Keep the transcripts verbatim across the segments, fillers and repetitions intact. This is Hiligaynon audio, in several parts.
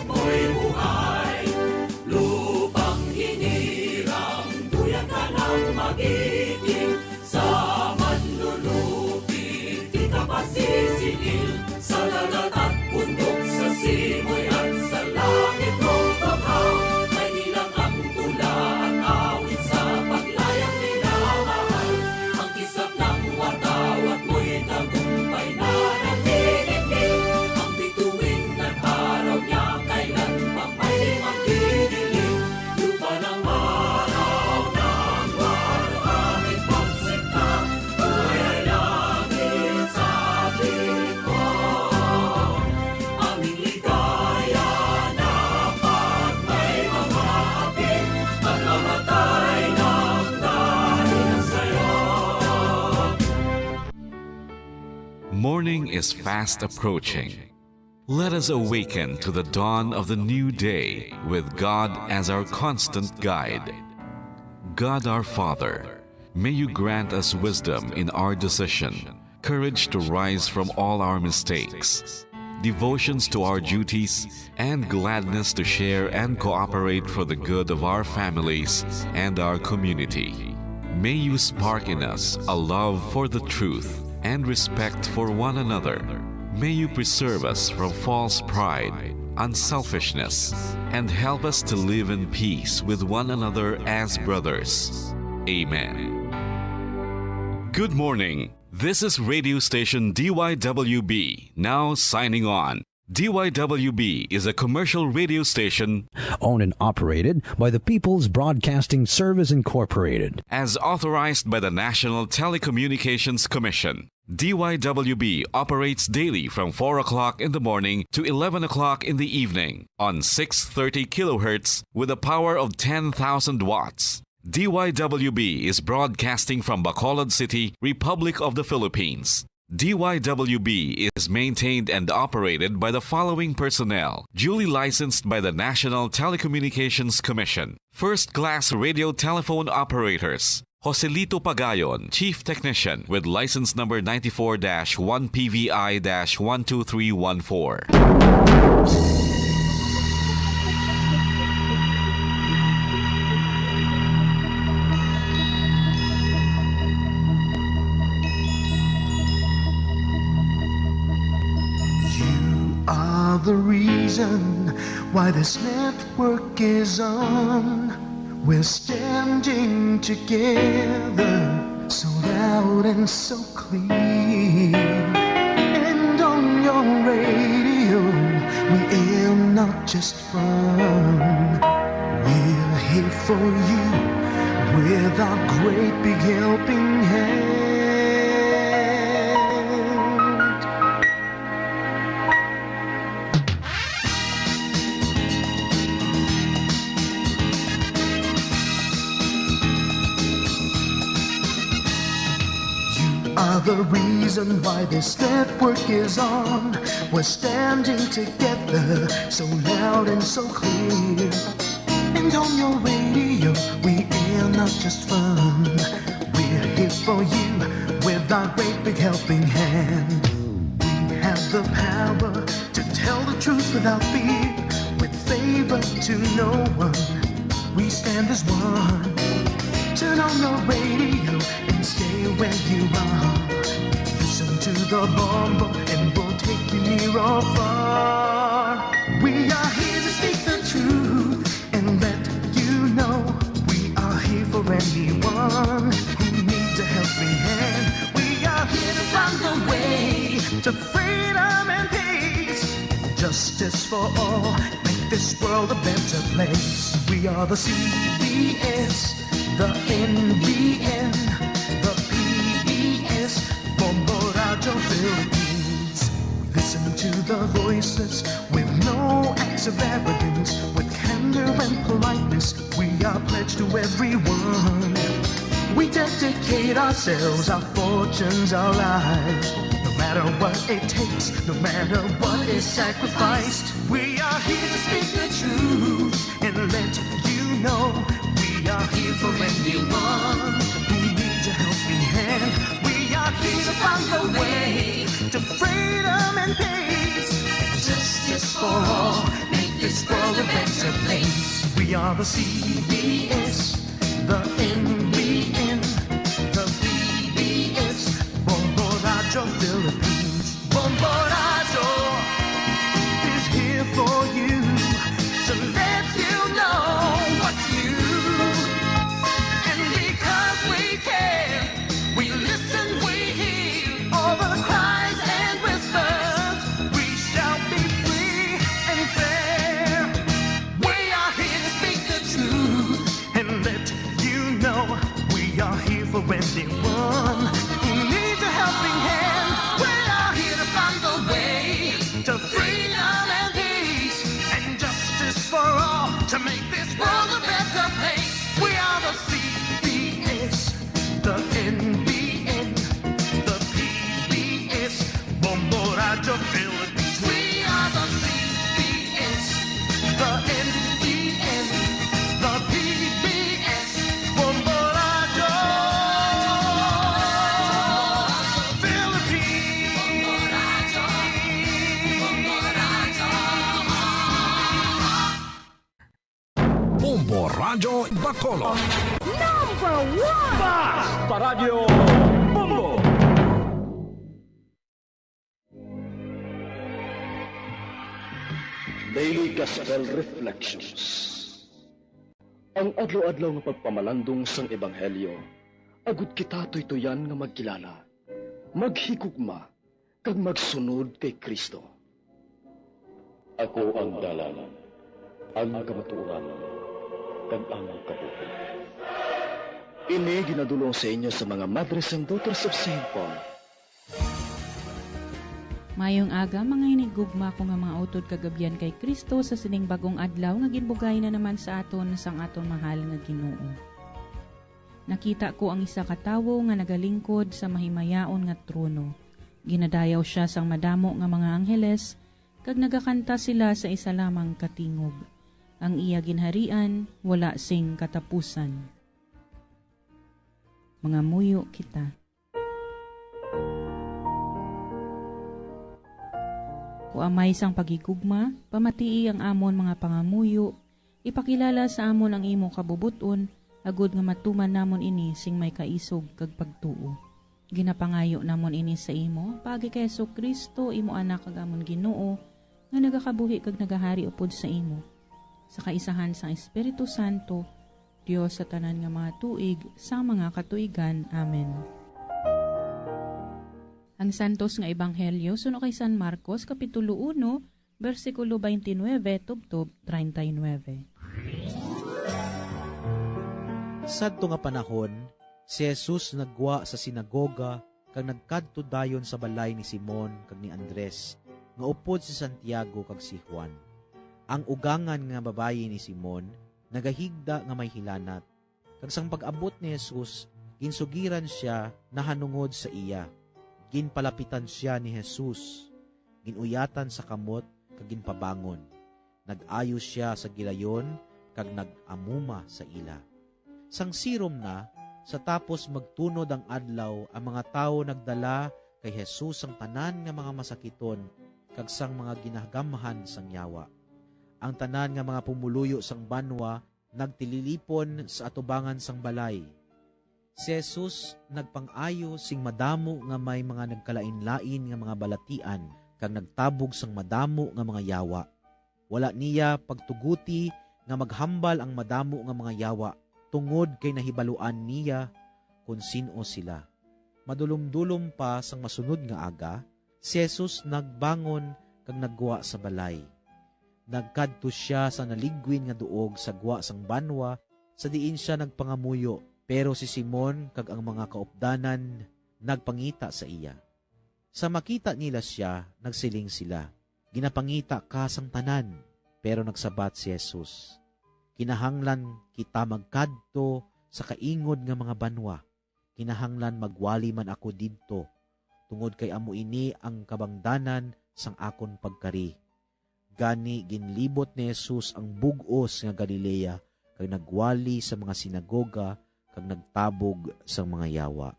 Mo'y buhay, lupang hinirang, duyan ka ng magiting, sa manlulupi, di ka pasisingil, sa dagat at bundok, sa simoy at sa langit mong tughaw, may nilagang tula at awit sa paglayang minamahal. Ang kisap ng watawat mo'y tagumpay na nagdidikit. Ang bituin at araw niya kailan pang may magdidilim. Lupa ng araw ng waluhangin pagsinta, buhay ay langit sa piling mo. Aming ligaya na pag may mga hapit, pagmamatay ng dahil sa'yo. Morning is fast approaching. Let us awaken to the dawn of the new day with God as our constant guide. God our Father, may you grant us wisdom in our decision, courage to rise from all our mistakes, devotions to our duties, and gladness to share and cooperate for the good of our families and our community. May you spark in us a love for the truth and respect for one another. May you preserve us from false pride, unselfishness, and help us to live in peace with one another as brothers. Amen. Good morning. This is radio station D Y W B, now signing on. D Y W B is a commercial radio station owned and operated by the People's Broadcasting Service Incorporated, as authorized by the National Telecommunications Commission. D Y W B operates daily from four o'clock in the morning to eleven o'clock in the evening on six thirty kilohertz with a power of ten thousand watts. D Y W B is broadcasting from Bacolod City, Republic of the Philippines. D Y W B is maintained and operated by the following personnel, duly licensed by the National Telecommunications Commission. First class radio telephone operators, Joselito Pagayon, Chief Technician, with license number ninety-four dash one P V I dash one two three one four. You are the reason why this network is on. We're standing together, so loud and so clear. And on your radio, we air not just fun. We're here for you with our great big helping hand. You are the reason why this network is on. We're standing together, so loud and so clear. And on your radio, we air not just fun. We're here for you with our great big helping hand. We have the power to tell the truth without fear, with favor to no one. We stand as one. Turn on your radio and stay where you are. Listen to the bombo and we'll take you near or far. We are here to speak the truth and let you know we are here for anyone who needs a helping hand. We are here to find the way to freedom and peace. Justice for all, make this world a better place. We are the C B S, the N B N, the P B S, Bombo Radyo Philippines. We listen to the voices with no acts of arrogance, with candor and politeness. We are pledged to everyone. We dedicate ourselves, our fortunes, our lives. No matter what it takes, no matter what is sacrificed, we are here to speak the truth and let you know we are here for anyone who needs a helping hand. We are here to find the way to freedom and peace. Justice for all. Make This world a better place. We are the C B S, the N B N, the P B S, Bombo Radyo Philippines. Bombo Radyo is here for you to let you know what's new. And because we care, we listen, we hear all the cries and whispers. We shall be free and fair. We are here to speak the truth and let you know we are here for anyone who needs a helping hand. We are here to find the way to freedom and peace and justice for all to make this world a better place. We are the C B S, the N B N, the P B S, Bombo Radyo Philippines. We are the C B S, the N B N, the P B S, Bombo Radyo Philippines. Bombo Radyo Bacolod. Number one! Basta Radyo Bombo! Daily Gospel Reflections. Ang adlaw-adlaw nga pagpamalandong sang Ebanghelyo, agud kita tuytuyan nga magkilala, maghigugma, kag magsunod kay Cristo. Ako ang dalan, ang kamatuoran, kag ang kabuhi. Ini ginadul-ong sa inyo sa mga Madres and Daughters of Saint Paul. Mayong aga, mga hinigugma ko nga mga utod kag abyan kay Cristo, sa sining bag-ong adlaw nga ginbugay na naman sa aton sang aton mahal nga Ginoo. Nakita ko ang isa ka tawo nga nagalingkod sa mahimayaon nga trono. Ginadayaw sia sang madamo nga mga angheles, kag nagakanta sila sa isa lamang ka tingog. Ang iya ginharian wala sing katapusan. Mangamuyo kita. O Amay sang paghigugma, pamatii ang amon mga pangamuyo, ipakilala sa amon ang imo kabubot-on, agud nga matuman namon ini sing may kaisog kag pagtuo. Ginapangayo namon ini sa imo, paagi kay Jesu-Cristo, imo Anak kag amon Ginoo, nga nagakabuhi kag nagahari upod sa imo, sa kaisahan sang Espiritu Santo, Dios sa tanan nga mga tuig, sang mga katuigan. Amen. Ang Santos nga Ebanghelyo suno kay San Marcos, Kapitulo uno, bersikulo twenty-nine tubtob treinta y nueve. Sadto nga panahon, si Jesus naggwa sa sinagoga kag nagkadto dayon sa balay ni Simon kag ni Andres, nga upod si Santiago kag si Juan. Ang ugangan nga babayi ni Simon nagahigda nga may hilanat, kag sang pag-abot ni Jesus, ginsugiran sia nahanungod sa iya. Ginpalapitan sia ni Jesus, gin-uyatan sa kamot, kag ginpabangon. Nag-ayo sia sa gilayon kag nag-amuma sa ila. Sang sirom na, sa tapos magtunod ang adlaw, ang mga tawo nagdala kay Jesus sang tanan nga mga masakiton kag sang mga ginagamhan sang yawa. Ang tanan nga mga pumoluyo sang banwa nagtililipon sa atubangan sang balay. Si Jesus nagpang-ayo sing madamo nga may mga nagkalainlain nga mga balatian kag nagtabog sang madamo nga mga yawa. Wala niya pagtuguti nga maghambal ang madamo nga mga yawa, tungod kay nahibaluan niya kon sin-o sila. Madulomdulom pa sang masunod nga aga, si Jesus nagbangon kag naggwa sa balay. Nagkadto sia sa naligwin nga duog sa gwa sang banwa sa diin sia nagpangamuyo, pero si Simon kag ang mga kaupdanan nagpangita sa iya. Sa makita nila sia, nagsiling sila, "Ginapangita ka sang tanan." Pero nagsabat si Jesus, "Kinahanglan kita magkadto sa kaingod nga mga banwa. Kinahanglan magwali man ako didto, tungod kay amo ini ang kabangdanan sang akon pagkari." Gani ginlibot ni Jesus ang bug-os nga Galilea, kag nagwali sa mga sinagoga, kag nagtabog sang mga yawa.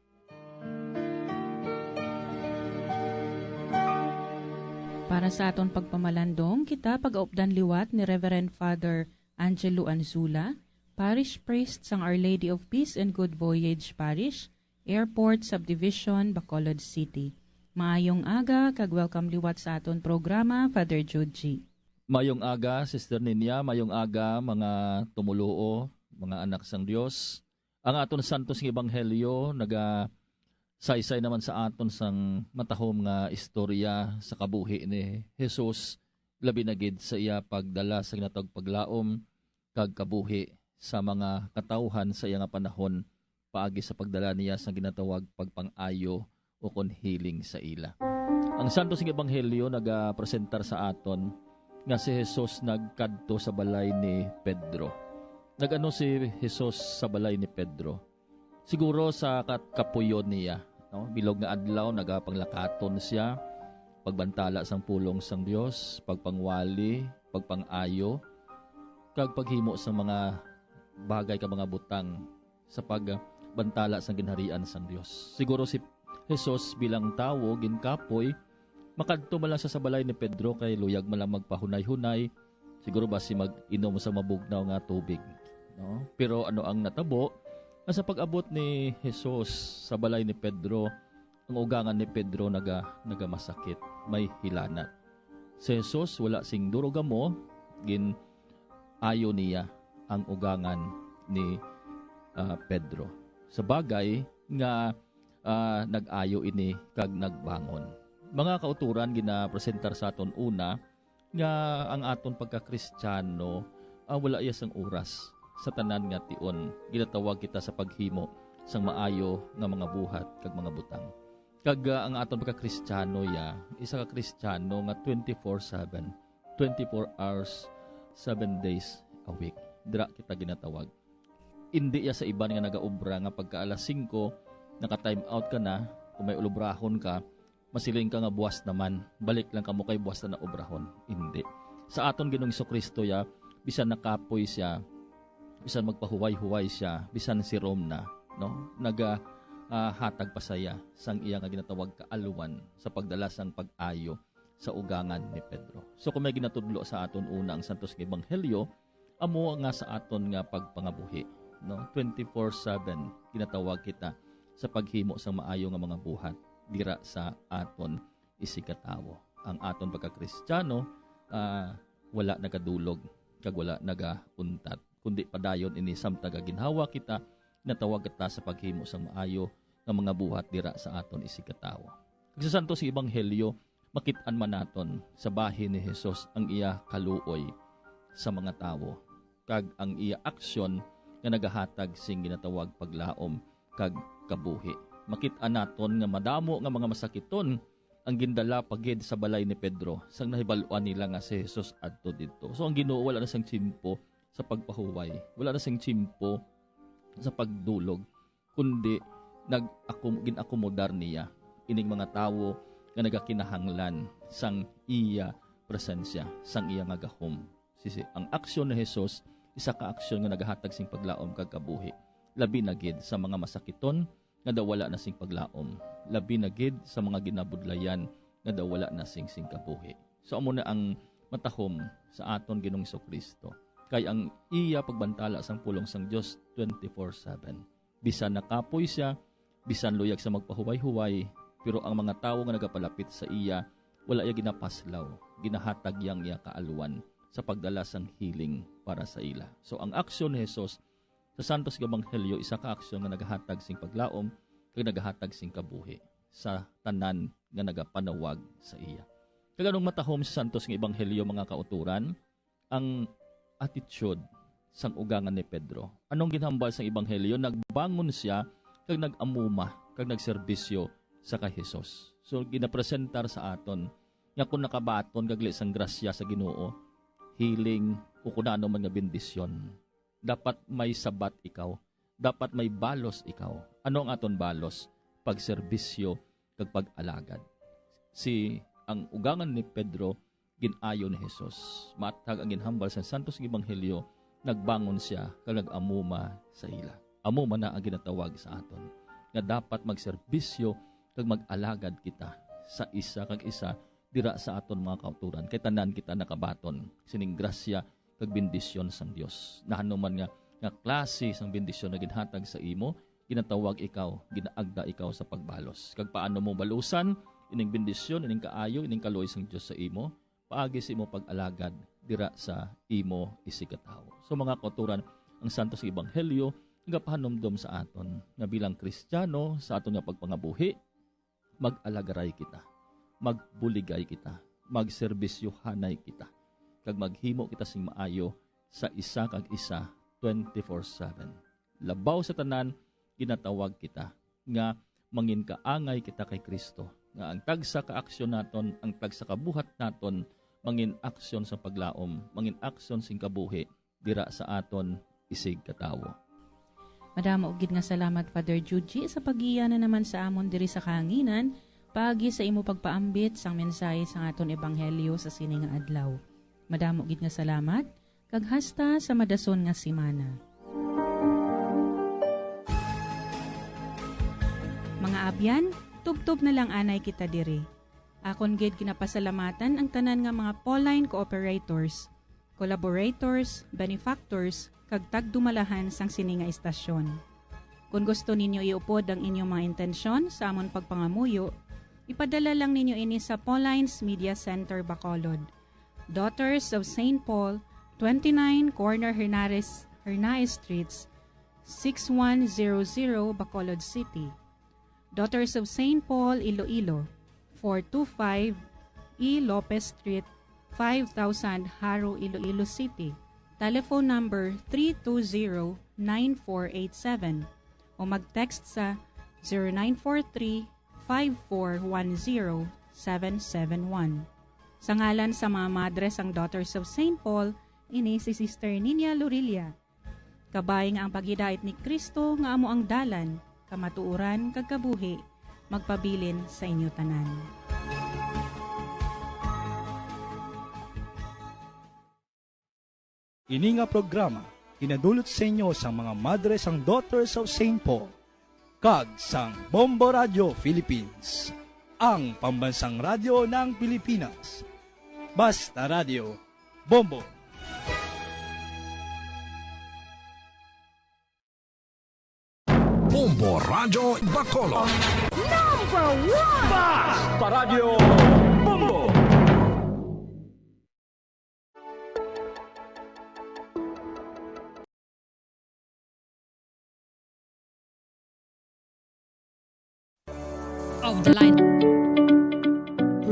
Para sa aton pagpamalandong, kita pag-updan liwat ni Reverend Father Angelo Anzula, Parish Priest sang Our Lady of Peace and Good Voyage Parish, Airport Subdivision, Bacolod City. Maayong aga, kag welcome liwat sa aton programa, Father Jude G. Mayong aga, Sister Ninya. Mayong aga, mga tumuluo, mga anak sang Dios. Ang aton santos nga ebanghelyo nagasaysay naman sa aton sang matahom nga istorya sa kabuhi ni Jesus, labi na gid sa iya pagdala sa ginatawag paglaom kag kabuhi sa mga katawhan sa iya nga panahon, paagi sa pagdala niya sang ginatawag pagpang-ayo ukon healing sa ila. Ang santos nga ebanghelyo nagapresentar sa aton nga si Jesus nagkadto sa balay ni Pedro. Nag-ano si Jesus sa balay ni Pedro? Siguro sa kat-, kapuyon niya, no? Bilog nga adlaw, nagapanglakaton siya, pagbantala sang pulong sang Dios, pagpangwali, pagpang-ayo, kag paghimo sang mga bagay ka mga butang sa pagbantala sang ginharian sang Dios. Siguro si Jesus bilang tawo ginkapoy, makadto man lang siya sa balay ni Pedro kay luyag man lang magpahunay-hunay, siguro basi mag-inom sa mabugnaw nga tubig, no? Pero ano ang natabo? Nga sa pag-abot ni Jesus sa balay ni Pedro, ang ugangan ni Pedro naga-, nagamasakit, may hilanat. Si Jesus wala sing durogamo, gin-ayo niya ang ugangan ni, ah, Pedro. Sa bagay nga, ah, nag-ayo ini kag nagbangon. Mga kauturan, ginapresentar sa aton una nga ang aton pagka-Kristiyano, ah, wala iya sang oras sa tanan nga tion. Ginatawag kita sa paghimo sang maayo nga mga buhat kag mga butang. Kag, ah, ang aton pagka-Kristiyano ya, isa ka Kristiyano nga twenty-four seven, twenty-four hours, seven days a week. Dira kita ginatawag. Indi ya sa iban nga nagaobra nga pagka alas singko, naka-time out ka na, kung may ulubrahon ka, masiling ka nga buwas naman, balik lang kamo kay buwas na naobrahon. Indi. Sa aton Ginoong Jesu-Cristo ya, bisan nakapoy siya, bisan magpahuway-huway siya, bisan sirom na, no? Naga, ah, hatag pa saya sang iya nga ginatawag kaalwan sa pagdala sang pag-ayo sa ugangan ni Pedro. So, kung may ginatudlo sa aton una ang Santos nga Ebanghelyo, amo nga sa aton nga pagpangabuhi, no? Twenty-four seven ginatawag kita sa paghimo sang maayo nga mga buhat dira sa aton isigkatawo. Ang aton pagka-Kristiyano, ah, wala nagadulog kag wala nagauntat, kundi padayon ini samtang ginhawa kita, natawag kita sa paghimo sang maayo nga mga buhat dira sa aton isigkatawo. Kag sa Santos nga Ebanghelyo, makit-an man naton sa bahin ni Jesus ang iya kaluoy sa mga tawo, kag ang iya aksyon nga nagahatag sing ginatawag paglaom kag kabuhi. Makit-an naton nga madamo nga mga masakiton ang gindala pa gid sa balay ni Pedro sang nahibal-an nila nga si Jesus adto didto. So, ang Ginoo wala na sang tiyempo sa pagpahuway, wala na sang tiyempo sa pagdulog, kundi nag-akom-, gin-akomodar niya ining mga tawo nga nagakinahanglan sang iya presensya, sang iya nga gahom. Sisi, ang aksyon ni Jesus, isa ka aksyon nga nagahatag sing paglaom kag kabuhi, labi na gid sa mga masakiton nga daw wala na sing paglaom, labi na gid sa mga ginabudlayan nga daw wala na sing, sing kabuhi. So, amo na ang matahom sa aton Ginoong Jesu-Cristo, kay ang iya pagbantala sang pulong sang Dios twenty-four seven. Bisan nakapoy siya, bisan luyag sa magpahuway-huway, pero ang mga tawo nga nagapalapit sa iya, wala iya ginapaslaw, ginahatag iya ang iya kaalwan sa pagdala sang healing para sa ila. So, ang aksyon ni Jesus sa Santos nga Ebanghelyo, isa ka aksyon nga nagahatag sing paglaom kag nagahatag sing kabuhi sa tanan nga nagapanawag sa iya. Kag anong matahom sa Santos nga Ebanghelyo, mga kauturan? Ang attitude sang ugangan ni Pedro. Anong ginhambal sang Ebanghelyo? Nagbangon sia kag nag-amuma kag nagserbisyo sa kay Jesus. So, ginapresentar sa aton nga kung nakabaton kag li sang grasya sa Ginoo, healing, o kun ano man nga bendisyon, dapat may sabat ikaw. Dapat may balos ikaw. Ano ang aton balos? Pagserbisyo kag pag-alagad. Si, ang ugangan ni Pedro, gin-ayo ni Jesus. Matag ang ginhambal sa Santos nga Ebanghelyo, nagbangon sia kag nag-amuma sa ila. Amo man na ang ginatawag sa aton, nga dapat magserbisyo kag mag-alagad kita sa isa kag isa dira sa aton mga kauturan, kay tanan kita nakabaton sining grasya kag bendisyon sang Dios. Nahanum man nga, nga klase sang bendisyon nga ginhatag sa imo, ginatawag ikaw, ginaagda ikaw sa pagbalos. Kag paano mo balusan ining bendisyon, ining kaayo, ining kaluoy sang Dios sa imo? Paagi sa imo pag-alagad dira sa imo isigkatawo. So, mga kauturan, ang Santos nga Ebanghelyo nagapahanumdom sa aton nga bilang Kristiyano, sa aton nga pagpangabuhi, mag-alagaray kita, magbuligay kita, magserbisyohanay kita, kag maghimo kita sing maayo sa isa kag isa twenty-four seven. Labaw sa tanan, ginatawag kita nga mangin kaangay kita kay Cristo, nga ang tagsa ka aksyon naton, ang tagsa ka buhat naton, mangin aksyon sa paglaom, mangin aksyon sing kabuhi dira sa aton isigkatawo. Madamo gid nga salamat, Father Juji, sa pag-iya na naman sa amon diri sa kahanginan, paagi sa imo pagpaambit sang mensahe sang aton ebanghelyo sa sini nga adlaw. Madamo gid nga salamat, kag hasta sa madason nga semana. Mga abyan, tubtob na lang anay kita diri. Akon gid ginapasalamatan ang tanan nga mga Pauline cooperators, collaborators, benefactors, kag tagdumalahan sang sini nga istasyon. Kon gusto ninyo iupod ang inyong mga intensyon sa amon pagpangamuyo, ipadala lang ninyo ini sa Pauline's Media Center, Bacolod, Daughters of Saint Paul, twenty-nine Corner Hernares, Hernaez Streets, six one zero zero, Bacolod City. Daughters of Saint Paul, Iloilo, four two five E Lopez Street, five thousand, Jaro, Iloilo City. Telephone number three two zero, nine four eight seven o mag-text sa zero nine four three, five four one zero, seven seven one. Sa ngalan sa mga madre sang Daughters of Saint Paul, ini si Sister Ninia Lorilla. Kabay nga ang paghidait ni Cristo nga amo ang dalan, kamatuoran, kag kabuhi, magpabilin sa inyo tanan. Ini nga programa ginadulot sa inyo sang mga madre sang Daughters of Saint Paul kag sang Bombo Radio Philippines, ang pambansang radyo ng Pilipinas. Basta Radio, Bombo. Bombo Radyo Bacolod. Number one! Basta Radyo Bombo! Of the line.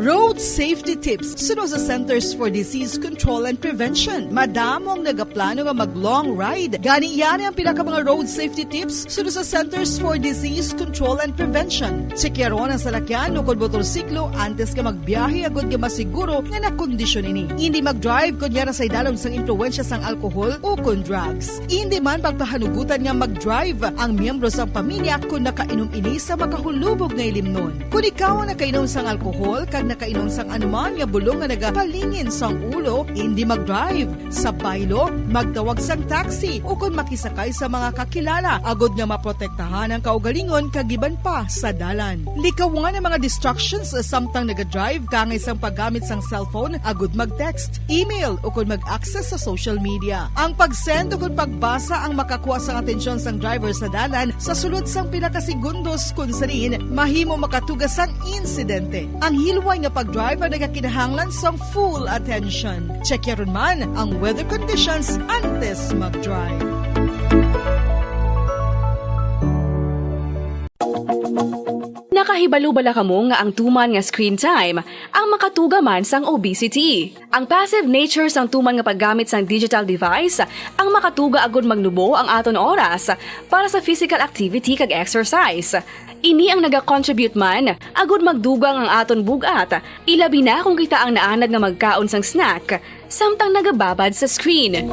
Road safety tips suno sa Centers for Disease Control and Prevention. Madamo ang nagaplano nga mag-long ride. Gani, yari ang pila ka mga road safety tips suno sa Centers for Disease Control and Prevention. Tsekyaron ang salakyan ukon motorsiklo antes nga magbiyahe, agod nga masiguro nga nakondisyon ini. Indi mag-drive kon yara sa idalom sang impluwensya sang alkohol ukon drugs. Indi man pagpahanugutan nga mag-drive ang miyembro sang pamilya kon nakainom ini sa makahulubog nga ilimnon. Kon ikaw ang nakainom sang alkohol kag nakainom sang anuman nga bulong nga nagapalingin sang ulo, indi mag-drive. Sa baylo, magtawag sang taxi ukon makisakay sa mga kakilala, agod nga maprotektahan ang kaugalingon kag iban pa sa dalan. Likawan ang mga distractions samtang naga-drive, kaangay sang paggamit sang cellphone agod mag-text, email, ukon mag-access sa social media. Ang pag-send ukon pagbasa ang makakuha sang atensyon sang driver sa dalan sa sulod sang pila ka segundos, kon sa diin mahimo makatuga sang insidente. Ang hilway nga pag-drive ang nagakinahanglan sang full attention. Check yaron man ang weather conditions antes mag-drive. Nakahibalo bala kamo nga ang tuman nga screen time ang makatuga man sang obesity? Ang passive nature sang tuman nga paggamit sang digital device ang makatuga agud magnubo ang aton oras para sa physical activity kag exercise. Ini ang nagacontribute man agud magdugang ang aton bug-at, ilabi na kon kita ang naanad nga magkaon sang snack samtang nagababad sa screen.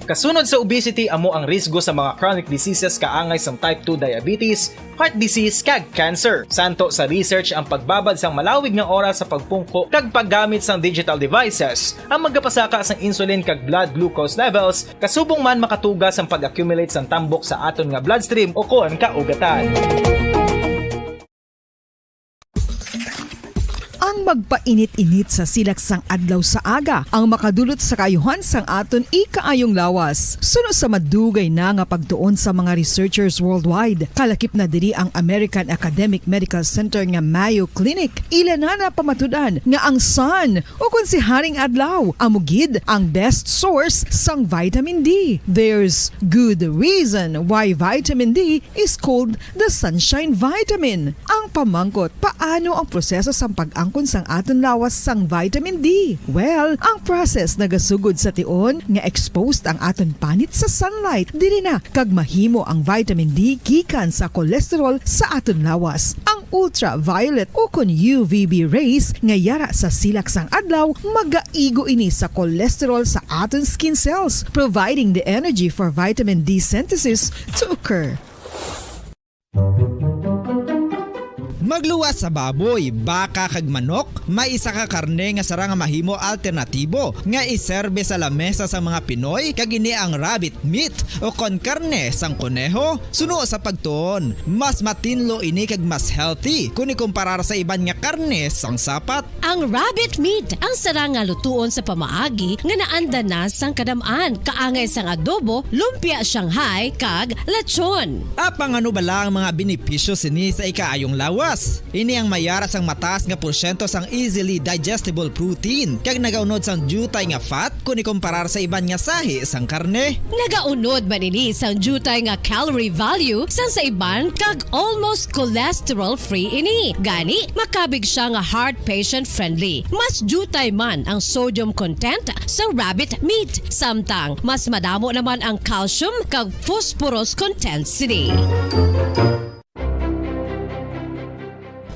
Kasunod sa obesity, amo ang risgo sa mga chronic diseases kaangay sang type two diabetes, heart disease, kag cancer. Santo sa research, ang pagbabad sang malawig nga oras sa pagpungko kag paggamit sang digital devices ang magapasaka sang insulin kag blood glucose levels, kasubong man makatuga sang pag-accumulate sang tambok sa aton nga bloodstream ukon kaugatan. Pagpainit-init sa silak sang adlaw sa aga ang makadulot sa kaayuhan sang aton ikaayong lawas. Suno sa madugay na nga pagtuon sa mga researchers worldwide, kalakip na diri ang American Academic Medical Center nga Mayo Clinic. Ila na napamatud-an nga ang sun, o kon si Haring Adlaw, amo gid ang best source sang vitamin D. There's good reason why vitamin D is called the sunshine vitamin. Ang pamangkot, paano ang proseso sang pag-angkon sang aton lawas sang vitamin D? Well, ang process nagasugod sa tion nga exposed ang aton panit sa sunlight. Diri na kag mahimo ang vitamin D gikan sa cholesterol sa aton lawas. Ang ultraviolet o kon U V B rays nga yara sa silak sang adlaw, magaigo ini sa cholesterol sa aton skin cells, providing the energy for vitamin D synthesis to occur. Magluwas sa baboy, baka kag manok, may isa ka karne nga sarang nga mahimo alternatibo nga iserbe sa lamesa sa mga Pinoy, kag ini ang rabbit meat o kon karne sang koneho. Suno sa pagtuon, mas matinlo ini kag mas healthy kon ikumparar sa iban nga karne sang sapat. Ang rabbit meat ang sarang nga lutuon sa pamaagi nga naanda na sang kadam-an, kaangay sang adobo, lumpia Shanghai, kag lechon. Apang ano bala ang mga benepisyo sini sa ikaayong lawas? Ini ang mayara sang mataas nga porsyento sang easily digestible protein, kag nagaunod sang diutay nga fat kon ikumparar sa iban nga sahi sang karne. Nagaunod man ini sang diutay nga calorie value sang sa iban, kag almost cholesterol-free ini. Gani, makabig siya nga heart patient-friendly. Mas diutay man ang sodium content sa rabbit meat, samtang mas madamo naman ang calcium kag phosphorus content sini.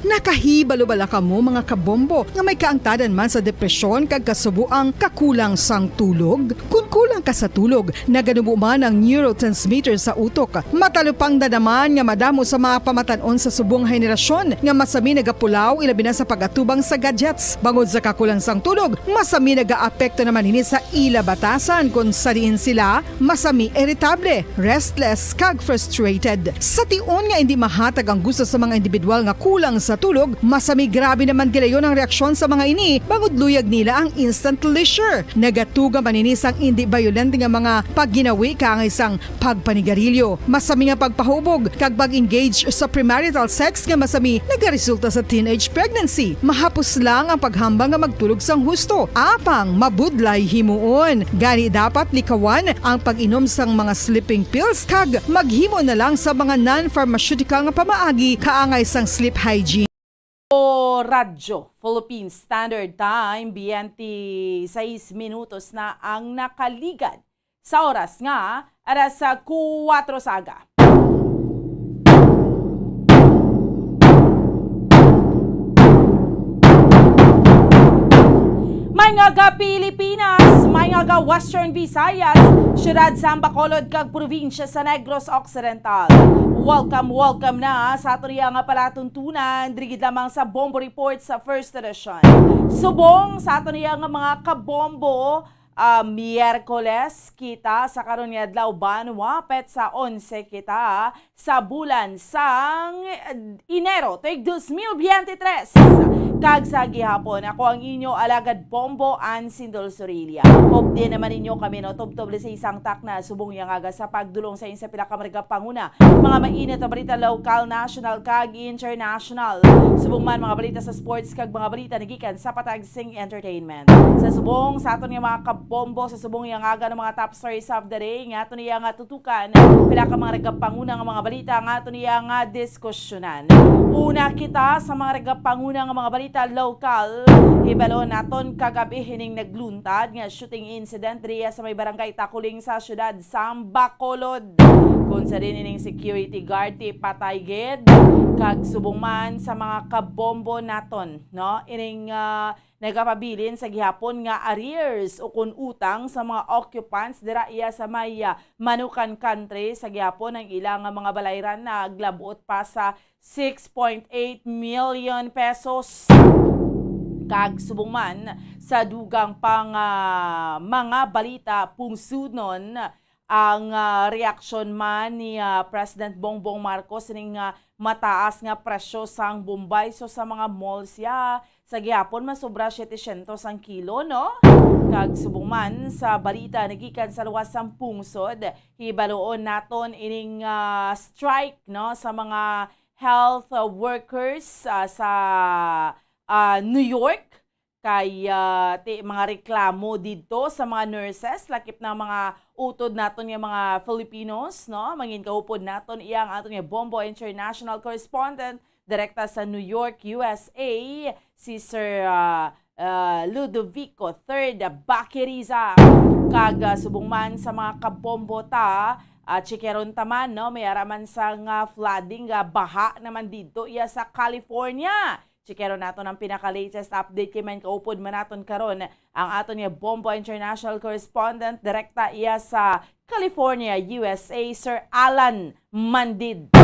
Nakahibalo bala kamo, mga kabombo, nga may kaangtadan man sa depresyon kag kasubo ang kakulang sang tulog? Kon kulang ka sa tulog, naganubo man ang neurotransmitter sa utok. Matalupangdan naman nga madamo sa mga pamatan-on sa subong nga henerasyon nga masami nagapulaw, ilabi na sa pag-atubang sa gadgets. Bangod sa kakulang sang tulog, masami nagaapekto naman ini sa ila batasan, kon sa diin sila masami iritable, restless, kag frustrated. Sa tion nga indi mahatag ang gusto sa mga individual nga kulang sa tulog, masami grabe naman gilayon ang reaksyon sa mga ini, bangod luyag nila ang instant pleasure. Nagatuga man ini sang indi bayolente nga mga pagginawi kaangay sang pagpanigarilyo, masami nga pagpahubog, kag pag-engage sa premarital sex nga masami nagaresulta sa teenage pregnancy. Mahapos lang ang paghambal nga magtulog sang husto, apang mabudlay himuon. Gani, dapat likawan ang pag-inom sang mga sleeping pills kag maghimo na lang sa mga non-pharmaceutical nga pamaagi kaangay sang sleep hygiene. O Radyo Philippine Standard Time, twenty-six minutos na ang nakaligad sa oras nga alas kuwatro sa aga. May nga ga Pilipinas, may nga ga Western Visayas, siyudad sa Bacolod kag probinsya sa Negros Occidental. Welcome, welcome na sa aton iya nga palatuntunan, diri gid lamang sa Bombo Report sa First Edition. Subong sa aton iya nga mga kabombo, ah, Miyerkules kita sa karon nga adlaw, banwa, petsa onse kita sa bulan sang, eh, Enero, tuig dos mil biyente tres. Kag sa gihapon, ako ang inyo alagad bombo, Ann Sindol Sorilla. Updi naman ninyo kami, no, tubtob sa isang takna, subong yang aga sa pagdulong sa inyo sa pila ka mga panguna, mga mainit nga balita lokal, national, kag international. Subong man mga balita sa sports kag mga balita nagikan sa patag sing entertainment. Sa subong sa aton nga mga kabombo, sa subong yang aga nga mga top stories of the day nga aton iya nga tutukan, pila ka mga nagapanguna nga mga balita nga aton iya nga diskusyonan. Una kita sa mga nagapanguna nga mga balita lokal. Hibalo naton kagabi hining nagluntad nga shooting incident diri sa may barangay Takuling sa siyudad sang Bacolod, kung sa din ining security guard ti patay gid. Kag subong man sa mga kabombo naton, no, ining, ah, nagapabilin sa gihapon nga arrears o kun utang sa mga occupants dira iya sa may, ah, Manukan Country. Sa gihapon, ang ila nga mga balayran naglabot pa sa six point eight million pesos. Kag subong man sa dugang pang, ah, mga balita, pungsudnon ang, ah, reaksyon man ni, ah, President Bongbong Marcos ning, ah, mataas nga presyo sang bombayso sa mga malls ya Sa gihapon, masobra setecientos ang kilo, no? Kag subong man sa balita nagikan sa luwas sang pungsod, hibaluon naton ining, ah, strike, no, sa mga health, ah, workers, ah, sa, ah, New York. Kay, ah, ti, mga reklamo didto sa mga nurses, lakip na mga utod naton nga mga Filipinos, no? Mangin kaupod naton iya ang aton nga Bombo International Correspondent, direkta sa New York, U S A, si Sir, ah, ah, Ludovico third Bakiriza. Kag, ah, subong man sa mga kabombo ta, ah, chikeron ta man, no? May araman sang, ah, flooding, ah, baha naman didto iya sa California. Chikeron naton ang pinaka-latest update kay man kaupod man naton karon ang aton nga Bombo International Correspondent, direkta iya sa California, U S A, Sir Alan Mandid.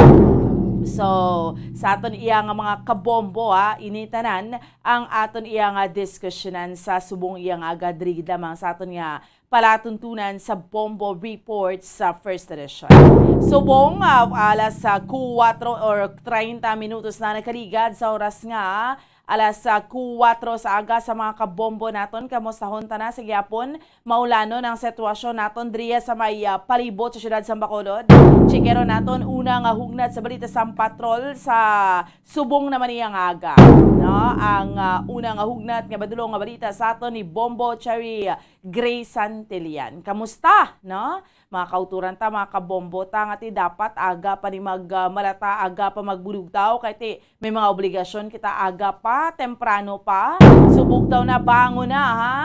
So, sa aton iya nga mga kabombo, ha, ini tanan ang aton iya nga diskusyonan sa subong iya nga aga diri gid lamang sa aton nga palatuntunan sa Bombo Report sa First Edition. Subong, ah, alas, ah, kuwatro or treinta minutos na nakaligad sa oras nga alas, ah, kuwatro sa aga sa mga kabombo naton. Kamustahon ta na sa gihapon. Maulanon ang sitwasyon naton diriya sa may, ah, palibot sa siyudad sa Bacolod. Chikeron naton una nga hugnat sa balita sang patrol sa subong naman niya nga aga, no? Ang, ah, una nga hugnat nga madulong nga balita sa aton ni Bombo Cherry Gray Santillan. Kamusta, no? Mga kauturan ta, mga kabombo ta, nga ti dapat aga pa ni mag, ah, malata, aga pa magbulugtaw, kay ti may mga obligasyon kita aga pa, temprano pa. Subugtaw na, bangon na, ha?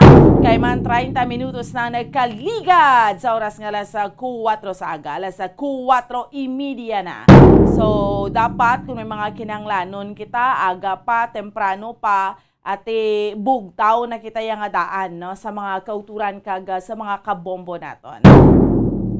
Kay man treinta minutos na nagkaligad sa oras nga alas, ah, kuwatro sa aga, alas, ah, kuwatro y media na. So, dapat kung may mga kinahanglanon kita, aga pa, temprano pa, ati bugtaw na kita ya nga daan, no, sa mga kauturan kag, ah, sa mga kabombo naton.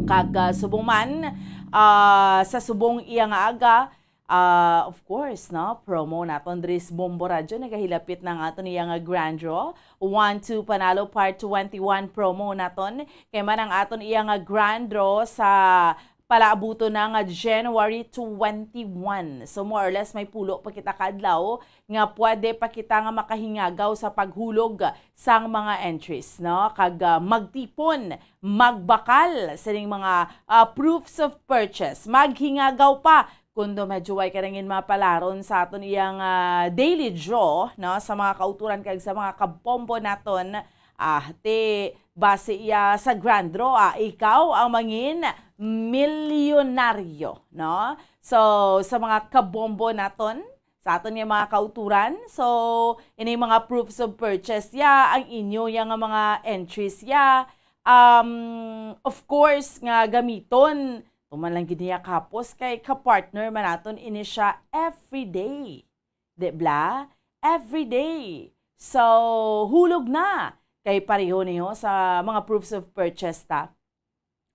Kag, ah, subong man, ah, sa subong iya nga aga, ah, of course, no, promo naton diri sa Bombo Radyo, nagahilapit na ang aton iya nga grand draw. One, two, Panalo Part twenty-one promo naton. Kay man ang aton iya nga grand draw sa palaabuton na nga January twenty-one. So, more or less, may pulo pa kita ka adlaw nga pwede pa kita nga makahingagaw sa paghulog sang mga entries, no? Kag, ah, magtipon, magbakal sining mga, ah, proofs of purchase. Maghingagaw pa kundo medyo way ka na gid mapalaron sa aton iyang, ah, daily draw, no? Sa mga kauturan kag sa mga kabombo naton, ah, ti base iya sa grand draw, ah, ikaw ang mangin milyonaryo, no? So, sa mga kabombo naton, sa aton nga mga kauturan, so, ini mga proofs of purchase ya, ang inyo ya nga mga entries ya, um, of course, nga gamiton, tuman lang gid niya kapos kay ka-partner man naton ini siya everyday. Di bla? Every day. So, hulog na. Kay pareho niyo sa mga proofs of purchase ta.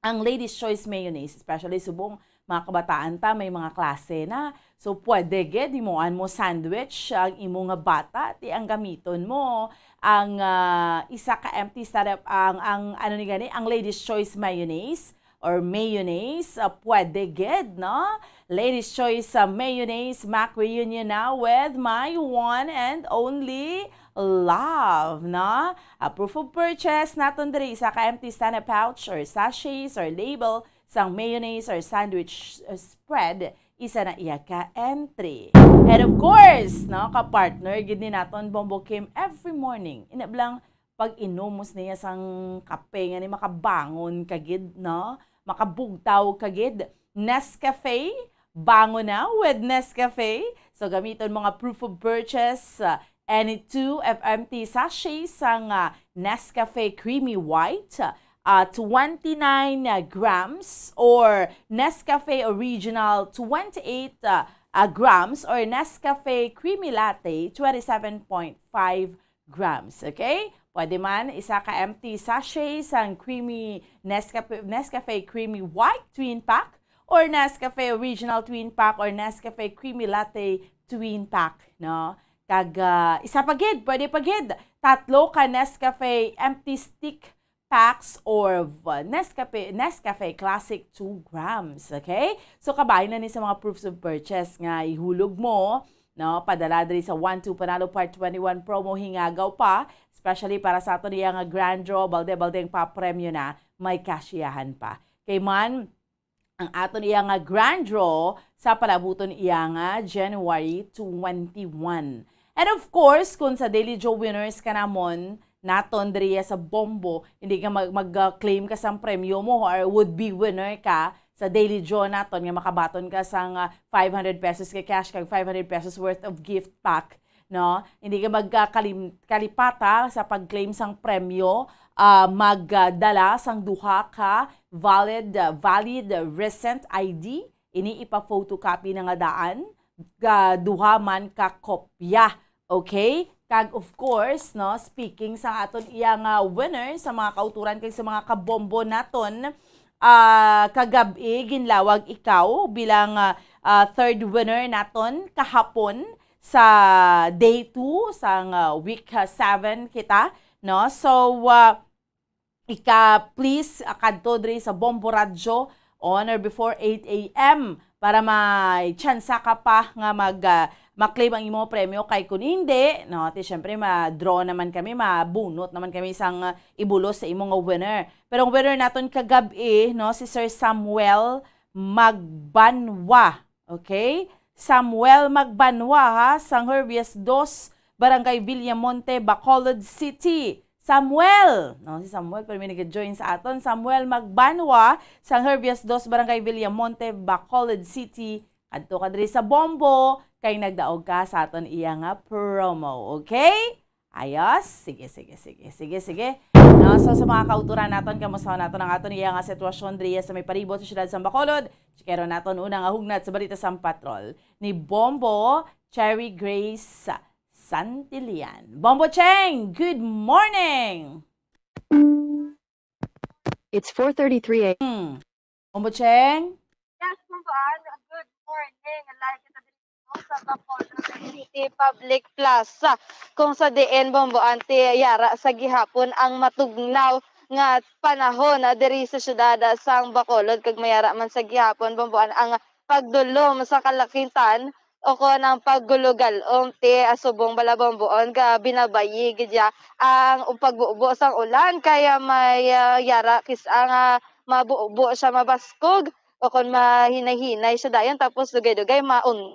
Ang Ladies Choice Mayonnaise, especially subong mga kabataan ta, may mga klase na. So, pwede gid, himuan mo sandwich ang imo nga bata, ti ang gamiton mo ang, ah, isa ka empty setup, ang, ang, ano ni gani, ang Ladies Choice Mayonnaise or mayonnaise, ah, pwede gid, no? Ladies Choice sa mayonnaise, Mac Reunion na with my one and only love, no? A proof of purchase naton diri, isa ka empty stand-up pouch or sachets or label sang mayonnaise or sandwich, uh, spread, isa na iya ka entry. And of course, no, ka-partner gid ni naton, Bombo Kim, every morning, ina blang pag-inumos niya sang kape nga ni makabangon ka gid, no? Makabugtaw ka gid. Nescafe, bangon na with Nescafe. So, gamiton mo nga proof of purchase, uh, any two F M T sachets sang, uh, Nescafe Creamy White, uh, twenty-nine grams, or Nescafe Original, twenty-eight, uh, uh, grams, or Nescafe Creamy Latte, twenty-seven point five grams, okay? Pwede man isa ka empty sachet sang creamy Nescafe, Nescafe Creamy White twin pack or Nescafe Original twin pack or Nescafe Creamy Latte twin pack, no? Kag, ah, isa pa gid, pwede pa gid, tatlo ka Nescafe empty stick packs or v-, Nescafe, Nescafe Classic two grams, okay? So, kabahin na ni sa mga proofs of purchase nga ihulog mo, no? Padala diri sa One Two Panalo Part twenty-one promo, hingagaw pa, especially para sa aton iya nga grand draw, balde-balde ang papremyo na, may kasyahan pa. Kay man, ang aton iya nga grand draw sa palabuton iya nga January twenty-one. And of course, kung sa Daily Draw winners ka namon, naton diriya sa Bombo, hindi ka mag, mag, uh, claim ka sang premyo mo or would be winner ka sa Daily Draw naton nga makabaton ka sang, uh, five hundred pesos ka cash kag five hundred pesos worth of gift pack, no? Hindi ka magkakalim-, kalipata sa pag-claim sang premyo, ah, magdala sang duha ka valid, ah, valid recent I D. Ini ipa-photocopy na nga daan, ga-, duha man ka kopya. Okay? Kag of course, no, speaking sa aton iya nga winner, sa mga kauturan kag sa mga kabombo naton, ah, kagab-i ginlawag ikaw bilang, ah, ah, third winner naton kahapon sa day two sang, ah, week, ah, seven kita, no? So, ah, ika, please, ah, kadto diri sa Bombo Radyo on or before eight a m para may tsansa ka pa nga mag, ah, ma-claim ang imong premyo. Kay kun hindi, no, ti syempre ma-draw naman kami, mabunot naman kami sang, ah, ibulos sa imong winner. Pero ang winner naton kagab-i, no, si Sir Samuel Magbanwa. Okay? Samuel Magbanwa, ha, sang Herbias Dos, Barangay Villamonte, Bacolod City. Samuel! No, si Samuel, pero may nag-join sa aton. Samuel Magbanwa, sang Herbias Dos, Barangay Villamonte, Bacolod City. Adto ka diri sa Bombo, kay nagdaog ka sa aton iya nga promo. Okay? Ayos? Sige, sige, sige. Sige, sige. No, so, sa mga kauturan naton, kamusta naton ang aton iya nga sitwasyon diriya sa may palibot sa siyudad sa Bacolod? Chikero naton una nga hugnat sa balita sa patrol ni Bombo Cherry Grace Santillan. Bombo Cheng, good morning! It's four thirty-three a.m. Hmm. Bombo Cheng? Yes, Bombo Ann. Good morning. Live kita dito sa Bacolod City Public Plaza, kung sa diin, Bombo Ann, ti yara sa gihapon ang matugnaw nga panahon, ah, diri sa siyudad, ah, sang Bacolod, kag mayara man sa gihapon, Bombo Ann, ang pagdulom sa kalakitan o kon ang paggulugal-om ti, ah, subong bala, Bombo Ann, nga binabayi gid ya ang pagbubo sang ulan, kaya may, ah, yara kis-a nga mabubo siya, mabaskog, o kon mahinay-hinay siya dayon, tapos dugay-dugay maun-,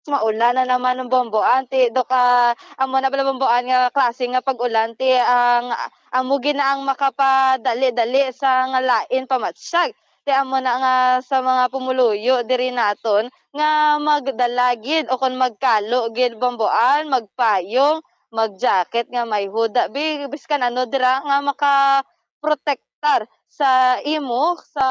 maulan na naman ang Bombo Ann. Ti, do ka, amo na bala, Bombo Ann, nga klase nga pag-ulan, ti, ang, amo gid na ang makapadali-dali sa nga lain pamatsyag. Ti, amo na nga sa mga pumuluyo diri naton nga magdala gid o kon magkalo gid, Bombo Ann, magpayong, mag-jacket nga may hood, bi-, biskan ano dira nga maka-protect tar sa imo sa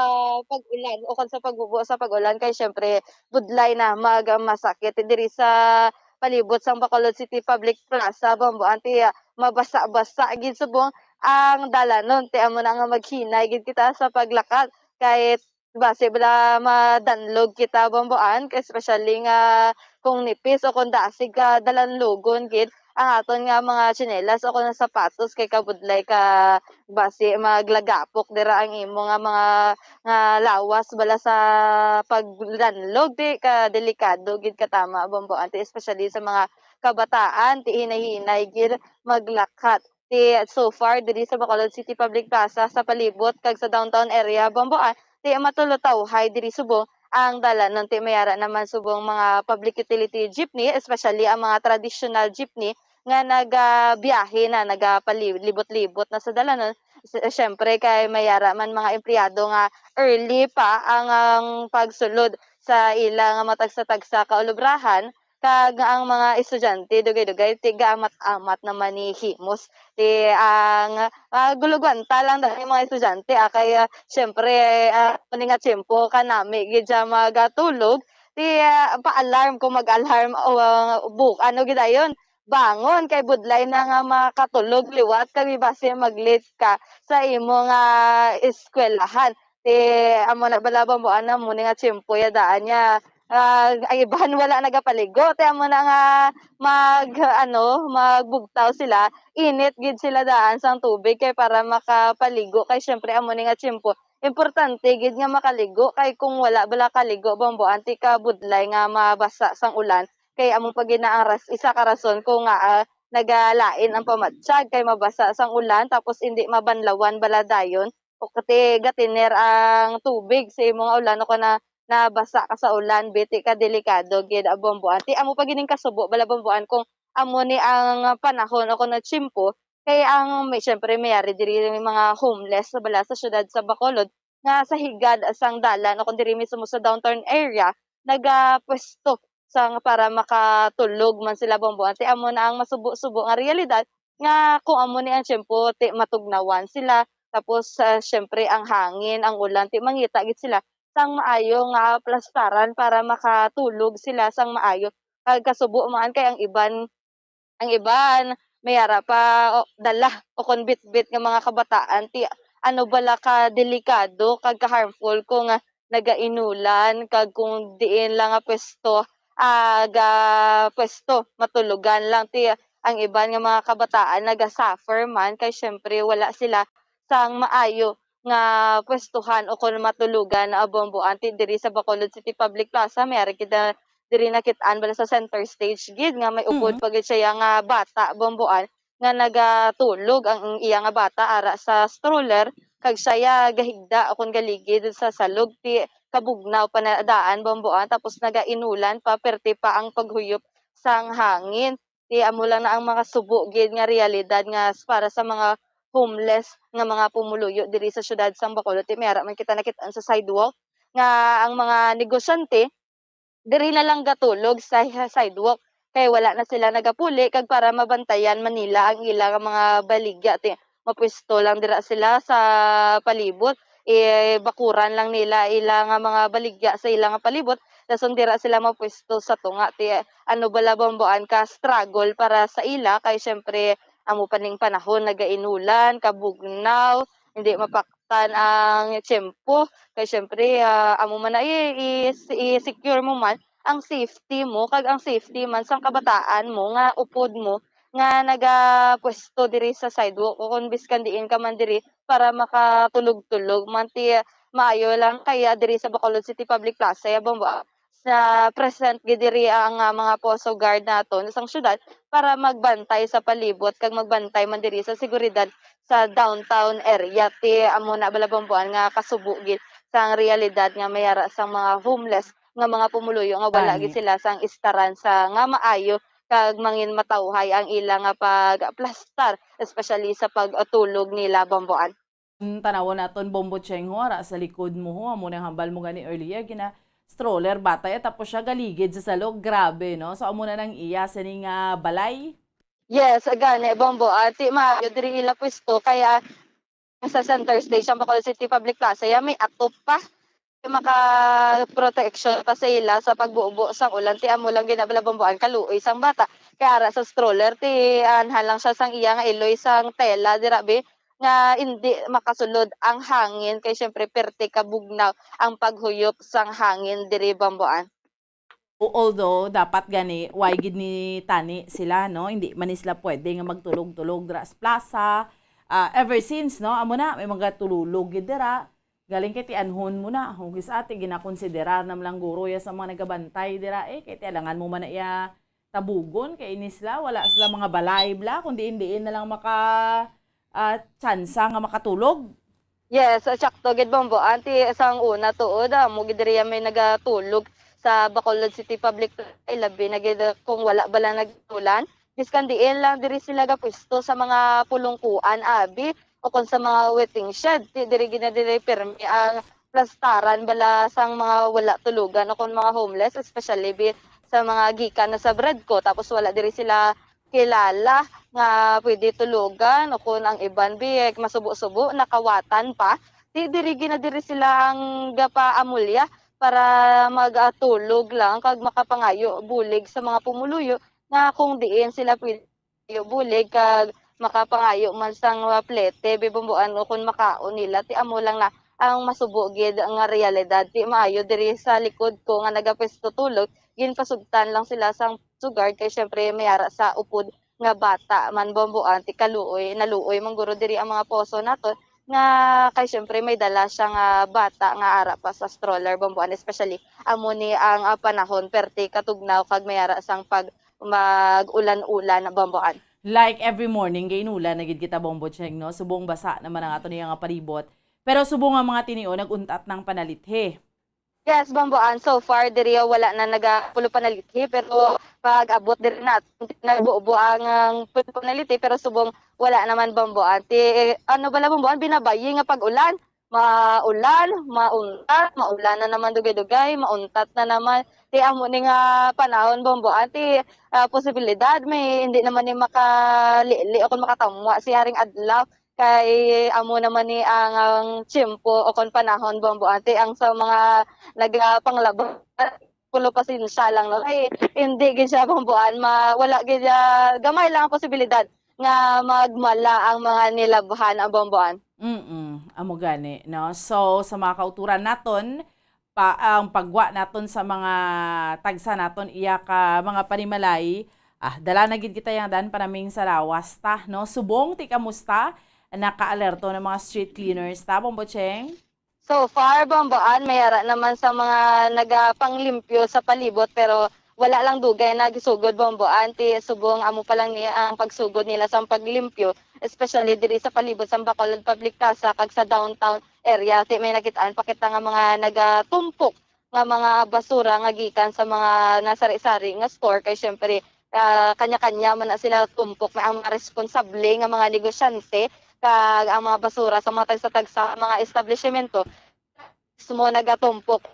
pag-ulan o kon sa pagbubo sa pag-ulan, kay syempre budlay na mag-, masakit diri sa palibot sang Bacolod City Public Plaza, Bombo Ann, ti, ah, mabasa-basa gid subong ang dalanon, ti amo na nga maghinay gid kita sa paglakat kay basi bala madanlog kita, Bombo Ann, especially nga kung nipis o kung dasig ka dalanlugon gid ang aton nga mga tsinelas o kung sapatos, kay kabudlay ka basi maglagapok dira ang imo nga mga, nga lawas bala sa pagdanlog, ti ka delikado gid ka tama, Bombo Ann, ti especially sa mga kabataan, ti hinay-hinay gid maglakat. Ti so far diri sa Bacolod City Public Plaza, sa palibot kag sa downtown area, Bombo Ann, ti matulutawhay diri subong ang dalanon, ti mayara naman subong mga public utility jeepney, especially ang mga traditional jeepney nga nagabiyahe na, nagapalibot-libot na sa dalanon. S-, syempre kay mayara man mga empleyado nga early pa ang, ang pagsulod sa ila nga matagsa-tagsa ka ulubrahan, kag ang mga estudyante dugay-dugay ti gaamat-amat naman ni himos. Ti ang, ah, gulugwanta lang dahil mga estudyante, ah, kay, ah, syempre, ah, muni nga tiyempo kanami gid siya magatulog, ti, ah, pa-alarm kung mag-alarm o, ah, bu-, ano gid ayon, bangon kay budlay na nga makatulog liwat kag basi mag-late ka sa imo nga eskwelahan. Ti amo na bala, Bombo Ann, amo ni nga tiyempo ya daan niya. Ah, ang iban wala nagapaligo, ti amo na nga mag, ano, magbugtaw sila. Init gid sila daan sang tubig kay para makapaligo, kay syempre amo ni nga tiyempo importante gid nga makaligo, kay kung wala bala kaligo, Bombo Ann, ti kabudlay nga mabasa sang ulan, Kay amo pa gid na ang ras-, isa ka rason kung ngaa nagalain ang pamatyag kay mabasa sang ulan tapos indi mabanlawan bala dayon o kati gatiner ang tubig sa imo nga ulan o kana nabasa ka sa ulan, bi, ti ka delikado gid, ah, Bomboan. Ti amo pa gid ning kasubo bala, Bomboan, kung amo ni ang panahon o kung ang tiyempo, kay ang may, siyempre, may ari diri may mga homeless bala sa siyudad sa Bacolod nga sa higad sang dalan o kung diri mismo sa downtown area nagapwesto sang para makatulog man sila, Bomboan. Ti amo na ang masubo-subo nga realidad nga kung amo ni ang tiyempo, ti matugnawan sila. Tapos, ah, siyempre, ang hangin, ang ulan, ti mangita gid sila sang maayo nga plastaran para makatulog sila sang maayo. Kag kasubo man kay ang iban, ang iban may ara pa, o, dala o kon bitbit nga mga kabataan, ti ano bala ka delikado kag ka harmful kung, ah, nagainulan kag kung diin lang nga pwesto, ah, ga pwesto, matulogan lang. Ti ang iban nga mga kabataan naga-suffer man kay siyempre wala sila sang maayo nga pwestuhan o kon matulogan, ah, Bomboan. Ti diri sa Bacolod City Public Plaza, may ari kita diri nakit-an bala sa center stage gid nga may upod Mhm. pa gid siya nga bata, Bomboan, nga nagatulog ang iya nga bata ara sa stroller, kag siya gahigda o kon galigid sa salog ti kabugnaw pa na daan, Bomboan, tapos nagainulan pa, perte pa ang paghuyop sang hangin. Ti amo lang na ang mga subo gid nga realidad nga s-, para sa mga homeless nga mga pumuluyo diri sa siyudad sang Bacolod. Ti may ara man kita nakit-an sa sidewalk nga ang mga negosyante diri na lang gatulog sa, sa sidewalk kay wala na sila nagapuli kag para mabantayan man nila ang ila nga mga baligya. Ti mapwesto lang dira sila sa palibot, eh, bakuran lang nila ila nga mga baligya sa ila nga palibot, dason dira sila mapwesto sa tunga. Ti ano bala, Bomboan, ka struggle para sa ila kay siyempre amo pa ning panahon, nagainulan, kabugnaw, hindi mapaktan ang tiyempo. Kay siyempre, ah, amo man na i-, i-, i-secure mo man ang safety mo kag ang safety man sang kabataan mo nga upod mo nga nagapwesto diri sa sidewalk o kon biskan diin ka man diri para makatulog-tulog man. Ti maayo lang kaya diri sa Bacolod City Public Plaza, ya, Bombo, ah, sa present gid diri ang, ah, mga poso guard naton sang syudad para magbantay sa palibot kag magbantay man diri sa seguridad sa downtown area. Ti amo na bala, Bomboan, nga kasubo gid sang realidad nga may ara sang mga homeless nga mga pumuluyo nga wala gid Gani. sila sang istaransa nga maayo kag mangin matawhay ang ila nga pagplastar, especially sa pagtulog nila, Bomboan. Ang tanawon naton, Bombo Cheng, ho, ara sa likod mo, ho, amo nang hambal mo gani earlier, gina-stroller bata ya, tapos siya galigid sa salog. Grabe, no? So, amo na nang iya sini nga balay. Yes, gani, Bombo. Ati, maayo diri ila pwesto, kaya sa center stage ang Bacolod City Public Plaza, ya may atop pa. Maka-protection pa sa ila sa pagbubo sang ulan. Ti amo lang gina bala, Bomboan, kaluoy sang bata. Kay ara sa stroller, ti anha lang siya sang iya nga iloy sang tela dira, bi, nga indi makasulod ang hangin kay siyempre perte ka bugnaw ang paghuyop sang hangin diri, Bomboan. O-, although, dapat gani, why gid ni tani sila, no? Hindi man ni sila pwede nga magtulog-tulog dira sa plaza. Ah, ever since, no? Amo na, may mga tululog gid dira. Galing kay tianhon mo na. Hugis ati, ginakonsiderar na lang guro ya sa mga nagabantay dira, eh. Kay ti alangan mo man na iya tabugon, kay ini sila, wala sila mga balay bla, kung diin-diin na lang maka, ah, tsansa nga makatulog. Yes, ah, sakto gid, Bombo. Anti sang una tuod, ah, mo gid diri may nagatulog sa Bacolod City Public Library, labi na gid, ah, kung wala bala nag-ulan. Biskan diin lang diri sila gapwesto sa mga pulungkuan, abi, o kon sa mga waiting shed. Di, diri gid na diri pirmi ang plastaran bala sang mga wala tulugan o kon mga homeless, especially bi-, sa mga gikan na sa Bredco, tapos wala diri sila kilala nga pwede tulugan, o kon ang iban bi, eh, masubo-subo, nakawatan pa. Di, diri gid na diri sila ang gapaamulya para magatulog lang kag makapangayo bulig sa mga pumuluyo nga kung diin sila pwede bulig kag makapangayo man sang, ah, plete, bi, Bomboan, o kon makaon nila, ti amo lang na ang masubo gid nga realidad. Ti maayo diri sa likod ko nga nagapwesto tulog, ginpasugtan lang sila sang sugard kay siyempre may ara sa upod nga bata man, Bomboan, ti kaluoy, naluoy man guro diri ang mga poso naton, nga kay siyempre may dala siya nga bata nga ara pa sa stroller, Bomboan, especially amo ni ang, ah, panahon, perte katugnaw kag may ara sang pag mag-ulan-ulan, Bomboan. Like every morning, gainulan na gid kita, Bombo Cheng, no? Subong basa naman ang aton iya nga palibot. Pero subong ang mga tinion, nag-untat ng panalithi. Yes, Bomboan. So far, diri wala na nagapulo panalithi, pero pag abot diri na, nagbubo ang, ang pulo panalithi, pero subong wala naman, Bomboan. Ti, ano bala, Bomboan, binabayi nga pag-ulan. Maulan, mauntat, maulan na naman dugay-dugay, mauntat na naman. Ti amo ni nga panahon, Bomboan, ti, ah, posibilidad may hindi naman ni makalili o kung makatamwa si haring adlaw. Kay amo naman ni ang, ang tiyempo o kon panahon, Bomboan, ti ang sa mga nagapanglaba, pulo pasensya lang, no? Kay hindi gid siya, Bomboan, ma-, wala gid siya, gamay lang ang posibilidad nga magmala ang mga nilabhan, ang Bomboan. Mm, amo gani, no? So, sa mga kauturan naton, pa, ang pagwa naton sa mga tagsa naton iya ka mga panimalay, ah, dala na gid kita yang dan panaming sa lawas ta, no? Subong ti kamusta? Naka-alerto na mga street cleaners ta, Bombo Cheng? So far, Bomboan, may ara naman sa mga nagapanglimpyo sa palibot, pero wala lang dugay na gisugod, Bomboan. Ti subong amo pa lang ni ang pagsugod nila sa paglimpyo, especially diri sa palibot sa Bacolod Public Plaza kag sa downtown area. Ti may nakitaan pa kita nga mga nagatumpok nga mga basura nga gikan sa mga nasari-sari nga store, kay syempre, ah, kanya-kanya man na sila tumpok, may ang mga responsable nga mga negosyante kag ang mga basura sa mga tagsa-tagsa nga mga establishmento mismo nagatumpok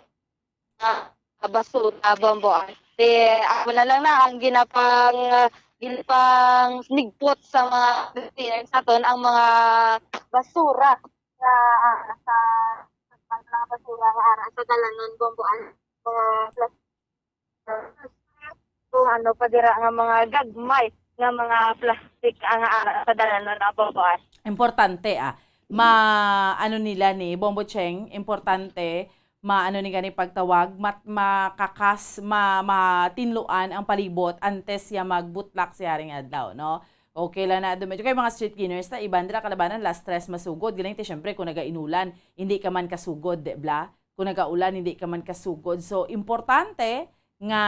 nga basura, Bomboan. Ti, amo na lang na ang ginapang, ginapang nigpot sa mga containers naton ang mga basura nga, ah, sa, sa mga basura nga ara sa dalanon, Bomboan, mga plastic. Kung ano pa dira nga mga gagmay nga mga plastic ang ara sa dalanon, Bomboan. Importante, ah. Ma, ano nila ni, Bombo Cheng, importante, ma, ano ni gani pagtawag, mat-, makakas-, ma-, matinluan ang palibot antes siya magbutlak si haring adlaw, no? Okay lang na, medyo kay mga street cleaners ta, iban dira kalabanan, last stress masugod. Galing ti, syempre, kung nagainulan, hindi ka man kasugod, di bla? Kung nagaulan, hindi ka man kasugod. So, importante nga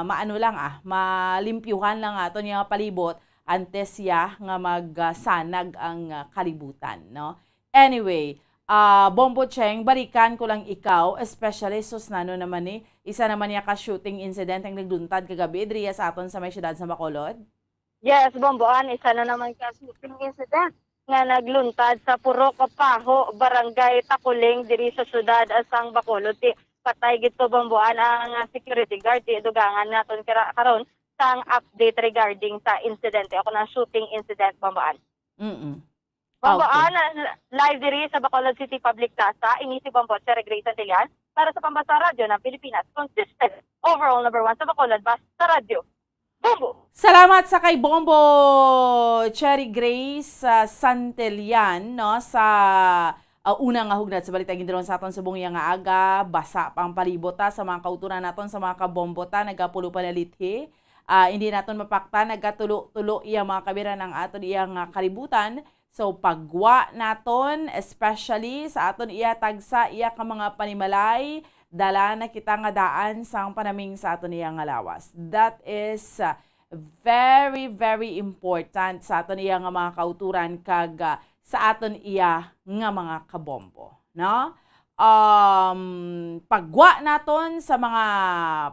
maano lang, ah, malimpyuhan lang aton nga palibot antes siya nga magsanag ang, ah, kalibutan, no? Anyway, ah, Bombo Cheng, balikan ko lang ikaw, especially sus nano naman ni, isa naman niya ka shooting incident ang nagluntad kagabi diriya sa aton sa may siyudad sa Bacolod. Yes, Bomboan, isa na naman ka shooting incident nga nagluntad sa Purok Paho, Barangay Takuling, diri sa siyudad sang Bacolod. Ti patay gid to, Bomboan, ang security guard. Ti dugangan naton kara-, karon sang update regarding sa insidente o kung ang shooting incident, Bomboan. Mm-mm. Bomboan, okay. Live diri sa Bacolod City Public Plaza, ini si Bombo Cherry Grace Santillan para sa Pambasa Radyo ng Pilipinas. Consistent, overall number one sa Bacolod, Basta Radyo. Bombo! Salamat sa kay Bombo Cherry Grace, ah, Santillan, no, sa, ah, una nga hugnad sa balita gindaron sa aton subong iya nga aga. Basa pa ang palibot, ah, sa mga kauturan naton, sa mga kabombo ta, nagapulo pa na lithi. Ah, hindi naton mapaktan, nagatulo-tulo iya mga kabiran ang aton iya nga kalibutan. So, pagwa naton, especially sa aton iya tagsa, iya ka mga panimalay, dala na kita nga daan sang panaming sa aton iya nga lawas. That is, uh, very, very important sa aton iya nga mga kauturan kag, uh, sa aton iya nga mga kabombo, no? Um, pagwa naton sa mga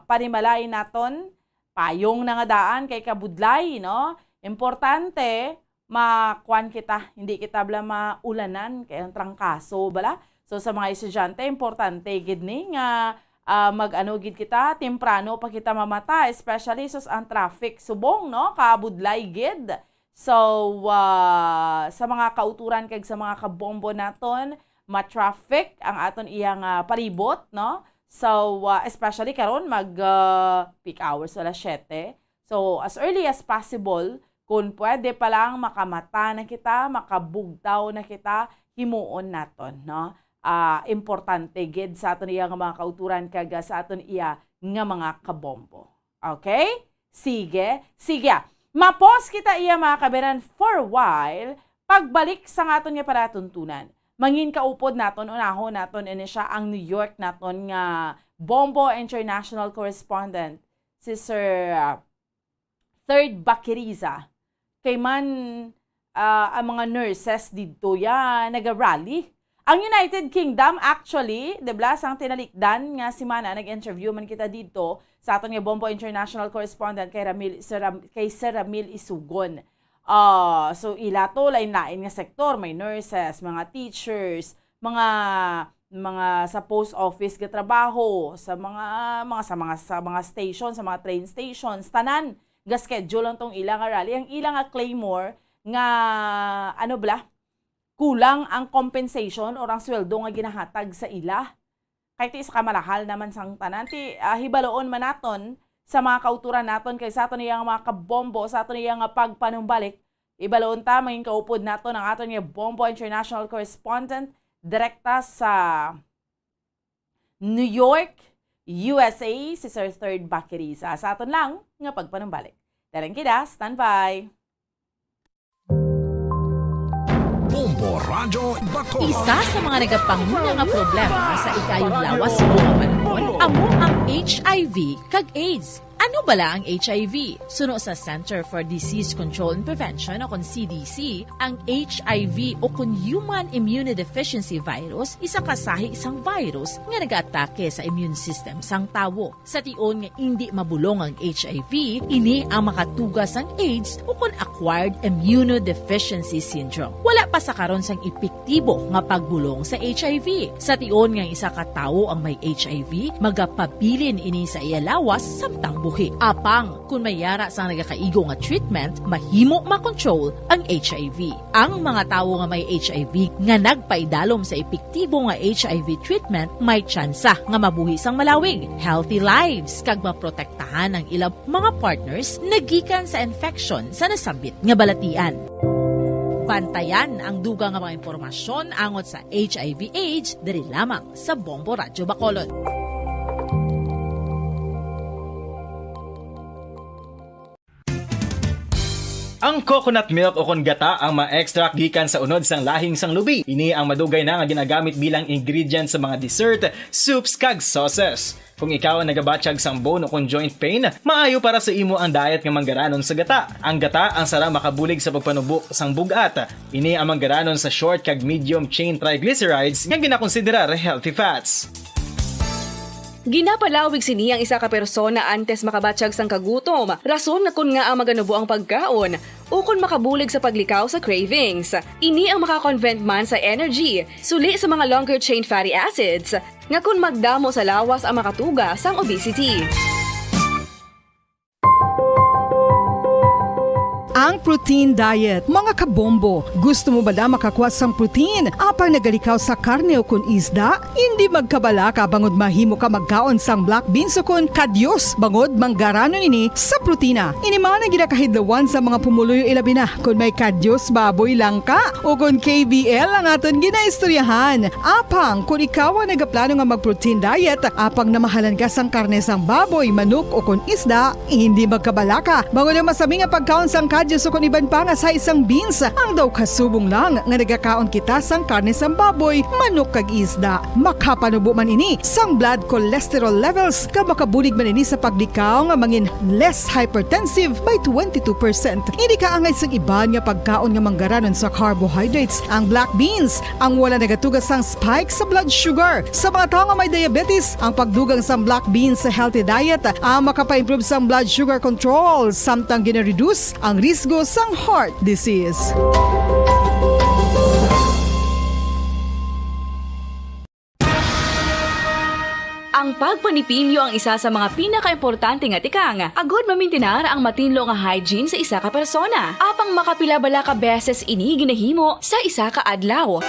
panimalay naton, payong na nga daan kay kabudlay, no? Importante, makuan kita, hindi kita bala maulanan kay ang trangkaso bala. So, sa mga estudyante, importante gid ni nga, ah, mag-ano gid kita, temprano pa kita mamata, especially sus ang traffic subong, no? Kabudlay gid. So, ah, sa mga kauturan kag sa mga kabombo naton, ma-traffic ang aton iya nga palibot, no? So, ah, especially karon mag, ah, peak hours, alas siyete. So, as early as possible, kung pwede pa lang, makamata na kita, makabugtaw na kita, himuon naton, no? Ah, importante gid sa aton iya nga mga kauturan kag sa aton iya nga mga kabombo. Okay? Sige, sige. Ma-pause kita iya, mga kabiran, for a while, Pagbalik sa aton nga palatuntunan, mangin kaupod naton, unahon naton ini siya ang New York naton nga Bombo International Correspondent, si Sir, ah, Third Bakiriza. Kay man, ah, ang mga nurses didto ya naga-rally. Ang United Kingdom, actually, di ba, sang tinalikdan nga semana, nag-interview man kita didto sa aton nga Bombo International Correspondent kay Ramil, Sir Ram-, kay Sir Ramil Isugon. Ah, so, ila to, lain-lain nga sektor, may nurses, mga teachers, mga, mga sa post office nga trabaho, sa mga, mga, sa mga, sa mga station, sa mga train stations, tanan, ga-schedule lang tong ila nga rally. Ang ila nga claymore nga, ano bala, kulang ang compensation or ang sweldo nga ginahatag sa ila. Kay ti sa kamalahal naman sang tanan, ti, ah, hibaloon man naton sa mga kauturan naton kay sa aton iya nga mga kabombo, sa aton iya nga pagpanumbalik, hibaloon ta, mangin kaupod naton ang aton nga Bombo International Correspondent direkta sa New York, U S A, si Sir Third Bakiriza. Sa aton lang nga pagpanumbalik. Darang kida, standby. Bombo Radyo Bacolod. Isa sa mga nagapanguna nga problema sa ikayong lawas sa mga panahon amo ang H I V kag AIDS. Ano bala ang H I V? Suno sa Center for Disease Control and Prevention o kon C D C, ang H I V o kon Human Immunodeficiency Virus isa ka sahi sang virus nga nagaatake sa immune system sang tawo. Sa tion nga indi mabulong ang H I V, ini ang makatuga sang AIDS ukon Acquired Immunodeficiency Syndrome. Wala pa sa karon sang epektibo nga pagbulong sa H I V. Sa tion nga ang isa ka tawo ang may H I V, magapabilin ini sa iya lawas samtang buhi. Apang kon may yara sang nagakaigo nga treatment, mahimo makontrol ang H I V. Ang mga tawo nga may H I V nga nagpaidalom sa epektibo nga H I V treatment may tsansa nga mabuhi sang malawig, healthy lives, kag maprotektahan ang ilang mga partners nagikan sa infection sa nasambit nga balatian. Bantayan ang dugang nga mga impormasyon angot sa H I V AIDS diri lamang sa Bombo Radyo Bacolod. Ang coconut milk o kon gata ang ma-extract gikan sa unod sang lahing sang lubi. Ini ang madugay na nga ginagamit bilang ingredient sa mga dessert, soups, kag sauces. Kung ikaw ang nagabatyag sang bone o kon joint pain, maayo para sa imo ang diet nga manggaranon sa gata. Ang gata ang sarang makabulig sa pagpanubo sang bug-at. Ini ang manggaranon sa short kag medium chain triglycerides nga ginakonsiderar healthy fats. Ginapalawig sini ang isa ka persona antes makabatyag sang kagutom, rason nga kon ngaa maganubo ang pagkaon, ukon makabulig sa paglikaw sa cravings. Ini ang maka-convert man sa energy, suli sa mga longer chain fatty acids, nga kon magdamo sa lawas ang makatuga sang obesity. Ang protein diet, mga kabombo. Gusto mo bala makakuha sang protein apang nagalikaw sa karne o kon isda? Indi magkabalaka bangod mahimo ka magkaon sang black beans o kon kadyos bangod manggaranon ini sa protina. Ini man ang ginakahidlawan sa mga pumuluyo, ilabi na kon may kadyos baboy lang ka o kon K B L ang aton ginaistoryahan. Apang kon ikaw ang nagaplano nga mag-protein diet apang namahalan ka sang karne sang baboy, manok o kon isda, hindi magkabalaka bangod ang masami nga pagkaon sang kadyos ukon iban pa nga sa isang beans. Ang daw kasubong lang nga nagakaon kita sang karne sang baboy, manok kag isda. Makapanubo man ini sang blood cholesterol levels kag makabulig man ini sa paglikaw nga mangin less hypertensive by twenty-two percent. Hindi kaangay sang iban nga pagkaon nga manggaranon sa carbohydrates ang black beans, ang wala nagatuga sang spike sa blood sugar. Sa mga tawo nga may diabetes, ang pagdugang sang black beans sa healthy diet ang makapaimprove sang blood sugar control, samtang gina-reduce ang risgo sang heart disease. Ang pagpanipilyo ang isa sa mga pinakaimportante nga tikang agod mamintinar ang matinlo nga hygiene sa isa ka persona. Apang makapila bala ka beses ini ginahimo sa isa ka adlaw?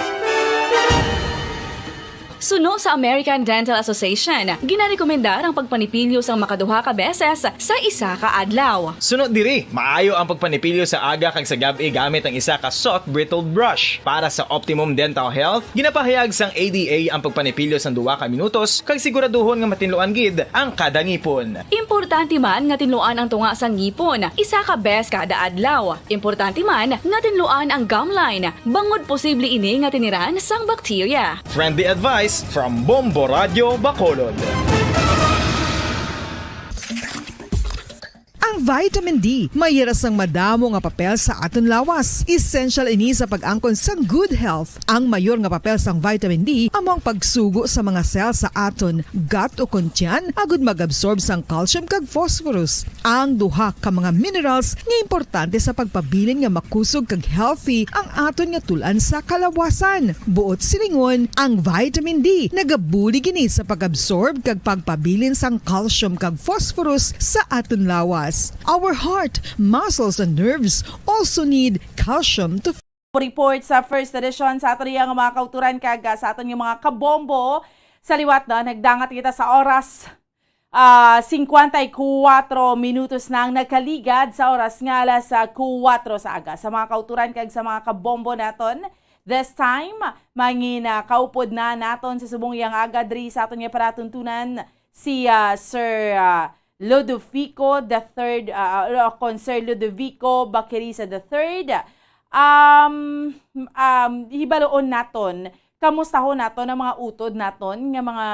Suno sa American Dental Association, ginarekomendar ang pagpanipilyo sang makaduha ka beses sa isa ka adlaw. Suno diri, maayo ang pagpanipilyo sa aga kag sa gab-i gamit ang isa ka soft bristled brush. Para sa optimum dental health, ginapahayag sang A D A ang pagpanipilyo sang duha ka minutos kag siguraduhon nga matinluan gid ang kada ngipon. Importante man nga tinluan ang tunga sang ngipon isa ka bes kada adlaw. Importante man nga tinluan ang gum line, bangod posible ini nga tiniran sang bakterya. Friendly advice from Bombo Radyo Bacolod. Ang vitamin D may ira sang madamo nga papel sa aton lawas. Essential ini sa pag-angkon sang good health. Ang mayor nga papel sang vitamin D amo ang pagsugo sa mga cell sa aton gut o kon tiyan agud mag-absorb sang calcium kag phosphorus, ang duha ka mga minerals nga importante sa pagpabilin nga makusog kag healthy ang aton nga tul-an sa kalawasan. Buot silingon, ang vitamin D nagabulig ini sa pag-absorb kag pagpabilin sang calcium kag phosphorus sa aton lawas. Our heart, muscles, and nerves also need calcium to Report sa first edition sa aton nga mga kauturan kag, ah, sa aton nga mga kabombo. Sa liwat na, nagdangat kita sa oras, ah, singkwenta y kuwatro minutos na ang nagkaligad sa oras nga alas, ah, kuwatro sa aga. Sa mga kauturan kag sa mga kabombo naton, this time, mangin, ah, kaupod na naton sa subong yang aga diri sa aton nga palatuntunan si, ah, Sir, ah, Ludovico the third, ah, ah, kon Sir Ludovico Baqueriza the third. Um, um, hibaluon naton, kamustahon naton ang mga utod naton nga mga,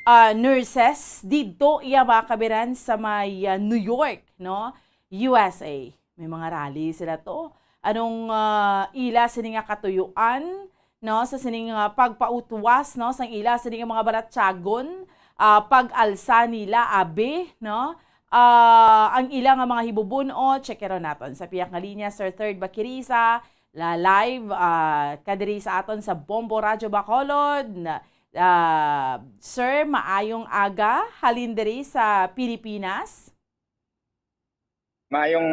ah, nurses didto iya mga kabiran sa may, ah, New York, no? U S A. May mga rally sila to. Anong, ah, ila sini nga katuyuan, no, sa sining, ah, pagpautwas, no, sang ila sining mga balatyagon, ah, pag-alsa nila, abi, no? Ah, ang ila nga mga hibubun-o, check naton sa piyak nga linya, Sir Third Bakirisa, la live, ah, kadiri sa aton sa Bombo Radyo Bacolod. Na, ah, sir, maayong aga, halin diri sa Pilipinas. Maayong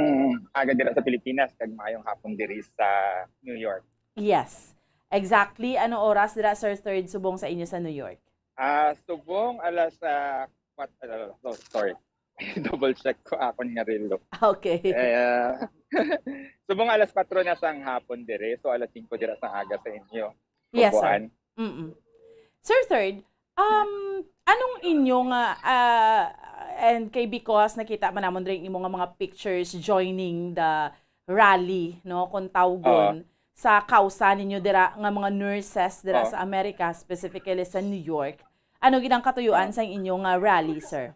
aga dira sa Pilipinas kag maayong hapon diri sa New York. Yes. Exactly. Ano oras dira, Sir Third, subong sa inyo sa New York? Ah, subong alas, ah, kwat-, ah, oh, sorry. Double check ko akon nga relo. Okay. Eh, ah, subong alas kwatro na sang hapon dire, so alas singko dira sa aga sa inyo. Yes, sir. Bubuan. Mm-mm. Sir Third, um, anong inyo nga, ah, and kay because nakita man namon diri ang imo nga mga pictures joining the rally, no, kung tawgon, Oo. sa kausa ninyo dira nga mga nurses dira Oo. sa Amerika, specifically sa New York. Ano gid ang katuyuan Oo. sa inyo nga rally, sir?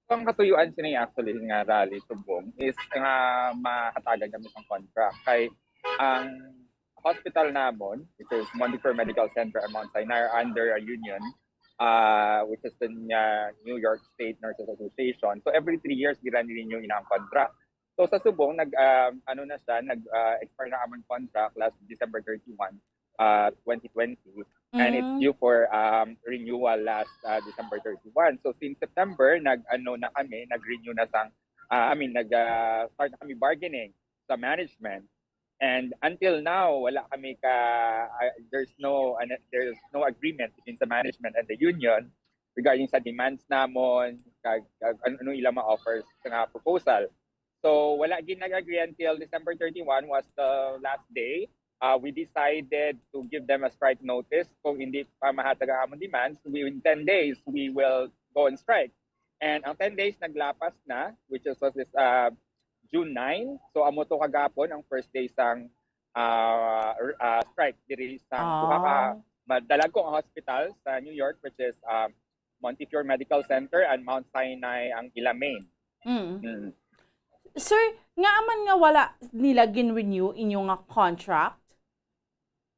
Ang katuyuan sini actually nga rally subong is nga mahatagan kami sang contract kay ang hospital namon, which is Montefiore Medical Center and Mount Sinai, are under a union, ah, which is the, uh, New York State Nurses Association. So every three years gira ni-renew ina ang contract. So sa subong nag, ah, ano na siya, nag, ah, expire na amon contract last December thirty-one, ah, twenty twenty, and it's Mm. due for, um, renewal last, ah, December thirty-one. So since September, nag-ano na kami, nag-renew na sang, ah, I mean, nag, ah, start na kami bargaining sa management. And until now, wala kami ka, ah, there's no, ano, there's no agreement between sa management and the union regarding sa demands namon, kag, kag ano, ano ila ma-offer sa nga proposal. So, wala gid nag-agree until December thirty-one was the last day. Uh, we decided to give them a strike notice. Kung hindi pa mahatag ang among demands, we, in ten days, we will go on strike. And ang ten days naglapas na, which is, was this, uh, June nine. So, amo to kagapon ang first day sang, uh, r-, uh, strike diri sa Ah. duha ka madalagko nga hospital sa New York, which is, um, Montefiore Medical Center and Mount Sinai ang ila main. Mm. Mm. Sir, ngaa man nga wala nila gin-renew inyo nga contract?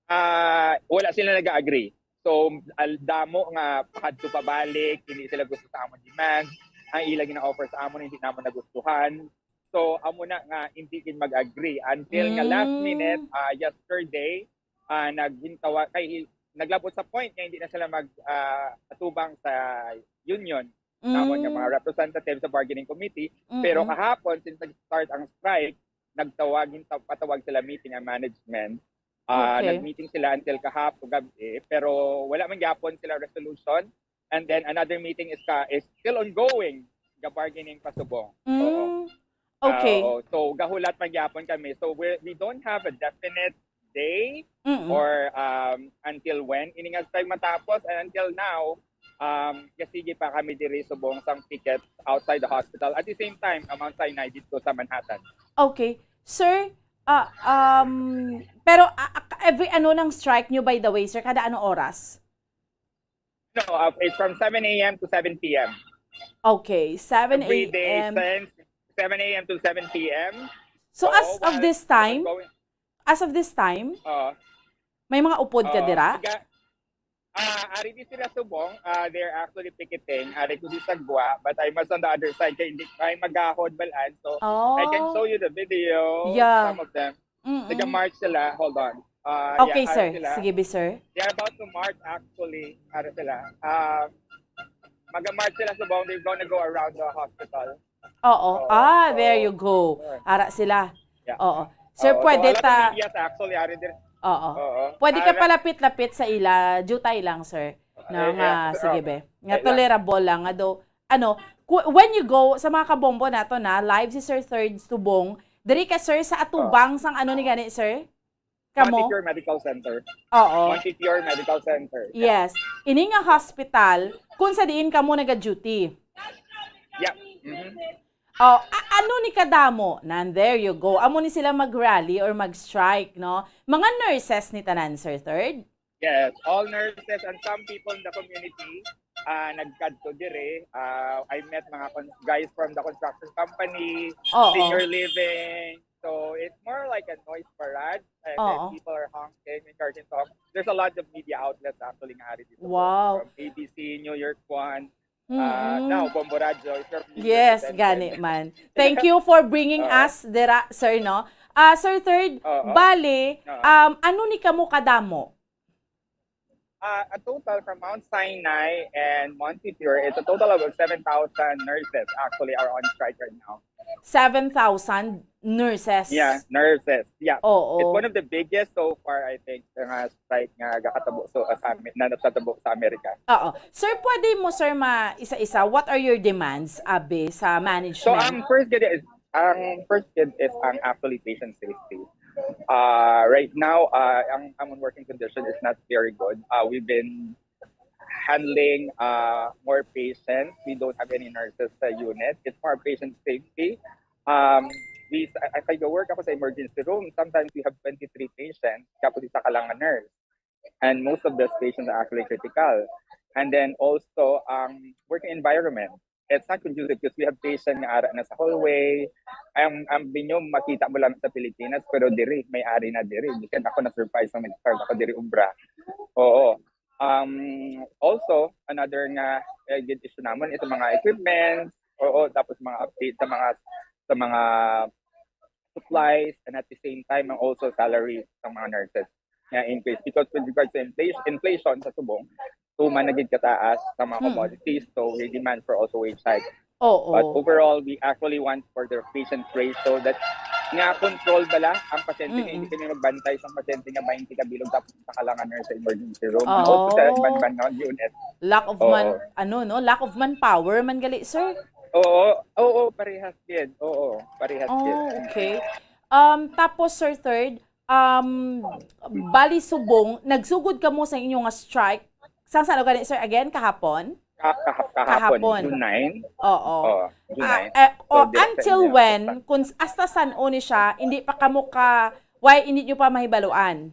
Ah, wala sila nag-agree. So, al-, damo nga pahadto pabalik, hindi sila gusto sa amon demand. Ang ila gina-offer sa amon, hindi namon nagustuhan. So, amo na nga, hindi gid mag-agree. Until nga last Mm. minute, ah, yesterday, ah, naghintawa-, kay, naglabot sa point nga hindi na sila mag, ah, atubang sa union. Namon nga mga Mm. representative sa bargaining committee. Pero Mm-mm. kahapon, since nag-start ang strike, nagtawag, hinta-, patawag sila meeting ang management. Ah, Okay. Nag-meeting sila until kahapon gabi, pero wala man gyapon sila resolution. And then another meeting is ka is still ongoing, ga-bargaining pa subong. Oo. Mm. Okay. Ah, oo. So gahulat pa gyapon kami. So we we don't have a definite day Mm-mm. or um, until when ini nga strike matapos, and until now, um, sige pa kami diri subong sang picket outside the hospital. At the same time, ang Mount Sinai dito sa Manhattan. Okay. Sir, ah, um, pero ah, ah, every ano nang strike nyo, by the way, sir? Kada ano oras? No, uh, it's from seven a m to seven p m. Okay, Every day seven a m. Since seven a m to seven p m. So as of this time, Going, as of this time, uh, may mga upod ka uh, dira? Tiga, ah, ari di sila subong. Ah, they're actually picketing. Ari ko di sa gwa, but I must on the other side. Kaya hindi kaya magahod balaan. So, Oh. I can show you the video. Yeah. Some of them. Mm-mm. Taga March sila. Hold on. Ah, Okay, yeah, sir. Ari sila. Sige, be, sir. They're about to march actually. Ari sila. Ah, maga-march sila subong. They're gonna go around the hospital. Oo. Oo, Ah, oo. There you go. Sure. Ara sila. Yeah. Oo. Sir, Oo, pwede so, a lot of ta... media actually, ari din. Oo. Oo. Pwede ka Ara- palapit-lapit sa ila. Jutay lang, sir. No, Eh, nga, eh, sige, oh. be. Nga Eh, yeah. Tolerable lang. Nga do, ano, ku- when you go, sa mga kabombo nato na, live si Sir Third Subong, diri ka, sir, sa atubang sang ano ni gani, sir? Kamo? Montefiore Medical Center. Oo. Montefiore Medical Center. Yes. Ini nga hospital, kung sa diin kamo naga-duty. Yeah. Mhm. Oh, a- ano ni kadamo? Nan, there you go. Amo ni sila mag-rally or mag-strike, no? Mga nurses ni tanan, Sir Third? Yes, all nurses and some people in the community uh, nagkadto dire. Uh, I met mga con- guys from the construction company, Oo. Senior Living. So it's more like a noise parade. And then Oo. People are honking, encouraging to honk. There's a lot of media outlets actually nga ari dito. Wow. From A B C, New York One, uh, Mm-mm. now Bombo Radyo. If you're Yes, represented. Gani man. Thank you for bringing Oo. us dira, sir, no? Ah, Sir Third, Oo. bali, Oo. um, ano ni kamo kadamo? Uh, a total from Mount Sinai and Montefiore, it's a total of seven thousand nurses actually are on strike right now. Seven thousand nurses. Yeah, nurses. Yeah. Oo. It's one of the biggest so far, I think, nga strike nga gakatabo so sa Amer- na natatabo sa Amerika. Oo. Sir, pwede mo, sir, ma isa-isa, what are your demands, abi, sa management? So ang first gid is ang first gid is ang actually patient safety. Uh, right now, uh, ang among working condition is not very good. Uh, we've been handling uh, more patients. We don't have any nurses sa unit. It's more patient safety. Um, we, I, I work ako sa emergency room. Sometimes we have twenty-three patients, tapos isa ka lang nga nurse. And most of those patients are actually critical. And then also, ang working environment. It's not conducive because we have patients nga ara na sa hallway. Ang, ang binyo makita mo lang sa Pilipinas, pero diri, may ari na diri. Bisan ako na-surprise nung nag-start ako diri ubra. Oo. Um, also, another nga eh, good issue namon is sa mga equipments, oo, tapos mga update sa mga sa mga supplies, and at the same time ang also salary sa mga nurses nga increase because with regards to inflation, inflation sa subong, tuman na gid kataas sa mga Mm. Commodities, so we demand for also wage hike. Oo. But overall, we actually want for the patient rate so that nga control bala ang pasyente, nga Mm-mm. hindi kami magbantay sa pasyente nga twenty ka bilog tapos sa kalangan sa emergency room. Oo. Also sa ban-ban nga unit. Lack of Oo. man, ano, no? Lack of manpower man gali, sir? Oo, oo, parehas gid. Oo, parehas gid. Oh, okay. Um, tapos, Sir Third, um, bali subong, nagsugod kamo sa inyo nga strike. Sang sa gani, sir, again, kahapon? Ka- kahap- kahapon, Kahapon. June nine. Oo. Oo, June Ah, nine. eh, So, oh, direct sa until inyo. When, kung s- hasta san-o ni siya, hindi pa kamo ka, why hindi nyo pa mahibaluan?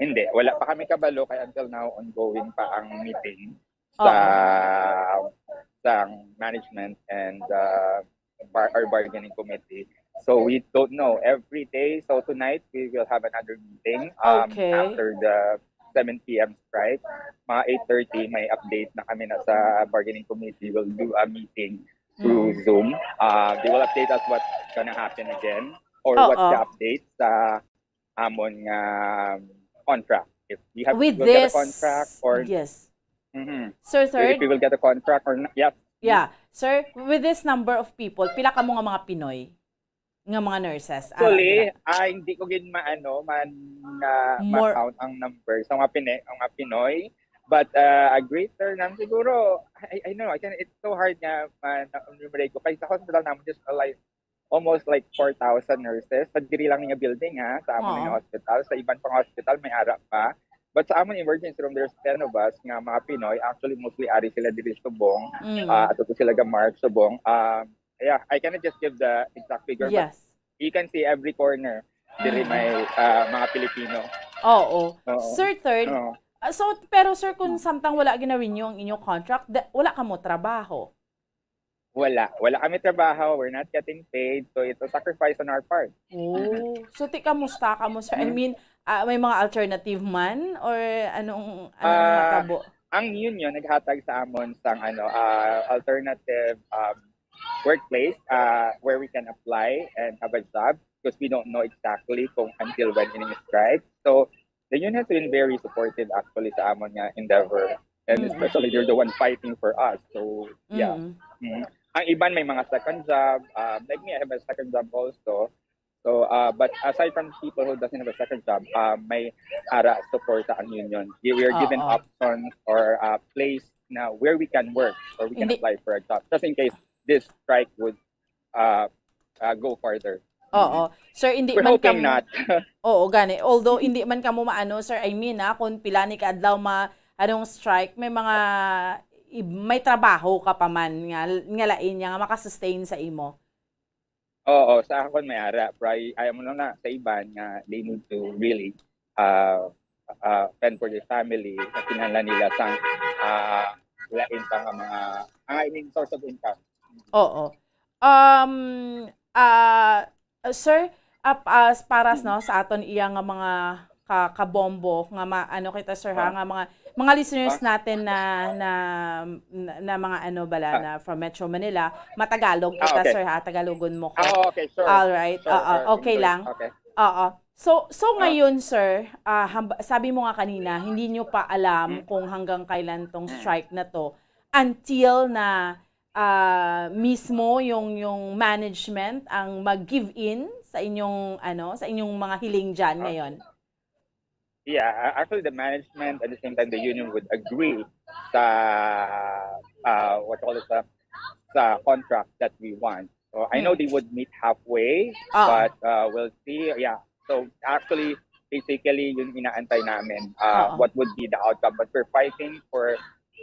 Hindi, wala pa kami kabalo kay until now ongoing pa ang meeting sa Oo. sa management and uh, bar, our bargaining committee. So we don't know every day. So tonight we will have another meeting um, Okay. after the seven p m strike. Mga eight thirty may update na kami na sa bargaining committee. We'll do a meeting through Mm. Zoom. Uh, they will update us what's gonna happen again or what's Oo. The update sa amon nga contract. If we have With we'll get this, a contract or yes. Mhm. Sir So if Third? We will get a contract or not. Yes. Yeah. Sir, with this number of people, pila kamo nga mga Pinoy? Nga mga nurses? Ara Actually, dira? ah, hindi ko gid maano man nga More- ma-count ang number sa mga Pinoy, ang mga Pinoy. But uh, a greater number siguro, I, I know, I can, it's so hard nga ma-, na-, enumerate ko. Kay sa hospital namin, just uh, like, almost like four thousand nurses. Sa diri lang nga building, ha, sa amon Oo. nga hospital. Sa iban pang hospital, may ara pa. But sa amon emergency room, there's ten of us nga mga Pinoy, actually mostly ari sila diri subong. Mm. Uh, ato sila ga-mark subong. Um, yeah, I cannot just give the exact figure, but Yes. you can see every corner diri Mm. may uh, mga Pilipino. Oo. Oo. Sir Third, Oo. ah, so, pero sir, kung samtang wala gina-renew ang inyong contract, da- wala ka mo trabaho. Wala. Wala kami trabaho. We're not getting paid. So, it's a sacrifice on our part. Oh. So, ti, kamusta ka mo, sir? I Mhm. mean, ah, may mga alternative man? Or anong, anong Ah, matabo? Ang union naghatag sa amon sang ano, ah, alternative um, workplace uh, where we can apply and have a job because we don't know exactly kung until when ini strike. So, the union has been very supportive actually sa amon nga endeavor. And Mm. especially they're the one fighting for us. So, yeah. Mm. Mm. Ang iban may mga second job. Um, like me, I have a second job also. So, uh, but aside from people who doesn't have a second job, uh, may ara suporta ang union. We are given Oo. options or uh, place na where we can work or we can Hindi- apply for a job just in case this strike would uh, uh, go further. Oo. Sir, hindi We're man hoping kamo not. Oo, gani. Although hindi man kamo maano, sir, I mean, ah, kung pila ni kaadlaw ma anong strike, may mga ib- may trabaho ka pa man nga nga lain niya nga makasustain sa imo. Oo, sa akon may ara, pero ay, ayaw mo lang na sa iban nga they need to really uh, uh, fend for their family, sa kinahanglan nila sang uh, lain pa nga mga, ang I mean, source of income. Oo. Um, ah, sir, ap- as paras no sa aton iya nga mga ka kabombo nga ma, ano kita, sir, ha, Ah. nga mga mga listeners Ah. natin na na na, na mga ano bala Ah. na from Metro Manila, matagalog Ah, kita, okay. Sir, ha, Tagalogon mo ko. Ah, okay, sure. All right. Sure, Oo, sure. okay Enjoy. lang. Okay. Oo. So so Ah. ngayon, sir, ah, hamba- sabi mo nga kanina, hindi nyo pa alam Mm. kung hanggang kailan tong Mm. strike na to until na ah, mismo yung yung management ang mag-give in sa inyong ano, sa inyong mga hiling diyan Ah. ngayon. Yeah, uh, actually the management at the same time the union would agree sa uh, what you call it, sa, sa contract that we want. So I know Hmm. they would meet halfway, Oo. but uh, we'll see. Yeah. So actually, basically, yung inaantay namin, uh, Oo. what would be the outcome. But we're fighting for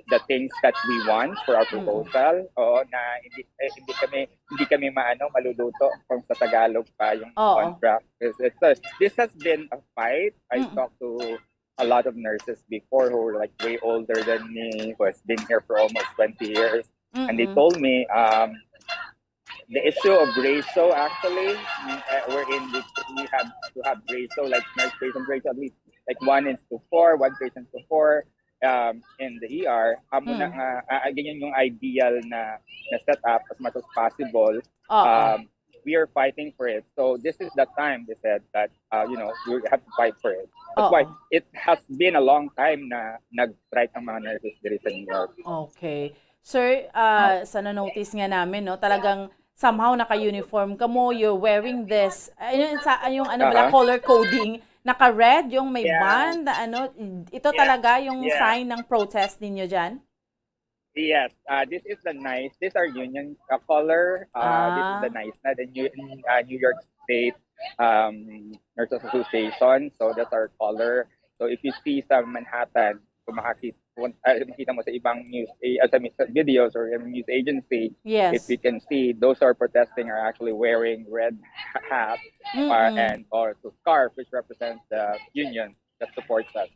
the things that we want for our Mm. proposal. Oo, na hindi eh, hindi kami hindi kami maano maluluto kung sa Tagalog pa yung Oo. contract. It's, it's a, this has been a fight. I Mm. talked to a lot of nurses before who were like way older than me, who has been here for almost twenty years. And they Mm-mm. told me um, the issue of ratio actually, uh, wherein we, we have to have ratio, like nurse patient ratio, at least like one is to four, one patient to four um, in the E R. Amo na Mm. nga, uh, ganyan yung ideal na, na setup as much as possible. Oo. Um, we are fighting for it. So this is the time, they said, that uh, you know, we have to fight for it. That's Oo. why it has been a long time na nag-strike ang mga nurses diri sa New York. Okay. Sir, ah, sa na-notice nga namin, no, talagang somehow naka-uniform kamo, you're wearing this, ayun, sa, yung ano bala, Aha. color coding, naka-red, yung may Yeah. band, ano, ito Yeah. talaga yung Yeah. sign ng protest ninyo dyan? Yes, uh, this is the nice, these are union uh, color. Uh, this is Ah. the nice na the New, uh, New York State um, Nurses Association. So that's our color. So if you see sa Manhattan, kung makakita, kung, uh, makita mo sa ibang news, eh, uh, sa, sa videos or yung news agency, if Yes. you can see, those who are protesting are actually wearing red ha- hats or, Mm-mm. and also scarf, which represents the union that supports us.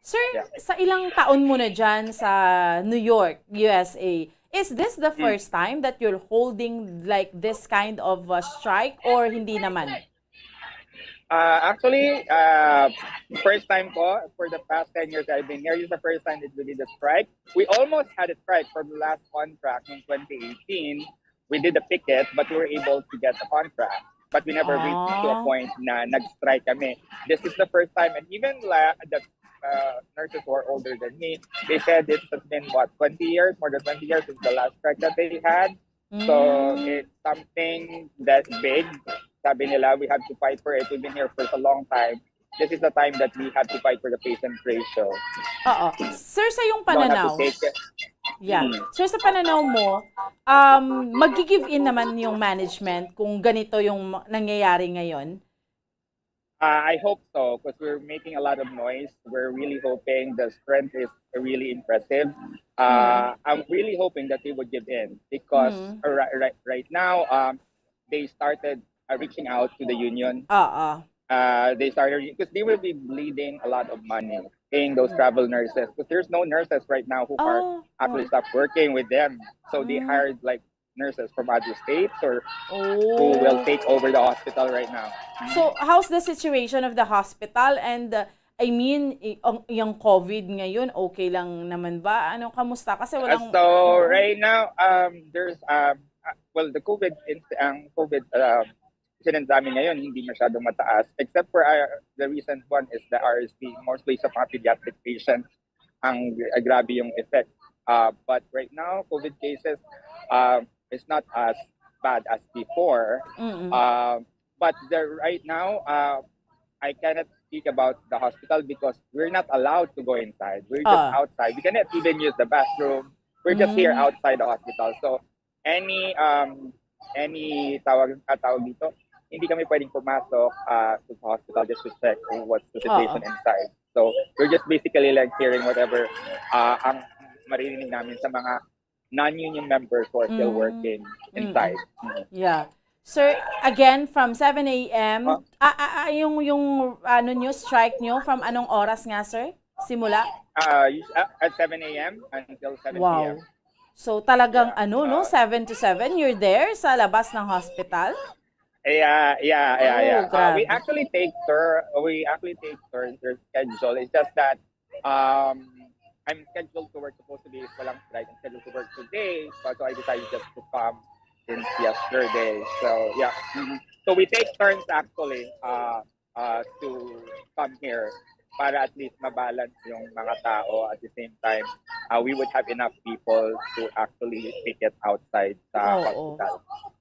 Sir, Yeah. sa ilang taon mo na dyan sa New York, U S A, is this the Mm. first time that you're holding like this kind of uh, strike or hindi naman? Uh, actually, uh, first time ko, for the past ten years I've been here, this is the first time that we did a strike. We almost had a strike for the last contract in twenty eighteen. We did a picket, but we were able to get a contract. But we never reached to a Ah. point na nag-strike kami. This is the first time, and even la- the uh, nurses who are older than me, they said it has been, what, twenty years, more than twenty years since the last strike that they had. So Mm. it's something that's big. Sabi nila, we have to fight for it. We've been here for a long time. this is the time that we have to fight for the patient's ratio. Oo. Sir, sa iyong Don't have pananaw, to take it. yeah. Mm. Sir, sa pananaw mo, um, mag-give in naman yung management kung ganito yung ma- nangyayari ngayon? Uh, I hope so because we're making a lot of noise. We're really hoping the strength is really impressive. Uh, I'm really hoping that they would give in because Mm. uh, right, right, right now um, they started uh, reaching out to the union. Oo. Uh, they started because they will be bleeding a lot of money paying those travel nurses because there's no nurses right now who are Oh. actually stopped working with them. So they Mm. hired like nurses from other states or who will Oh. take over the hospital right now. So, how's the situation of the hospital? And, uh, I mean, i- ang, yung COVID ngayon, okay lang naman ba? Ano, kamusta? Kasi Uh, walang... so Oo. right now, um, there's um, uh, well, the COVID, in, ang COVID um, incidence namin ngayon hindi masyadong mataas except for uh, the recent one is the R S V, mostly sa mga pediatric patients ang uh, grabe yung effect. Uh, but right now, COVID cases uh, is not as bad as before. Mm-mm. Uh, but the, right now, uh, I cannot speak about the hospital because we're not allowed to go inside. We're just Ah. outside. We cannot even use the bathroom. We're just here Mm. outside the hospital. So any um any tawag uh, tawag dito, hindi kami pwedeng pumasok uh, sa hospital just to check what's the situation Oo. inside. So we're just basically like hearing whatever uh, ang maririnig namin sa mga non-union members who are still Mm. working Mm. inside. Mm. Yeah. Sir, again, from seven a m, Ah. ah, ah, ah, yung, yung, ano nyo, strike nyo, from anong oras nga, sir? Simula? Uh, us- uh, at seven a m until seven p m. Wow. So, talagang, Yeah. ano, no? Uh, Seven to seven, you're there sa labas ng hospital? Yeah, yeah, yeah, Oh, yeah. Uh, we grabe. actually take turn. We actually take turns their schedule. It's just that um, I'm scheduled to work supposedly if walang strike. I'm scheduled to work today, but so I decided just to come since yesterday. So yeah. Mhm. So we take turns actually uh, uh, to come here para at least mabalance yung mga tao at the same time uh, we would have enough people to actually take it outside sa Oo. Hospital.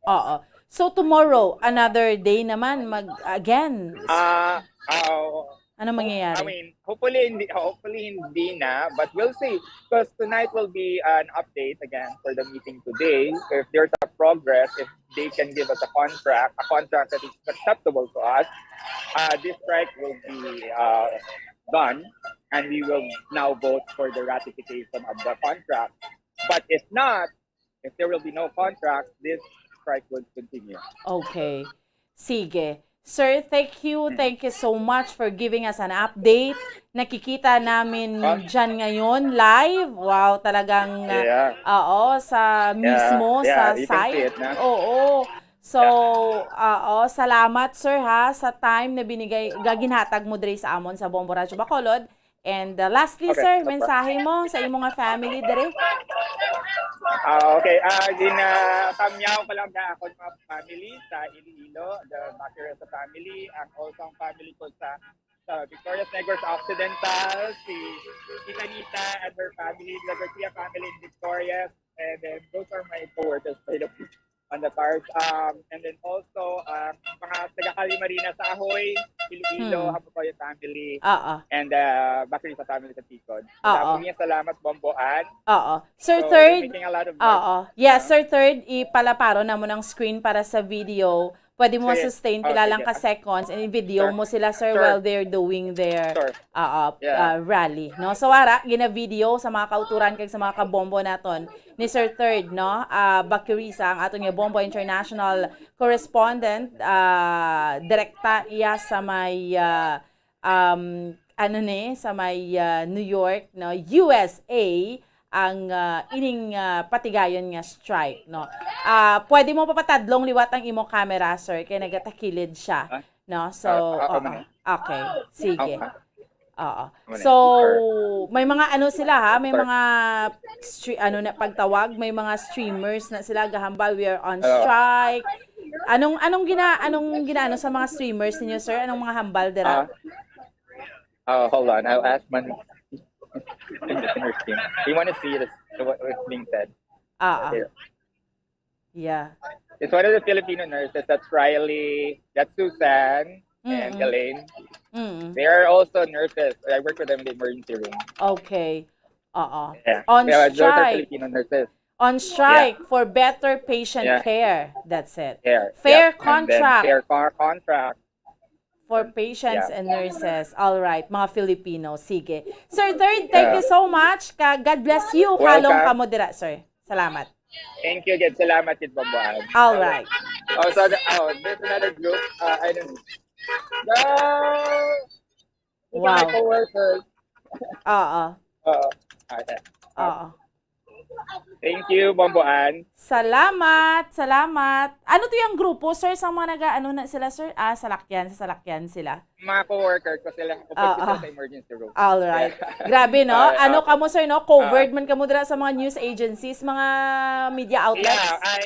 Oo. So tomorrow, another day naman, mag again. Ah, ah, Ano I mangyayari? mean, hopefully hindi, hopefully hindi na, but we'll see. Because tonight will be an update again for the meeting today. If there's a progress, if they can give us a contract, a contract that is acceptable to us, uh, this strike will be uh, done, and we will now vote for the ratification of the contract. But if not, if there will be no contract, this strike will continue. Okay. Sige. Sir, thank you. Mm. Thank you so much for giving us an update. Nakikita namin Ah. dyan ngayon live. Wow, talagang uh, Yeah. Oo, sa Yeah, mismo yeah, sa you can see site. It na. Oo. So, oo, salamat sir ha sa time na binigay gaginhatag mo diri sa amon sa Bombo Radyo Bacolod. And uh, lastly, Okay, sir, no problem. Mensahe mo sa imo nga family diri? Ah, okay. Ah, ginatamyaw ko lang na ako mga family sa Iloilo, the Baqueresa family, ang also ang family ko sa sa Victorias Negros Occidental, si Tita Nita and her family, the Garcia family in Victorias, and then those are my co-workers by the on the cars. Um, and then also, um, mga taga Cali Marina sa Ahoy, Iloilo, Hmm. Habutoyo family, Oo. and uh, Baqueresa family sa Ticon. Oo. Maraming salamat, Bomboan. Oo. Sir So, Third, we're making a lot of noise. Oo. Yes, Ah. Sir Third, ipalaparo na mo ng screen para sa video. Pwede mo Sige. sustain Oh, pila sige. lang ka seconds and video Sure. mo sila, sir, Sure. while they're doing their Sure. uh, uh, Yeah. uh, rally, no? So, ara, gina-video sa mga kauturan kag sa mga kabombo naton ni Sir Third, no? Uh, Bakirisa, ang aton nga Bombo International correspondent, uh, direkta iya sa may uh, um, ano ni, sa may uh, New York, no? U S A, ang uh, ining uh, patigayon nga strike, no? Ah, pwede mo papatadlong liwat ang imo camera, sir, kay nagatakilid siya, Ah? no? So, Ah, ah, oo. man. Okay, sige. Ah, Oo. Ano So, yun? may mga ano sila ha, may Sorry. mga stre- ano na pagtawag, may mga streamers na sila gahambal, "We are on Oo. strike." Anong anong gina anong ginaano sa mga streamers ninyo, sir? Anong mga hambal dira? Ah. Oh, hold on. I'll ask man. You want to see this, what, what's being said? Ah, ah. Here. Yeah. It's one of the Filipino nurses. That's Riley. That's Susan. And Mm-mm. Elaine. Mm. They are also nurses. I work with them in the emergency room. Okay. Oo. Yeah. On Yeah, those are strike. Filipino nurses. On strike for better patient Yeah. care. That's it. Fair. Fair Yep. And then contract. Fair co- contract. For patients Yeah. and nurses. All right, mga Filipino. Sige. Sir Third, thank Yeah. you so much. Ka God bless you. Halong Welcome. Kamo dira, sir. Salamat. Thank you again. Salamat, Kid Bomboan. All right. Oh, so the, oh, there's another group. Uh, I don't know. No! These are my Wow. Coworkers. Oo. Oo. Okay. Oo. Thank you, Bomboan. Salamat, salamat. Ano to yung grupo, sir? Sa mga naga, ano na sila, sir? Ah, salakyan, sa salakyan sila. Mga coworkers ko sila. Upod Ah, ko sila ah. Sa emergency room. All right. Yeah. Grabe, no? Ah, Ano ah. Kamo, sir, no? Covered man kamo dira sa mga news agencies, mga media outlets. Yeah, I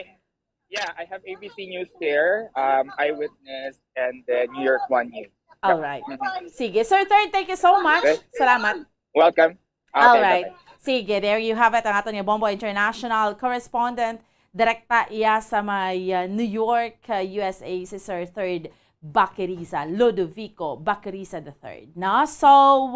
yeah, I have A B C News here, um, Eyewitness, and the New York One News. All right. Mhm. Sige, Sir Third, thank you so much. Okay. Salamat. Welcome. Okay, All right. bye-bye. Sige, there you have it. Ang aton nga Bombo International correspondent, direkta iya sa may uh, New York, uh, U S A, si Sir Third Bakiriza, Ludovico Bakiriza the third. Na? So,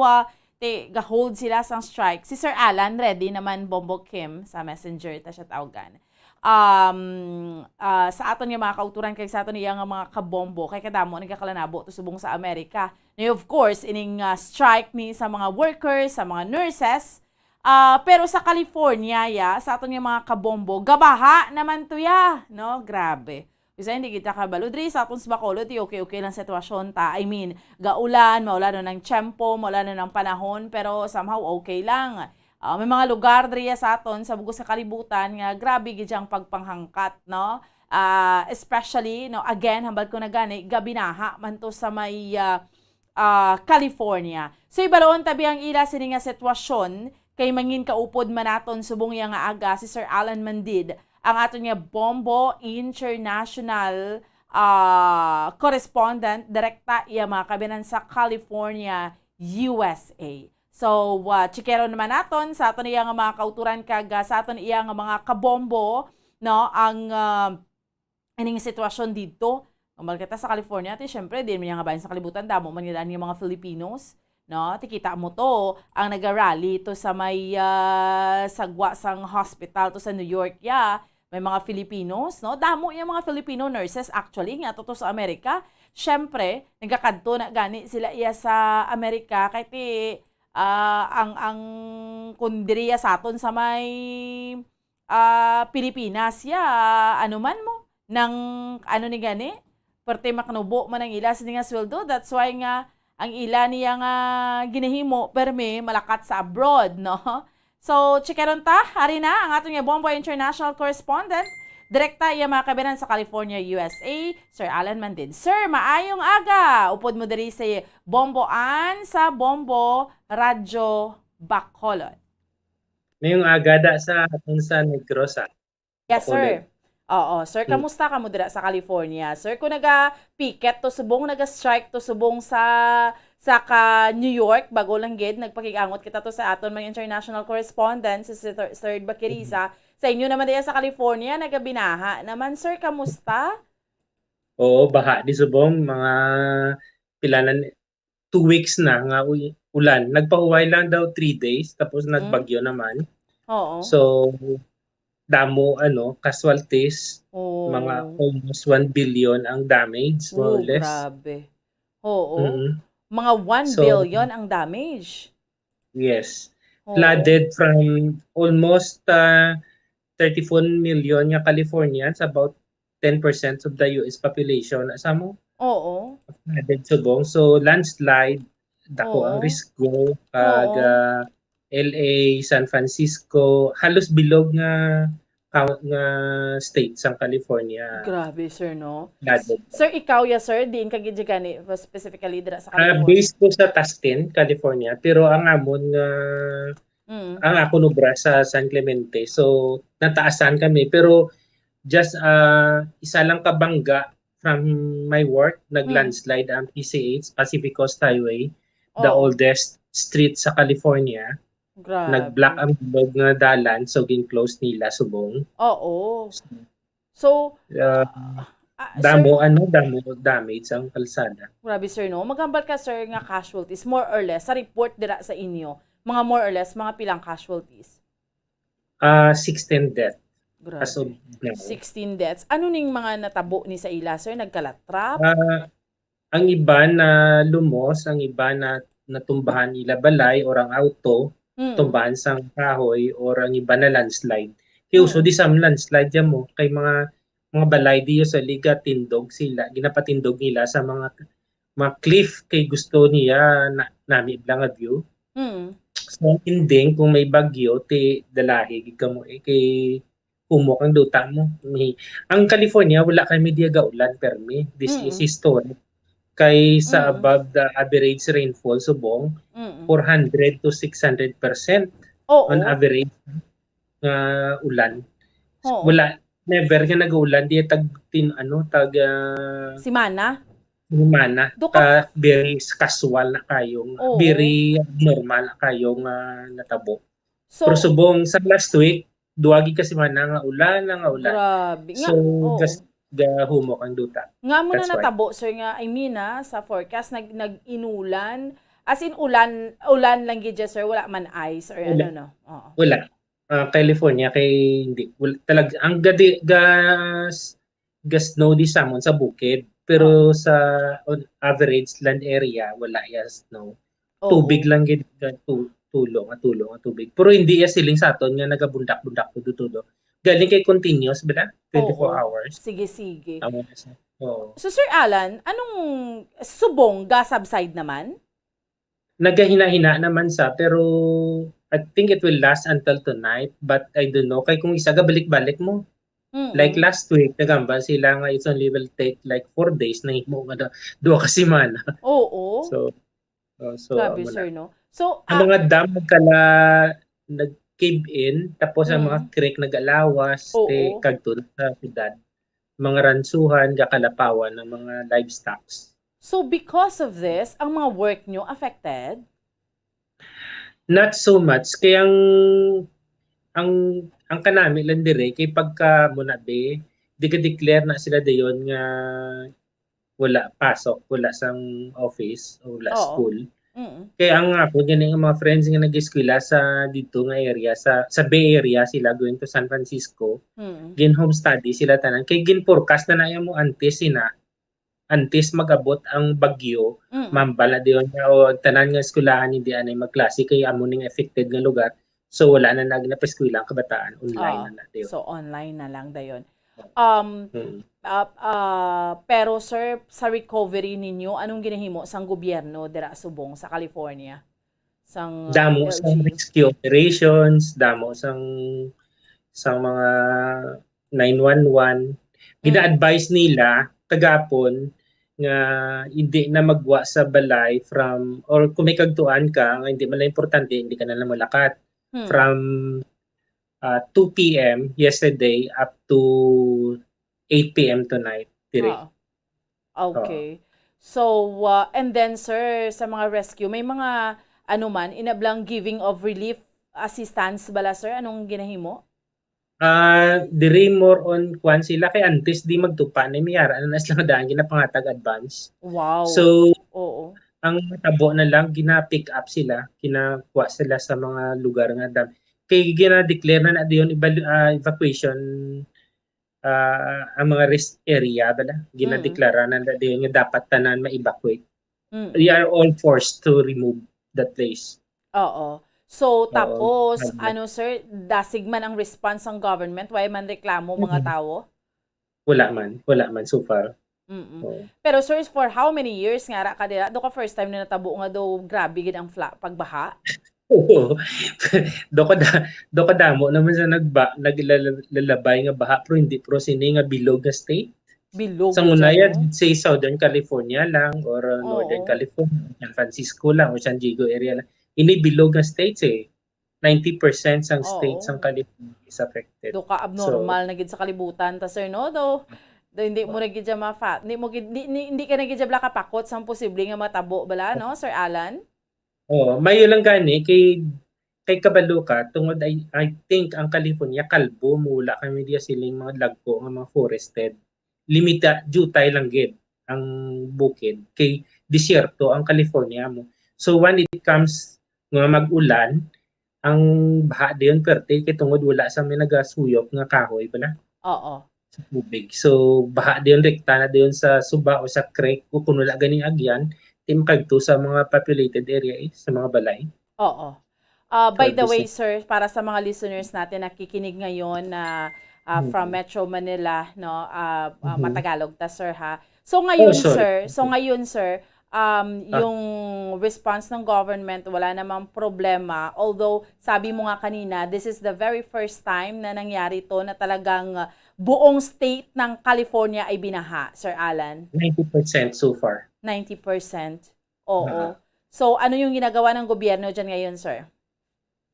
uh, te, ga-hold sila sang strike. Si Sir Alan, ready naman, Bombo Kim, sa messenger, ta siya tawgan. Um, ah, sa aton nga mga kauturan kag sa aton iya nga mga kabombo, kay kadamo nagakalanabo to subong sa Amerika. Now, of course, ining ah, strike ni sa mga workers, sa mga nurses, ah, pero sa California, ya, sa aton nga mga kabombo, gabaha naman to ya, no? Grabe. Kasi hindi kita kabalo. Diri sa aton sa Bacolod, di okay-okay lang sitwasyon ta. I mean, gaulan, maulan ng tiyempo, maulan ng panahon, pero somehow okay lang. Ah, may mga lugar diri sa aton sa bugos sa kalibutan nga grabe gid ang pagpanghangkat, no? Ah, especially, no, again, hambal ko na gani, gabinaha man to sa may ah, ah, California. So, ibaloon tabi ang ila sini nga sitwasyon kay mangin kaupod man naton subong iya nga aga si Sir Alan Mandid, ang aton nga Bombo International ah, correspondent direkta iya mga kabinan sa California, U S A. So, uh, chikero naman naton sa aton iya nga mga kauturan kag ah, sa aton iya nga mga kabombo, no, ang ah, ining sitwasyon dito. Normal kita sa California, ti syempre, di man nga bayan sa kalibutan, damo man nga daan nga mga Filipinos, no? Ti kita mo to, ang nagarally to sa may ah, sagwa sang hospital to sa New York, ya. May mga Filipinos, no? Damo yung mga Filipino nurses actually nga to, to sa Amerika. Syempre, nagakadto na gani sila iya sa Amerika kay ti ah, ang ang kun diri ya sa aton sa may ah, Pilipinas ya, ano man mo, nang ano ni gani, perte maknubo man ang ila sini nga sweldo. That's why nga ang ila niya nga ginahimo permi malakat sa abroad, no? So, chikaron ta, ari na ang aton nga Bombo International correspondent. Direkta iya mga kabinan sa California, U S A, Sir Alan Mandid. Sir, maayong aga! Upod mo diri sa Bomboan sa Bombo Radyo Bacolod. Mayong aga da sa aton sa Negros, ah. Yes, sir. Bacolod. Oo, sir, Hmm. kamusta ka mo dira sa California? Sir, kung naga-picket to subong, naga-strike to subong sa sa ka New York, bago lang gid nagpakigangot kita to sa aton mga international correspondent, si Sir Third Bakiriza. Sa inyo naman diya sa California, nagabinaha naman, sir, kamusta? Oo, baha di subong, mga pila na, two weeks na nga u-, ulan. Nagpahuway lang daw three days, tapos nagbagyo naman. Oo. So, damo, ano, casualties, Oo. mga almost one billion ang damage, more Oh, or less. Grabe. Oo. Mm. Mga one So, billion ang damage. Yes. Oo. Flooded from almost uh, thirty-four million nga Californians, about ten percent of the U S population. Asa mo? Oo. Flooded subong. So, landslide, dako ang Oo. risko. Pag Oo. uh, L A, San Francisco, halos bilog nga ka- nga state sang California. Grabe, sir, no? Flooded. Sir, ikaw, ya, sir, diin ka gid gani, specifically dira sa Ah, California? Based ko sa Tustin, California, pero ang amon nga Mm. ang akon obra sa San Clemente. So, nataasan kami, pero just ah, isa lang ka bangga from my work, Mm. nag-landslide ang P C H, Pacific Coast Highway, the Oo. oldest street sa California. Grabe. Nag-block ang bilog nga dalan, so gin-close nila subong. Oo. So, Uh, Ah, sir, Damo, ano, damo damage ang kalsada. Grabe, sir, no? Maghambal ka, sir, nga casualties, more or less, sa report dira sa inyo, mga more or less, mga pilang casualties? Ah, sixteen death as of Grabe. now. Sixteen deaths. Ano ning mga natabo ni sa ila, sir? Nagkalatrap? Ah, ang iba na lumos, ang iba na natumbahan ila balay or ang auto, Mm. tumbahan sang kahoy or ang iba na landslide. Kay uso Mm. di sa landslide ya mo kay mga mga balay di usually gatindog sila, ginapatindog nila sa mga mga cliff kay gusto niya na, nami lang nga view. Mm. So ang ending kung may bagyo ti dalahi gid kamo eh kay humok ang duta mo. May, ang California, wala kami diya gaulan, permi. This is Mm. historic. Kay sa Mm. above the average rainfall subong, Mm. four hundred to six hundred percent Oo. on average nga ulan. Oo. Wala, never nga nag-ulan diya tag tin ano, tag ah, Simana? Humana. Do ka Ka very casual na kayo, nga- Oo. very normal na kayo nga natabo. So, Pero subong sa last week, duwagi ka semana nga ulan na nga ulan. Grabe. Nga, So, oo. Just gahumok ang duta. Nga mo na That's why. Natabo, sir, nga, I mean, ah, sa forecast, nag, nag-inulan, as in, ulan, ulan lang gid, sir, wala man ice or Wala. Ano, no? Oo. Wala. Ah, California, kay hindi. Wala, talag, ang gadi, gas, gas snow di samon sa bukid. Pero Oo. Sa on average land area, wala ya snow. Oo. Tubig lang gid nga tu- tulo nga tulo nga tubig. Pero hindi iya siling sa aton nga nagabundak-bundak tudo-tudo. Galing kay continuous ba na? Twenty-four Oo. Hours. Sige, sige. Tama na siya. Oo. So, Sir Alan, anong subong ga-subside naman? Nagahina-hina naman sa, pero I think it will last until tonight, but I don't know. Kay kung isa gabalik-balik mo, Mm-mm. Like last week, nagamba sila nga it's only will take like four days na himo nga da- duha ka semana. Oo. So, Oh, so, Grabe, amo na. Sir, no? So, Ang ah, mga dam nagkala, nag-cave in, tapos ang mga Mm. Creek nag-alawas, Oo. Te, kagto na sa syudad. Mga ransuhan, gakalapawan ng mga livestocks. So, because of this, ang mga work nyo affected? Not so much. Kaya ang, ang, ang kanami lang dire, kay pagka mo na be, di ka declare na sila dayon nga wala pasok, wala sang office, o wala Oo. School. Mm. Kaya ang ako, gani ang mga friends nga nag-eskwela sa dito nga area, sa, sa Bay Area, sila going to San Francisco, Mm. gin-home study sila tanan. Kay gin-forecast na na mo antes, sina, antes mag-abot ang bagyo, Mm. mambal na diyon nga, o, tanan nga eskwelahan hindi anay magklase, kay amo ning affected nga lugar. So, wala na nag-, napaeskwela ang kabataan. Online Oo. Na na, di ba? So, online na lang dayon. Um, Mm. ah, ah, pero, sir, sa recovery ninyo, anong ginahimo sang gobyerno dira subong sa California? Sang Damo sang L G U? Rescue operations, damo sang, sang mga nine one one. Mm. Gina-advise nila kagapon nga hindi na magwa sa balay from, or kung may kagtuan ka nga hindi man lang importante, hindi ka na lang malakat. Hmm. From, ah, two P M yesterday up to eight P M tonight, diri. Oo. Okay. So, ah, and then, sir, sa mga rescue, may mga, ano man, inablang giving of relief assistance bala, sir? Anong ginahimo? Ah, diri more on kwan sila kay antes di magtupa na may ara na sila daan ginapangatag advance. Wow. So, Oo. Ang natabo na lang gina-pick up sila, ginakuha sila sa mga lugar nga dam. Kay gina-declare na na diyon evalu- ah, evacuation, ah, ang mga risk area bala. Mm. Ginadeklara na na diyon nga dapat tanan ma-evacuate. Mm. They are all forced to remove that place. Oo. So, Oo, tapos, ano. Ano, sir, dasig man ang response sang government, way man reklamo mga Mm. Tawo? Wala man, wala man so far. Mm. Oo. Pero, sir, for how many years nga ra ka dira? Do ka first time na natabo nga do grabe gid ang fla- pagbaha? Oo. Do ka da- do ka damo naman sa nagba naglalabay nga baha, pero hindi pro sini nga bilog nga state. Bilog Sa gid una siya, yan, no? Say Southern California lang or uh, Northern Oo. California, San Francisco lang or San Diego area lang. Ini bilog nga states eh. Ninety percent sang Oo. States sang California is affected. Do ka abnormal So, na gid sa kalibutan ta, sir, no? Do, do hindi mo na gid siya mafa, hindi mo gid, hindi, hindi, hindi ka na gid siya bala kapakot sang posible nga matabo bala, no, Sir Alan? Oo, mayo lang gani kay kay kabalo ka tungod I, I think ang California kalbo mo wala kami diya siling mga lagko nga mga forested. limita, jutay lang gid ang bukid. Kay disyerto ang California mo. So when it comes nga mag-ulan, ang baha dayon perte kay tungod wala sa may nagasuyop nga kahoy bala Oo. sa tubig. So baha dayon, rekta na dayon sa suba o sa creek, o kung wala ganing agyan, di makadto sa mga populated area, eh, sa mga balay. Oo. Ah, by the way, sir, para sa mga listeners natin nakikinig ngayon na, ah, from Metro Manila, no, ah, ah, matagalog ta, sir, ha. So ngayon, sir, so ngayon, sir, um, Ah. yung response ng government, wala namang problema. Although, sabi mo nga kanina, this is the very first time na nangyari to na talagang, ah, buong state ng California ay binaha, Sir Alan. Ninety percent so far. Ninety percent. Oo. Ah. So, ano yung ginagawa ng gobyerno dyan ngayon, sir?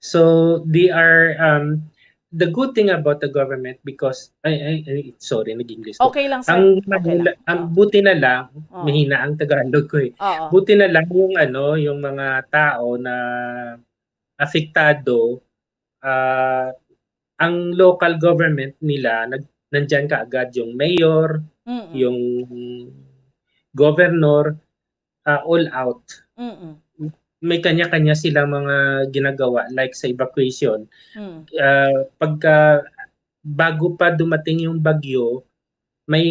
So, they are, um, the good thing about the government, because, ay, ay, ay, sorry, nag-English ko. Okay lang, sir. Ang Okay lang. Manila, ang Oo. buti na lang, Oo. mahina ang Tagalog ko eh. Oo. Buti na lang yung ano, yung mga tao na apektado, ah, ang local government nila, nag-, nandyan kaagad yung mayor, Mm-mm. yung governor, ah, all out. Mm-mm. May kanya-kanya silang mga ginagawa, like sa evacuation. Mm. Ah, pagka, bago pa dumating yung bagyo, may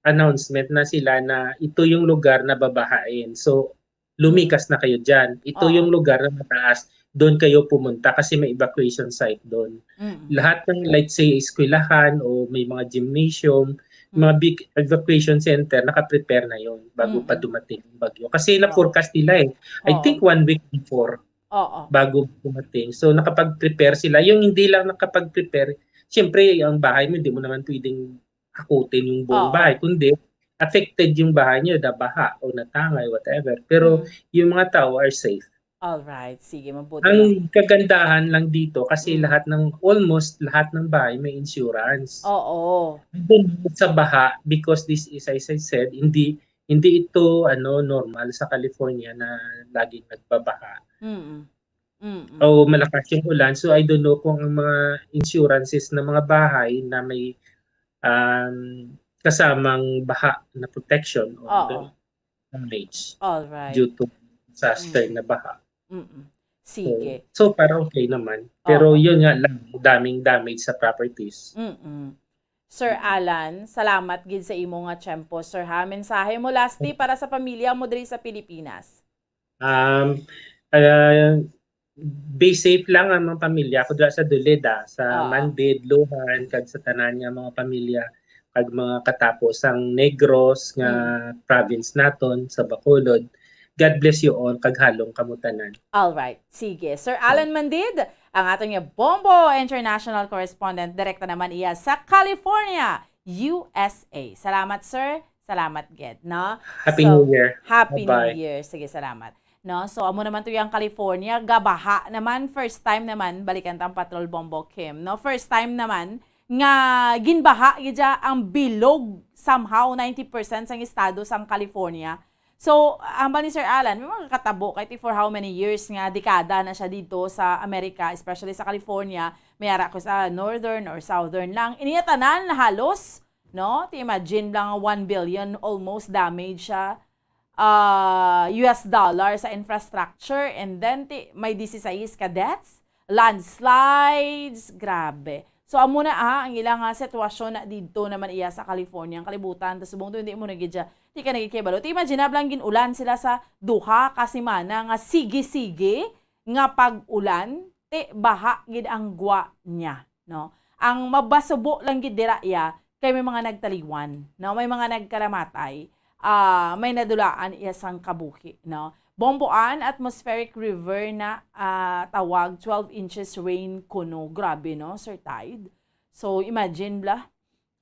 announcement na sila na ito yung lugar na babahain. So, lumikas na kayo dyan. Ito Oo. yung lugar na mataas. Doon kayo pumunta kasi may evacuation site doon. Mm. Lahat ng, let's say, eskwelahan o may mga gymnasium, Mm. mga big evacuation center, naka-prepare na yon bago pa Mm. dumating yung bagyo. Kasi Oo. na-forecast nila eh. I Oo. think one week before, Oo. bago dumating. So, nakapag-prepare sila. Yung hindi lang nakapag-prepare, siyempre, ang bahay mo, hindi mo naman pwedeng hakutin yung buong Oo. bahay, kundi affected yung bahay niyo, nabaha o natangay, whatever. Pero Mm. yung mga tao are safe. Alright. Sige, mabuti lang. Ang kagandahan lang dito, kasi Mm. lahat ng, almost lahat ng bahay may insurance. Oo. Doon sa baha, because this is, as I said, hindi, hindi ito, ano, normal sa California na laging nagbabaha. Mm. Mm. O malakas yung ulan. So, I don't know kung ang mga insurances ng mga bahay na may, um, kasamang baha na protection o Oo. damage Alright. due to disaster Mm. na baha. Mm-mm. So, Sige. so far okay naman. Pero Oo. yun nga lang, daming damage sa properties. Mm-mm. Sir Mm. Alan, salamat gid sa imo nga tiyempo, sir, ha. Mensahe mo lastly para sa pamilya mo diri sa Pilipinas. Um, ah, be safe lang ang mga pamilya ko dira sa Dulid, ah, sa Oo. Mandid, Lujan, kag sa tanan nga mga pamilya, kag mga katapo sang Negros nga Mm. province naton, sa Bacolod. God bless you all, kag halong kamo tanan. Alright. Sige. Sir Alan Mandid, ang aton nga Bombo International Correspondent, direkta naman iya sa California, U S A. Salamat, sir. Salamat gid, no? Happy So, New Year. Happy New Bye-bye. Year. Sige, salamat. No? So, amo naman to yung California. Gabaha naman, first time naman, balikan ta ang Patrol Bombo Kim, no? First time naman nga ginbaha gid siya ang bilog somehow ninety percent sang estado sang California. So, hambal ni Sir Alan, may mga katabo kay ti for how many years nga dekada na siya dito sa Amerika, especially sa California, may ara ko sa northern or southern lang. Iniya tanan halos, no? Ti imagine lang one billion almost damage siya, ah, U S dollar sa infrastructure, and then ti may disisais ka deaths, landslides, grabe. So, amo na, ah, ang ilang, ah, sitwasyon na didto naman iya sa California, ang kalibutan, tas subong to, hindi mo na gid siya, di ka na gid kabalo. Ti imagine, ablang gin-ulan sila sa duha ka semana nga sige-sige nga pag-ulan, ti baha gid ang gwa niya, no? Ang mabasubo lang gid dira iya kay may mga nagtaliwan, no? May mga nagkalamatay, ah, may nadulaan iya sang kabuhi, no? Bomboan, atmospheric river na, ah, tawag, twelve inches rain kuno. Grabe, no, Sir Tide? So, imagine, bla.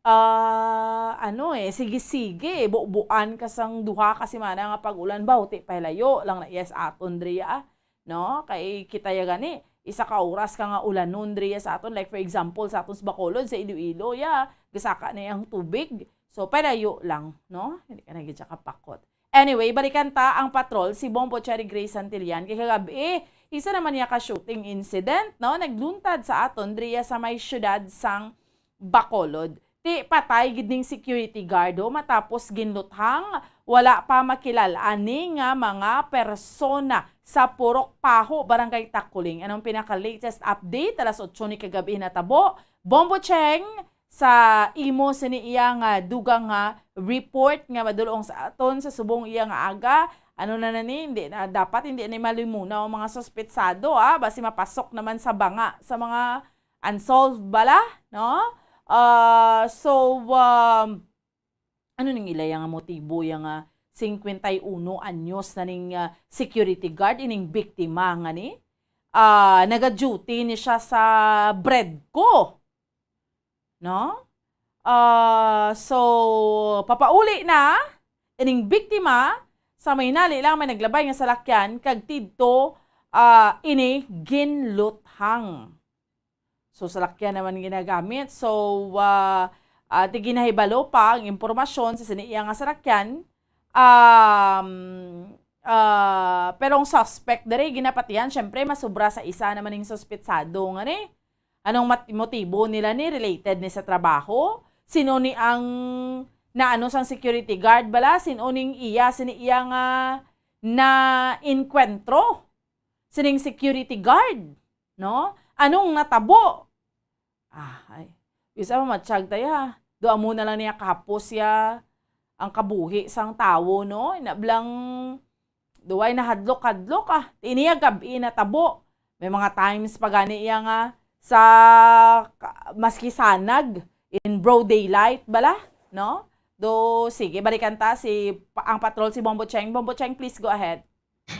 Ah, ano, eh, sige-sige, bubuan ka sang duha ka semana nga pag-ulan, bawti pa layo lang na, yes, aton diri, ah, no? Kay kita ya gani, isa ka oras ka nga ulanon diri sa aton. Like, for example, sa aton sa Bacolod, sa Iloilo, ya, gasaka na yang tubig. So, palayo lang, no? Hindi ka na gid siya kapakot. Anyway, balikan ta ang patrol, si Bombo Cherry Grace Santillan. Kay kagabi, isa naman niya ka shooting incident, no? Nagluntad sa aton, diriya sa may syudad sang Bacolod. Ti patay gid ning security guard, oh, matapos ginluthang, wala pa makilal-an ni nga mga persona sa Purok Paho, Barangay Takuling. Anong pinaka-latest update? Alas otso ni kagabi natabo. Bombo Cheng, sa imo sini iya nga dugang nga report nga madulong sa aton sa subong iya nga aga, ano na na ni, hindi na, dapat hindi na malimunaw ang mga suspetsado, ah, basi mapasok naman sa banga sa mga unsolved bala, no? Ah, so, um, ano ning ila yang motibo yang, ah, cincuenta y uno anyos na ning, ah, security guard, ining biktima nga ni, ah, naga-duty ni siya sa Bredco, no? Ah, so, papauli na ining biktima sa may nali lang may naglabay nga salakyan kag tidto, ah, ini ginluthang. So, salakyan naman ginagamit. So, ah, ah, ti ginahibalo pa ang impormasyon sa sini iya nga salakyan. Um, ah, pero ang suspect diri ginapatihan, syempre, masubra sa isa naman ning suspetsado nga ni. Anong mat-, motibo nila ni? Related ni sa trabaho? Sino ni ang naano sang security guard bala? Sino ning iya, sini iya nga na-enkwentro sining security guard, no? Anong natabo? Ah, ay. Bisa mamatsyag tayo, ha? Do amo na lang niya kahapos siya ang kabuhi sang tawo, no? Inablang duway na hadlok-hadlok, ah. Ti niya gab-i natabo. May mga times pa gani iya nga sa ka-, maski sanag in broad daylight bala, no? Do, sige, balikan ta si pa-, ang patrol si Bombo Cheng. Bombo Cheng, please go ahead.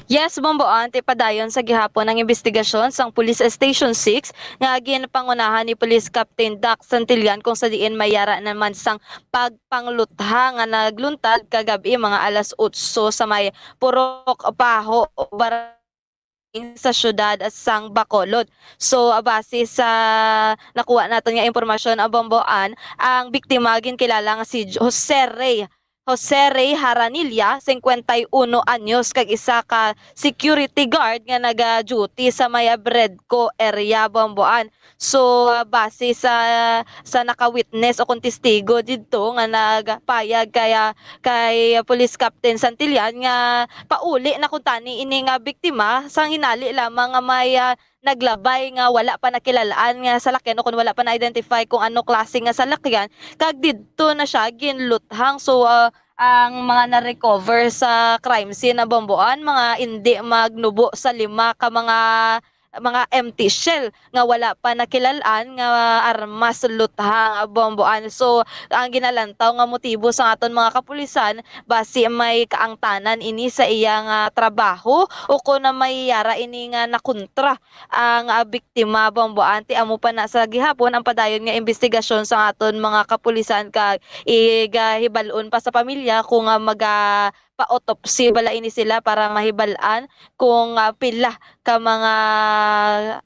Yes, Bomboan, ti padayon sa gihapon ang imbestigasyon sang Police Station six nga ginpangunahan ni Police Captain Doc Santillan, kung sa diin may yara naman sang pagpangluthang nga nagluntad kagab-i mga alas otso sa may Purok Paho, Barangay sa siyudad sang Bacolod. So, base sa nakuha naton nga impormasyon, ah, Bomboan, ang biktima ginkilala nga si J-, Jose Rey Jose Rey Haranilla, cincuenta y uno anyos, kag isa ka security guard nga naga-duty sa may Bredco area, Bomboan. So, ah, base sa, sa naka-witness o kung testigo didto nga nagpayag kay, ah, kay Police Captain Santillan nga pauli na kuntani ini nga biktima, sang hinali lamang nga may, ah, naglabay nga wala pa nakilal-an nga salakyan o kon wala pa na-identify kung ano klase nga salakyan, kag didto na siya ginluthang. So, ah, ang mga na-recover sa crime scene na Bomboan, mga indi magnubo sa lima ka mga, mga empty shell nga wala pa nakilal-an nga armas, luthang, Bomboan. So, ang ginalantaw nga motibo sa aton mga kapulisan, basi may kaangtanan ini sa iya nga trabaho o kon na may yara ini nga nakontra ang, ah, biktima, Bomboan. Ti amo pa na sa gihapon ang padayon nga imbestigasyon sa aton mga kapulisan, kag igahibal-on pa sa pamilya kung, ah, maga-pa-autopsy bala ini sila para mahibal-an kung, ah, pila ka mga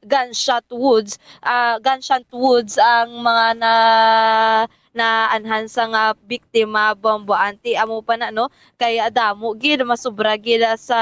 gunshot wounds, ah, gunshot wounds ang mga na naanhan sa nga biktima, Bomboan. Ti amo pa na, no, kay, ah, damo gid, masobra gid, ah, sa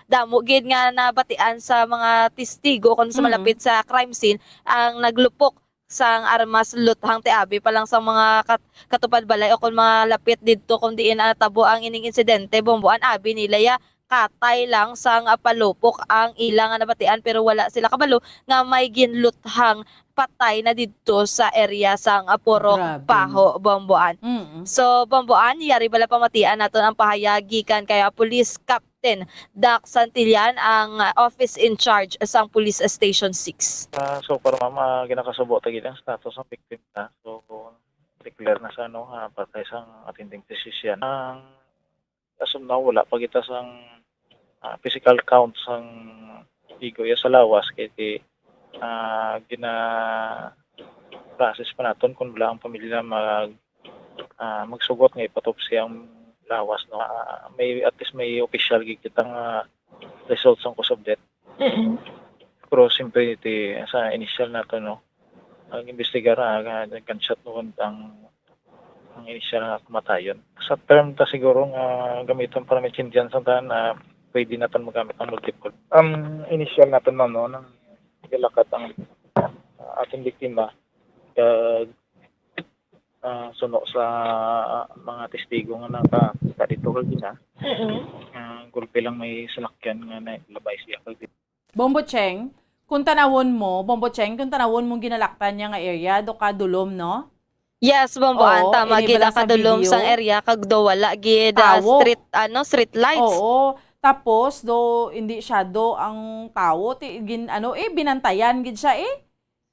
damo gid nga nabatian sa mga testigo kon sa Mm. malapit sa crime scene ang naglupok sang armas, luthang. Ti abi pa lang sa mga kat-, katupad balay o kon malapit didto kon diin natabo ang ining insidente, Bomboan, abi nila ya katay lang sang palupok ang ila nga nabatian, pero wala sila kabalo nga may ginluthang patay na didto sa area sang Purok Grabe. Paho, Bomboan. Mm. So, Bomboan, yari bala pamatian naton ang pahayag gikan kay, ah, Police Captain Doc Santillan, ang, ah, office in charge sang Police Station six. Ah, so far, ma'am, ah, ginakasubo ta gid ang status ng victim na. So, declare na sa, ano, ah, patay sang attending physician. Ang as of now, wala pa kita sang, ah, physical count sang igo iya sa lawas kay ti, ah, gina-process pa naton kung wala ang pamilya mag, ah, magsugot nga ipatopsy ang lawas, no? Ah, may, at least may official gid kita nga result sang cause of death. Mm-mm. Pero siyempre, ti, sa initial nato, no, ang imbestigar, ah, nga gunshot wound ang, ang initial nga kamatayon. Sa term ta siguro nga gamiton para maintindihan sa tanan, na pwede naton magamit ang multiple. Ang initial naton, ma'am, no, nang galakat ang, ah, ating biktima, kag ah, suno sa mga testigo nga nakakita dito kag ina, Mm-mm. nga gulpi lang may salakyan nga nalabay siya kag Bombo Cheng, kung tanawon mo, Bombo Cheng, kung tanawon mo ginalaktan niya nga area, do ka dulom, no? Yes, Bombo Ann, Oo, tama ini gid bala ang sa kadulom video. Sang area, kag do wala gid, ah, Tawo. Street, ano, street lights. Oo, tapos do hindi siya do ang tawo, ti, gin, ano, eh, binantayan gid siya, eh.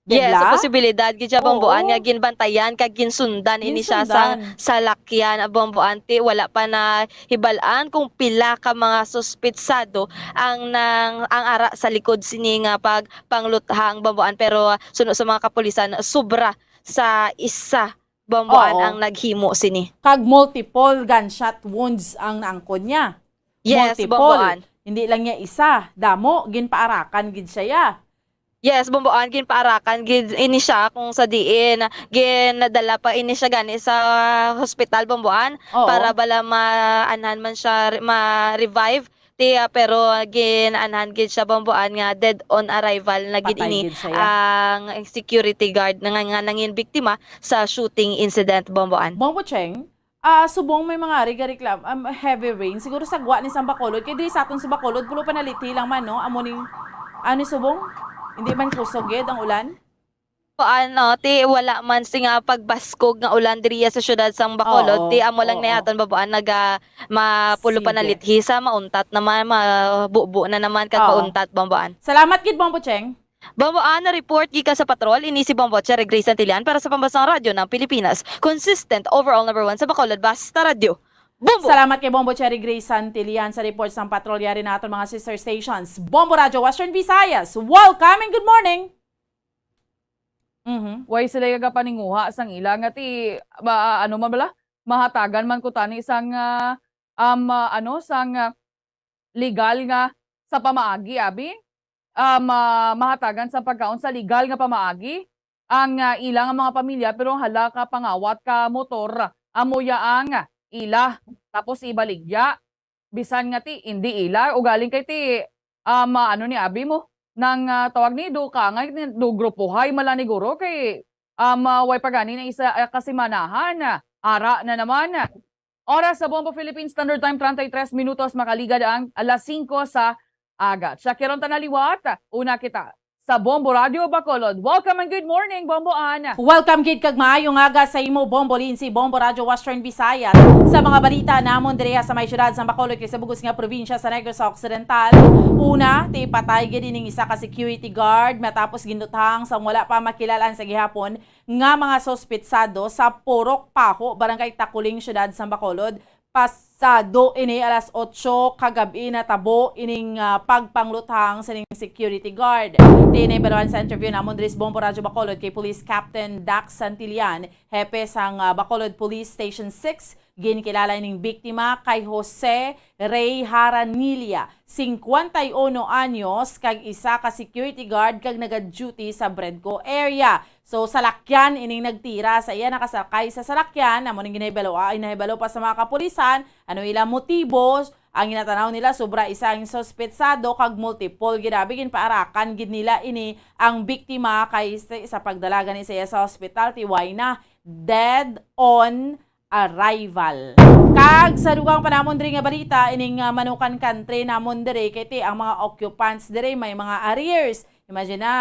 Yes, sa Dibla? Posibilidad gid siya, Bombo Ann, nga Oo. Ginbantayan kag ginsundan ini siya sang Ginsundan. Salakyan, Bombo Ann, ti wala pa nahibal-an kung pila ka mga suspitsado ang nang, ang ara sa likod sini nga pagpangluthang, Bombo Ann, pero, ah, suno sa mga kapulisan, sobra sa isa, Bombo Ann, Oo. Ang naghimo sini. Kag multiple gunshot wounds ang naangkon niya. Yes, Multiple. Bombo Ann. Hindi lang niya isa, damo, ginpaarakan gid siya. Yes, Bombo Ann, ginpaarakan gid ini siya kung sa diin ginadala pa ini siya gani sa hospital, Bombo Ann, Oo. Para bala maanhan man siya, re-, ma-revive. Ti, ah, pero gin-anhan gid siya, Bombo Ann, nga dead on arrival na gid Patay ini gid siya. Ang security guard na nga, nga nangin biktima sa shooting incident, Bombo Ann. Bombo Cheng, ah, subong may mga riga reklam-, um, heavy rain. Siguro sa gwa ni sang Bacolod. Kay diri sa aton sa Bacolod, pulo pa nalithi lang man, no? Amo ning, ano, subong? Hindi man kusog gid ang ulan? Kuan, no, ti wala man sing, ah, pagbaskog nga ulan diriya sa siyudad sang Bacolod. Oo, Ti amo lang oo. Ni aton, Bombo Ann, naga, mapulo pa Sige. Nalithi sa mauntat naman, mabubo na naman kag Oo. Mauntat, Bombo Ann. Salamat gid, Bombo Cheng. Bombo Ann, report gikan sa patrol, ini si Bombo Cherry Grace Santillan para sa Pambansang Radyo ng Pilipinas. Consistent, overall number one sa Bacolod, basta radyo. Bombo! Salamat kay Bombo Cherry Grace Santillan sa report sang patrol. Yari na aton mga sister stations. Bombo Radyo Western Visayas, welcome and good morning! Mhm. Way sila gagapaninguha sang ila nga ti, ba, ano man bala? Mahatagan man ko tani sang, ah, um, ah, ano, sang, ah, legal nga sa pamaagi, abi? Um, ah, mahatagan sa pagkaon sa legal nga pamaagi ang, ah, ila nga mga pamilya, pero ang hala ka pangawat ka motor, amo ya ang ila. Tapos ibaligya, bisan nga ti, indi ila, ugaling kay ti, um, ah, ano ni abi mo, nang, ah, tawag ni, do ka, nga ni, do grupohay mala ni guro kay, um, ah, way pa gani na isa, ah, kasimanahan, ah, ara na naman. Oras sa Bombo Philippine Standard Time, treinta y tres minutos, makaligad ang alas singko sa aga. Check karon ta na liwat. Una kita sa Bombo Radio Bacolod. Welcome and good morning, Bombo Ann. Welcome gid kag maayong aga sa imo, Bombo Lindsay, Bombo Radio Western Visayas. Sa mga balita namon diriha sa may siyudad sa Bacolod kag sa bug-os nga probinsya sa Negros Occidental. Una, ti patay gid ining isa ka security guard matapos ginluthang sang wala pa makilal-an sa gihapon nga mga suspitsado sa Purok Paho, Barangay Taculing, siyudad sa Bacolod. Pasado ini alas otso kagab-i natabo ining, ah, pagpangluthang sining security guard. Ti nahibaluan sa interview namon diri sa Bombo Radyo Bacolod kay Police Captain Dax Santillan, hepe sang, ah, Bacolod Police Station six, ginkilala ining biktima kay Jose Rey Haranilla, singkwenta y uno anyos, kag isa ka security guard kag naga-duty sa Bredco area. So, salakyan ining nagtira sa iya, nakasakay sa salakyan, amo ning ginahibalo, ah, ginahibalo pa sa mga kapulisan, ano ila motibo, ang ginatanaw nila, sobra isa ang suspetsado kag multiple gid abi, ginpaarakan gid nila ini ang biktima kay sa, sa pagdala gani sa iya sa hospital, ti way na dead on arrival. Kag sa dugang pa namon diri nga balita, ining, ah, Manukan Country namon diri, kay ti ang mga occupants diri may mga arrears. Imagine na,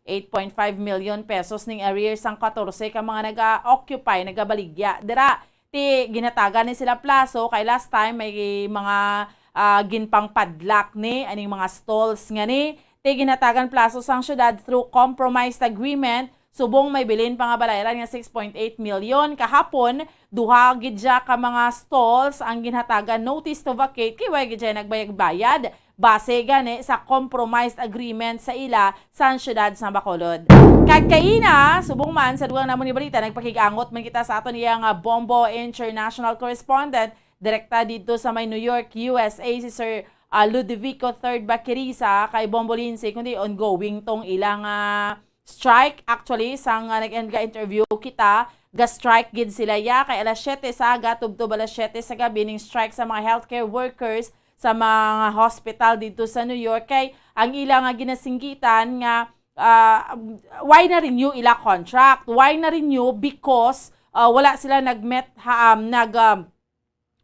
eight point five million pesos ning arrears sang katorse ka mga naga-occupy, nagabaligya dira. Ti ginhatagan ni sila plaso kay last time may mga, ah, ginpangpadlock ni aning mga stalls nga ni. Ti ginhatagan plaso sang syudad through compromised agreement. Subong may bilin pa nga balayran nga six point eight million. Kahapon, duha gid siya ka mga stalls ang ginhatagan notice to vacate kay way gid siya nagbayad-bayad base gani sa compromised agreement sa ila sa siyudad sa Bacolod. Kag kaina, subong man sa dugang namon nga balita, nagpakig-angot man kita sa aton iya nga Bombo International Correspondent, direkta didto sa may New York, U S A, si Sir, ah, Ludovico third Baquiriza kay Bombo Lindsay, kundi ongoing tong ilang, ah, strike. Actually, sang, ah, nag-, nag-interview kita, ga-strike gid sila, ya, kay alas siyete sa aga tubtob alas siyete sa gabi ning strike sa mga healthcare workers sa mga hospital dito sa New York. Kay ang ila nga ginasinggitan nga, ah, why na-renew ila contract? Why na-renew? Because ah, wala sila nag-met ha-, um, nag, um,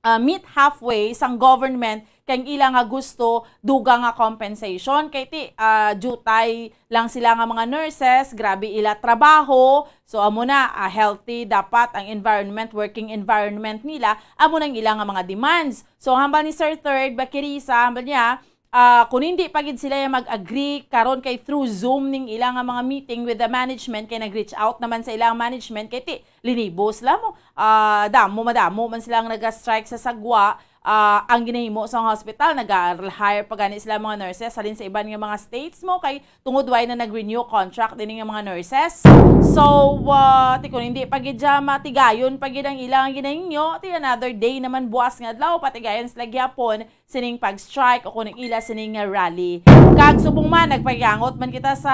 ah, meet halfway sang government kay ang ila nga gusto dugang nga compensation kay ti, ah, diutay lang sila nga mga nurses, grabe ila trabaho. So amo na, ah, healthy dapat ang environment, working environment nila, amo nang ila nga mga demands. So hambal ni Sir Third Bakirisa, hambal niya, ah, kung hindi pa gid sila yung mag-agree karon kay through Zoom ning ila nga mga meeting with the management, kay nag-reach out naman sa ilang management, kay ti, linibo sila mo, ah, damo, madamo man sila ang naga-strike sa sagwa. Ah, ang ginahimo sa hospital, nag-hire pa gani sila mga nurses halin sa iban nga mga states mo, kay tungod way na nag-renew contract din nga mga nurses. So, ah, ti kung hindi pa gid siya matigayon pa gid ang ilang ginahingyo, ti another day naman buwas nga adlaw, patigayon sila gihapon sining pag-strike o kung ila sining nga rally. Kag subong man, nagpakiangot man kita sa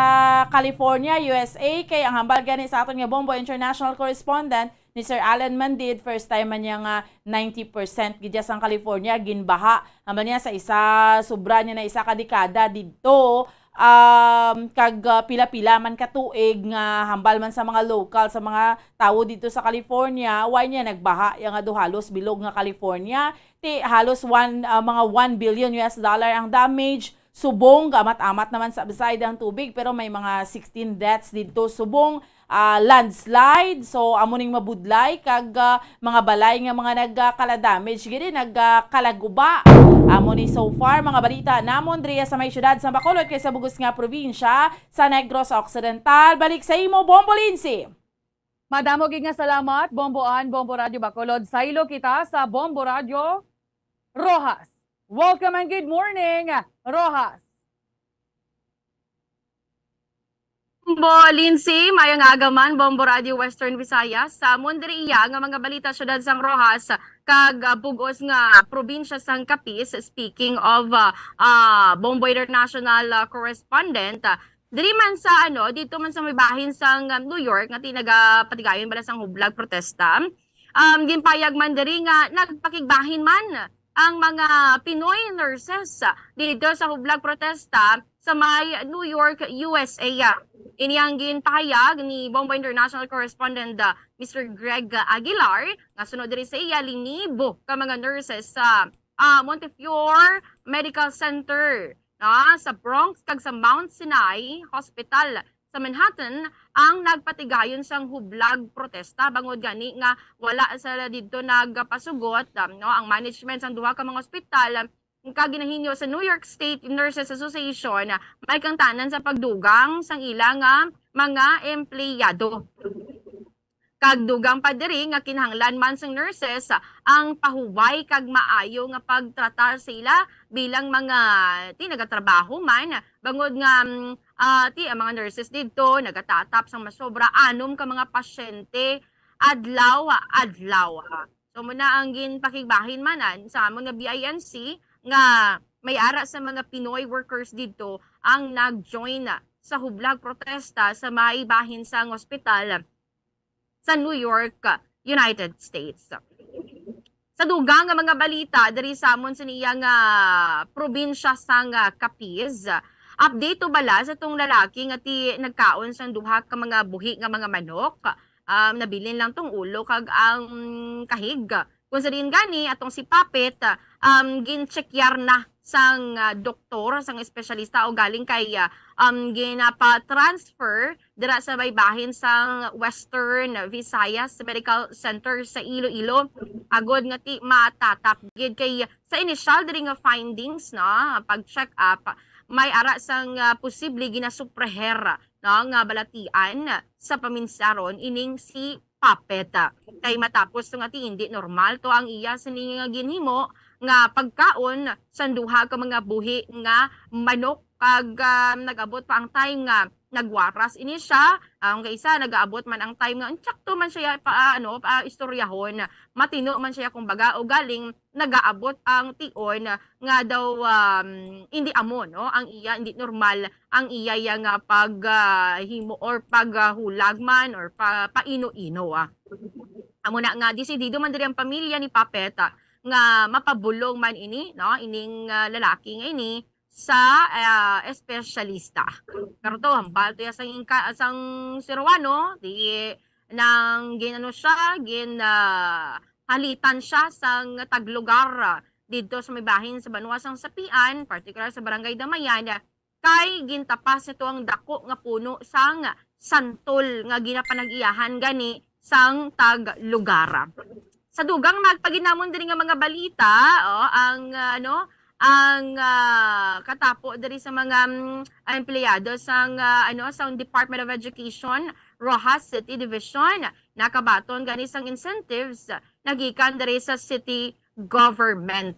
California, U S A, kay ang hambal gani sa aton nga Bombo International Correspondent, ni Sir Alan Mandid, first time man niya nga ninety percent gid sang California ginbaha. Hambal niya sa isa, sobra niya na isa ka dekada didto, um, kag, uh, pila-pila man ka tuig nga hambal man sa mga local, sa mga tawo dito sa California, why niya nagbaha ya nga do halos bilog nga California. Ti halos one, uh, mga one billion U S dollar ang damage. Subong, gamat-amat naman sa beside ang tubig, pero may mga sixteen deaths dito. Subong, ah, landslide. So, amo ning mabudlay kag, ah, mga balay nga mga nagkala-damage gid, nagkalaguba. Amo ni so far mga balita namon diri sa may siyudad sa Bacolod kay sa bugos nga probinsya sa Negros Occidental. Balik sa imo, Bombo Lindsay. Madamo gid nga salamat, Bombo Ann, Bombo Radyo Bacolod. Saylo kita sa Bombo Radyo Roxas. Welcome and good morning, Roxas. Bombo Lindsay, mayong aga man, Bombo Radyo Western Visayas. Sa amon diri iya nga mga balita, siyudad sang Roxas, kag, ah, bug-os nga probinsya sang Capiz. Speaking of, ah, ah, Bombo International, ah, correspondent, ah, diri man sa, ano, dito man sa may bahin sang, um, New York, nga ti nagapatigayon bala sang hublag protesta. Um, ginpayag man diri nga nagpakigbahin man ang mga Pinoy nurses dito sa hublag protesta sa may New York, U S A. Ini ang ginpahayag ni Bombo International Correspondent, uh, Mister Greg Aguilar, nga sunod diri sa iya, linibo ka mga nurses sa, uh, Montefiore Medical Center, no, sa Bronx kag sa Mount Sinai Hospital sa Manhattan ang nagpatigayon sang hublag protesta, bangod gani nga wala sila didto nagpasugot, um, no, ang management sang duha ka mga ospital, um, kag ginahimo sa New York State Nurses Association, uh, may kangtanan sa pagdugang sang ila nga mga empleyado. Kag dugang pa diri nga kinahanglan man sang nurses ang pahuway kag maayo nga pagtratar sa ila bilang mga ti nagatrabaho man, bangod nga, mm, ah, ti ang mga nurses didto nagatatap sang masobra anom ka mga pasyente adlaw-adlaw. So, muna ang ginpakigbahin man, ah, sa amon nga B I N C nga may ara sa mga Pinoy workers didto ang nag-join sa hublag protesta sa may bahin sang ospital sa New York, United States. Sa dugang nga mga balita diri sa amon sa niya nga probinsya sang, ah, Capiz, update to bala sa tong lalaki nga ti nagkaon sang duha ka mga buhi nga mga manok. Um, nabilin lang tong ulo kag ang kahig. Kung sa diin gani, atong si Papet, um, ginchekyar na sang, ah, doktor, sang espesyalista o galing kay, ah, um, ginapa-transfer dira sa may bahin sang Western Visayas Medical Center sa Iloilo. Agod nga ti matatap gid kay sa initial diri nga findings, no, pag-check up, may ara sang, ah, posible ginasupreher, no, nga balatian sa paminsaron ining si Papet. Kay matapos to nga ti hindi normal to ang iya sini nga ginhimo nga pagkaon sang duha ka mga buhi nga manok, kag, ah, nag-abot pa ang time nga nagwaras ini siya. Ang kaisa, nagaabot man ang time nga insakto man siya pa, ano, pa istoryahon. Matino man siya, kumbaga, o galing nagaabot ang tion nga daw, um, hindi amo, no, ang iya, hindi normal ang iya ya nga pag, ah, himo or pag, ah, hulag man or pa, paino-ino, ah. Amo na nga, desidido man diri ang pamilya ni Papet, ah, nga mapabulong man ini, no, ining, ah, lalaki nga ini sa, ah, espesyalista. Pero to, hambal to ya sang ingka-, sang Cebuano, di nang gin-, ano siya, gin, ah, halitan siya sang taglugar, ah, didto sa may bahin sa banwa sang Sapian, partikular sa Barangay Damayan, kay gintapas nito ang dako nga puno sang santol nga ginapanag-iyahan gani sang taglugar. Sa dugang magpaginamon diri nga mga balita, oh, ang, ah, ano, ang, ah, katapo diri sa mga, mm, empleyado sang, ah, ano, sang Department of Education, Roxas City Division, nakabaton gani sang incentives nagikan diri sa city government.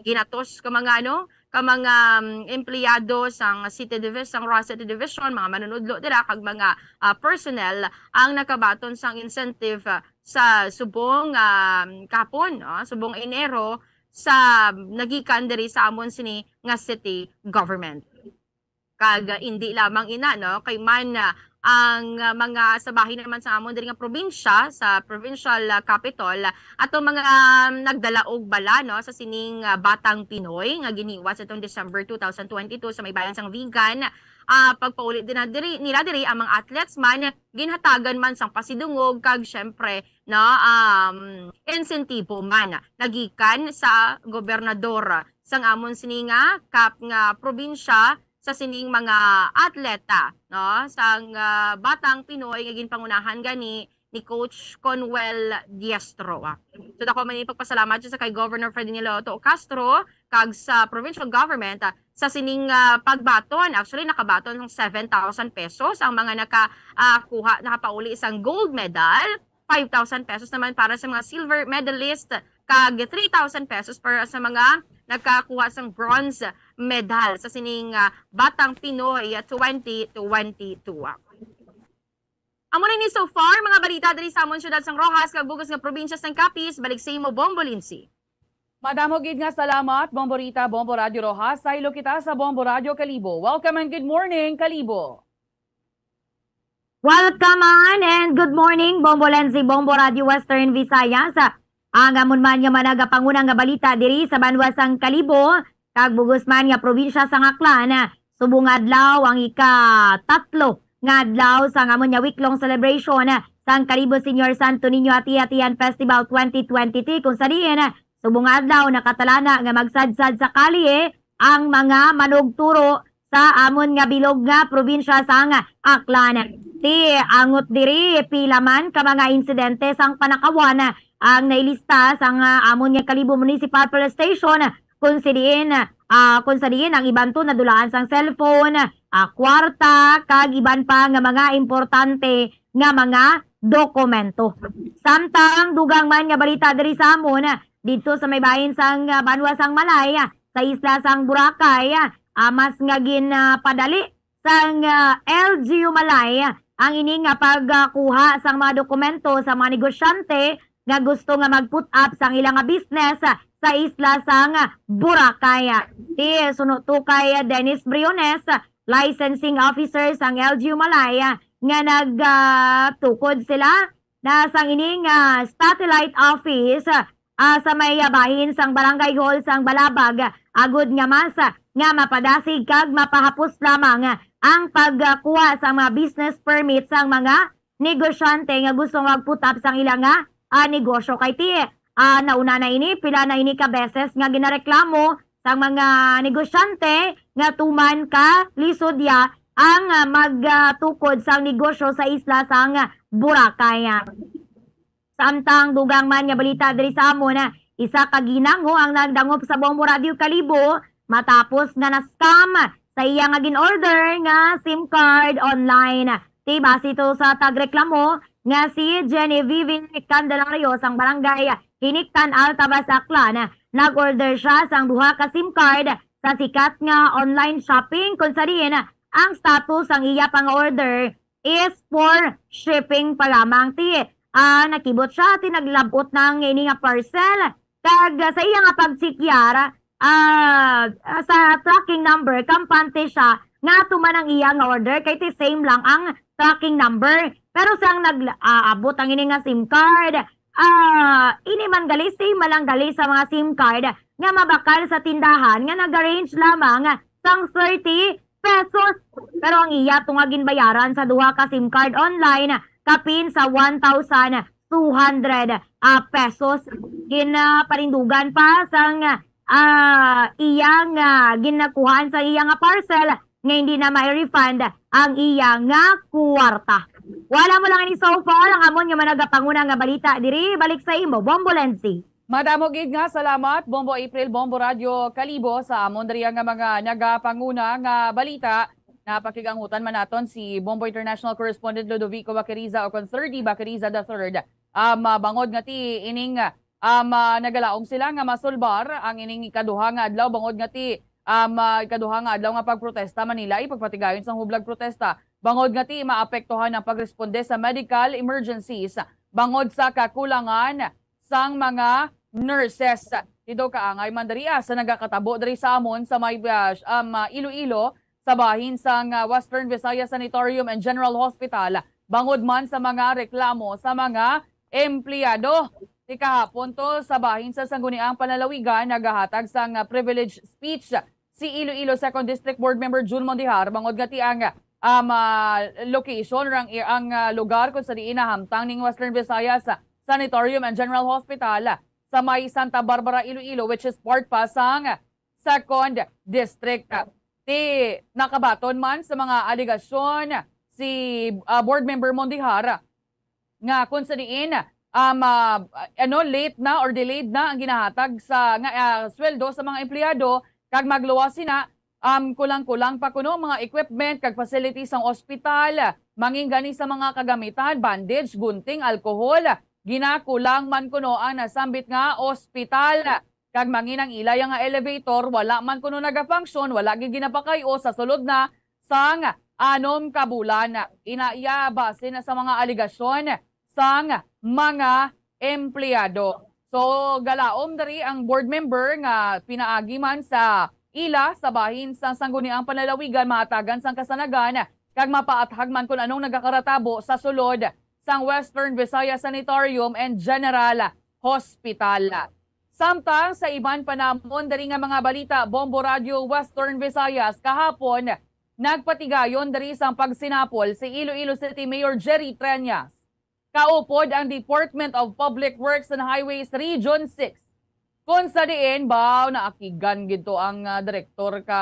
Ginatos ka mga, ano, ka mga, mm, empleyado sang City Division, sang Roxas City Division, mga manunudlo dira kag mga, ah, personnel ang nakabaton sang incentive, ah, sa subong, ah, kapon, ah, subong Enero sa nagikan diri sa amon sini nga city government. Kag, ah, indi lamang ina, no, kay man, ah, ang, ah, mga sa bahin naman sa amon diri nga probinsya, sa provincial, ah, capital, ah, ato mga, um, nagdala og bala, no, sa sining, ah, batang Pinoy nga ginhiwas atong December two thousand twenty-two sa may bayan sang Vigan. Ah, pagpauli din na diri, nila diri ang mga athletes man, ginhatagan man sang pasidungog kag syempre, no, um, insentibo man nagikan sa gobernador sang amon sini nga kap-, nga probinsya sa sining mga atleta, no, sang, ah, batang Pinoy nga ginpangunahan gani ni Coach Conwell Diestro. So, dako man ini pagpasalamat sa kay Governor Ferdinand Lotto Castro kag sa provincial government, ah, sa sining, ah, pagbaton. Actually, nakabaton sang seven thousand pesos ang mga naka, ah, kuha, nakapauli sang gold medal, five thousand pesos naman para sa mga silver medalist, kag three thousand pesos para sa mga nakakuha sang bronze medal sa sining, ah, Batang Pinoy twenty twenty-two. Amo na ini so far, mga balita diri sa amon siyudad sang Roxas kag bug-os nga probinsya sang Capiz. Balik sa imo, Bombo Lindsay. Madamo gid nga salamat, Bombo Rita, Bombo Radyo Roxas. Saylo kita sa Bombo Radyo Kalibo. Welcome and good morning, Kalibo. Welcome on and good morning, Bombo Lenzi, Bombo Radio Western Visayas. Ang amon man nga managapanguna nga balita diri sa banwa sang Kalibo, kag bug-os man nga probinsya sang Aklan. Subong adlaw ang ikatatlo nga adlaw sang amon nga week-long celebration sang Kalibo Senior Santo Niño Ati-Atian Festival twenty twenty-three, kung sa diin subong adlaw nakatalana nga magsadsad sa kalye ang mga manugturo sa amon nga bilog nga probinsya sang Aklan. Ti angot diri, pila man ka mga insidente sang panakawan ang nailista sang, ah, amon nga Kalibo Municipal Police Station, kung sa diin, ah, kung sa diin ang iban to nadulaan sang cellphone, ah, kwarta, kag iban pa nga mga importante nga mga dokumento. Samtang dugang man nga balita diri sa amon, didto sa may bahin sang, ah, banwa sang Malay, ah, sa isla sang Boracay, ah, mas nga ginpadali sang, ah, L G U Malay, ah, ang ini nga pagkuha sang mga dokumento sa mga negosyante nga gusto nga mag-put up sang ila nga business, ah, sa isla sang, ah, Boracay. Ti suno to kay, ah, Dennis Briones, ah, licensing officer sang L G U Malay, ah, nga nag, ah, tukod sila na sang ini nga satellite office, ah, sa may, ah, bahin sang Barangay Hall sang Balabag, agod nga mas, ah, nga mapadasig kag mapahapos lamang, ah, ang pagkuha sa mga business permit sang mga negosyante nga gusto mag-put up sang ila nga, ah, negosyo. Kay ti, ah, nauna na ini, pila na ini ka beses nga ginareklamo sang mga negosyante nga tuman ka lisod ya ang, ah, magtukod sang negosyo sa isla sang Boracay. Samtang dugang man nga balita diri sa amon, ah, isa ka ginango ang nagdangop sa Bombo Radio Kalibo matapos nga na-scam sa iya nga gin-order nga SIM card online. Ti base to sa tagreklamo nga si Genevieve Candelario sang Barangay Hiniktan, Altavas, Aklan, nag-order siya sang duha ka SIM card sa sikat nga online shopping, kung sa diin ang status sang iya pang-order is for shipping pa lamang. Ti, ah, nakibot siya, ti naglab-ot na ang ini nga parcel. Kag, ah, sa iya nga pagsikyar, ah, ah, sa tracking number, kampante siya nga ato man ang iya nga order, kay ti same lang ang tracking number. Pero sang nag-, ah, abot ang ini nga SIM card, ah, ini man gali, same man lang gali sa mga SIM card nga mabakal sa tindahan nga nag-range lamang sang thirty pesos. Pero ang iya to nga ginbayaran sa duha ka SIM card online, kapin sa one thousand two hundred, ah, pesos. Ginaparindugan pa sang, ah, iya nga ginakuhaan sa iya nga parcel nga hindi na ma-refund ang iya nga kuwarta. Wala mo lang ini so far ang amon nga managapanguna nga balita diri. Balik sa imo, Bombo Lenzi. Madamo gid nga salamat, Bombo April, Bombo Radyo Kalibo, sa amon diri nga mga nagapanguna nga balita. Napakig-angutan man naton si Bombo International Correspondent Ludovico Vaqueriza o kon Sir D Vaqueriza the third. Um, ah, bangod nga ti ining, um, ah, nagalaom sila nga masulbar ang ining ikaduha nga adlaw, bangod nga ti, um, ah, ikaduha nga adlaw nga pagprotesta man nila, ipagpatigayon sang hublag protesta, bangod nga ti maapektuhan ang pagresponde sa medical emergencies bangod sa kakulangan sang mga nurses. Dito kaangay man diri, ah, sa nagakatabo diri sa amon sa may, ah, um, ah, Iloilo, sa bahin sang, ah, Western Visayas Sanatorium and General Hospital, bangod man sa mga reklamo sa mga empleyado. Ti kahapon to, sa bahin sa Sangguniang Panlalawigan, nagahatag sang, ah, privilege speech si Iloilo Second District Board Member Jun Mondihar, bangod nga ti ang, um, ah, location, or ang, ang, ah, lugar kung sa diin nahamtang ning Western Visayas Sanatorium and General Hospital sa may Santa Barbara, Iloilo, which is part pa sang Second District. Ti nakabaton man sa mga alegasyon si, ah, Board Member Mondihar nga kung sa diin, um, ah, ano, late na or delayed na ang ginahatag sa nga, ah, sweldo sa mga empleyado, kag magluwas sina, um, kulang-kulang pa kuno mga equipment kag facilities sang ospital, mangin gani sa mga kagamitan, bandage, gunting, alcohol. Ginakulang man kuno ang nasambit nga ospital, kag mangin ang ila nga elevator wala man kuno nagafunction, wala gid ginapakay-o sa sulod na sang anom ka bulan. Ina iya, basin na sa mga alegasyon sang mga empleyado. So, galaom diri ang board member nga pinaagi man sa ila sa bahin sa Sangguniang Panlalawigan mahatagan sang kasanagan kag mapaathag man kun anong nagakaratabo sa sulod sang Western Visayas Sanatorium and General Hospital. Samtang sa iban pa namon diri nga mga balita, Bombo Radyo Western Visayas, kahapon, nagpatigayon diri sang pagsinapol si Iloilo City Mayor Jerry Treñas. Kaupod ang Department of Public Works and Highways Region six, kung sa diin, baw, naakigan gid to ang, ah, direktor ka,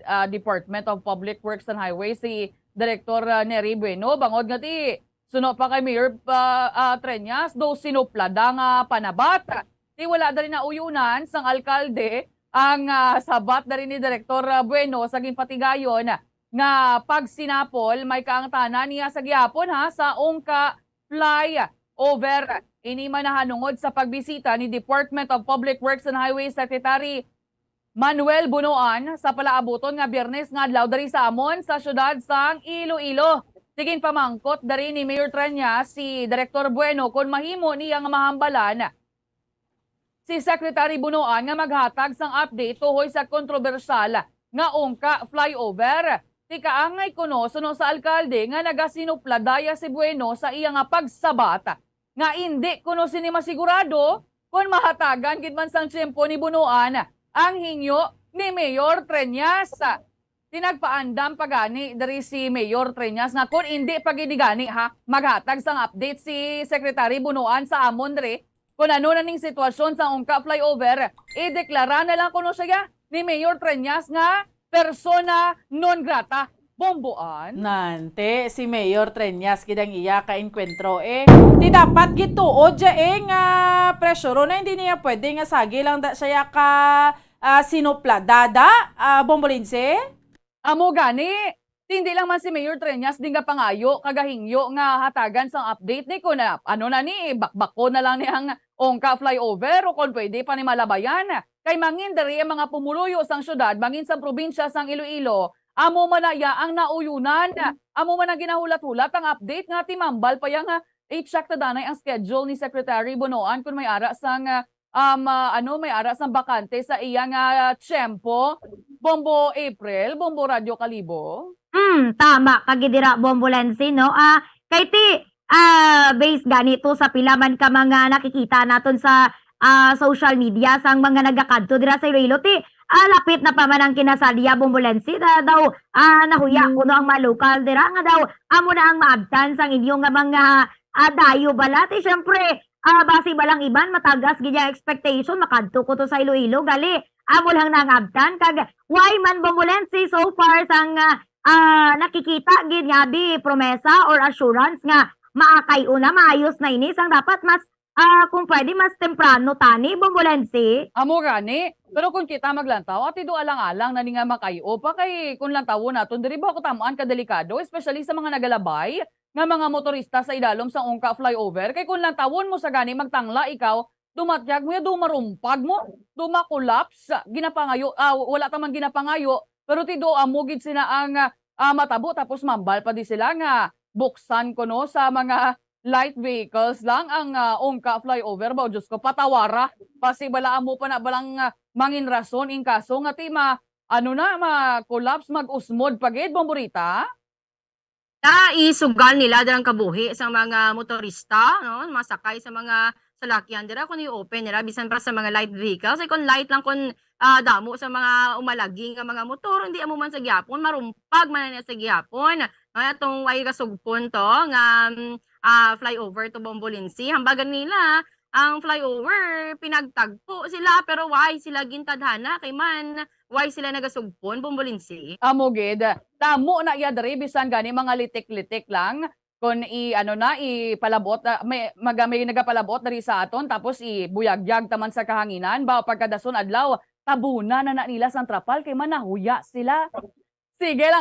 ah, Department of Public Works and Highways, si Director, ah, Nery Bueno, bangod nga ti suno pa kay Mayor, ah, ah, Treñas, daw sinuplada nga panabat. Ti wala diri nauyunan sang alkalde ang, ah, sabat diri ni Director, ah, Bueno sa ginpatigayon nga pagsinapol. May kaangtanan niya sa gihapon, ha, sa ungka flyover. Ini man nahanungod sa pagbisita ni Department of Public Works and Highways Secretary Manuel Bunoan sa palaabuton nga Biyernes nga adlaw diri sa amon sa siyudad sang Iloilo. Ti ginpamangkot diri ni Mayor Treñas si Director Bueno kon mahimo niya nga mahambalan si Secretary Bunoan nga maghatag sang update tuhoy sa kontrobersyal nga ungka flyover. Ti kaangay kuno suno sa alkalde nga nagasinuplada ya si Bueno sa iya nga pagsabat nga indi kuno sini masigurado kon mahatagan gid man sang tiyempo ni Bunoan ang hingyo ni Mayor Treñas. Ti nagpaandam pa gani diri si Mayor Treñas nga kon indi pa gid gani, ha, maghatag sang update si Secretary Bunoan sa amon diri kon ano na ning sitwasyon sa ungka flyover, ideklara na lang kuno siya ni Mayor Treñas nga persona non grata. Bomboan. Nante, si Mayor Treñas gid ang iya ka enkwentro, eh. Ti dapat gituod siya, eh, nga presyuro na, hindi niya pwede nga sagi lang da siya ka, ah, sinuplada, ah, Bombolinse? Amo gani, ti hindi lang man si Mayor Treñas din nga pangayo, kagahingyo nga hatagan sang update ni kun, ah, ano na ni, bakbako na lang ni ang ungka flyover o kon pwede pa ni malabayan. Kay mangin diri ang mga pumuluyo sang syudad, mangin sang probinsya sang Iloilo, amo man na iya ang nauyunan. Amo man ang ginahulat-hulat ang update nga timambal pa iya nga i-check ta danay ang schedule ni Secretary Bunoan kung may ara sang, ah, um, ah, ano, may ara sang bakante sa iya nga tiyempo. Bombo April, Bombo Radyo Kalibo. Hmm, tama ka gid dira, Bombo Lenzi, no? Ah, kay ti, ah, based gani to sa pila man ka mga nakikita naton sa, ah, social media sang mga nagakadto dira sa Iloilo, ti, ah, lapit na pa man ang kinasadya, Bombolensi, na daw, ah, nahuya Mm. kuno ang mga lokal dira nga daw amo na ang maabtan sang inyo nga mga, ah, dayo bala. Ti, syempre, ah, basi balang iban, matagas gid ang expectation, makadto ko to sa Iloilo, gali, amo lang na ang abtan. Kag why man, Bombolensi, so far sang, ah, ah, nakikita gid nga bi promesa or assurance nga maakay una, maayos na ini, sang dapat mas, ah, kung pwede, mas temprano tani, Bombolensi? Amo gani. Pero kung kita maglantaw, ati do alang-alang na ni nga makay-o pa kay kung lantawon naton diri ba kutam-an ka delikado, especially sa mga nagalabay nga mga motorista sa idalom sa Ungka flyover. Kay kung lantawon mo sa gani, magtangla ikaw, dumatyag mo ya, dumarumpag mo, dumakulaps, ginapangayo, ah, wala ta man ginapangayo, pero ti do amo gid sina ang, ah, matabo, tapos mambal pa di sila nga buksan kuno sa mga light vehicles lang ang, ah, Ungka flyover ba? O Diyos ko, patawara. Basi bala amo pa na balang, ah, mangin rason in kaso nga ti ma-, ano na, ma-collapse, mag-usmod pa gid, Bomborita? Na isugal nila dira ang kabuhi sa mga motorista, no? Masakay sa mga salakyan dira kung i-open nila, bisan pa sa mga light vehicles. Ay, kung light lang, kung, ah, damo sa mga umalagi nga mga motor, hindi amo man sa gihapon, marumpag man na sa gihapon. Nga atong way kasugpon to, nga, mm, ah, flyover to Bombolinsi. Hambagan nila, ang flyover, pinagtagpo sila, pero why sila gintadhana? Kay man, why sila nagasugpon, Bombolinsi? Amo gid. Damo na iya diri, bisan gani mga litik-litik lang. Kon i-, ano na, ipalabot, ah, may, maga-, may nagapalabot diri sa aton, tapos ibuyagyag taman sa kahanginan, ba, pagkadason adlaw, tabunan na, na nila sang trapal, kay man nahuya sila. Sige lang.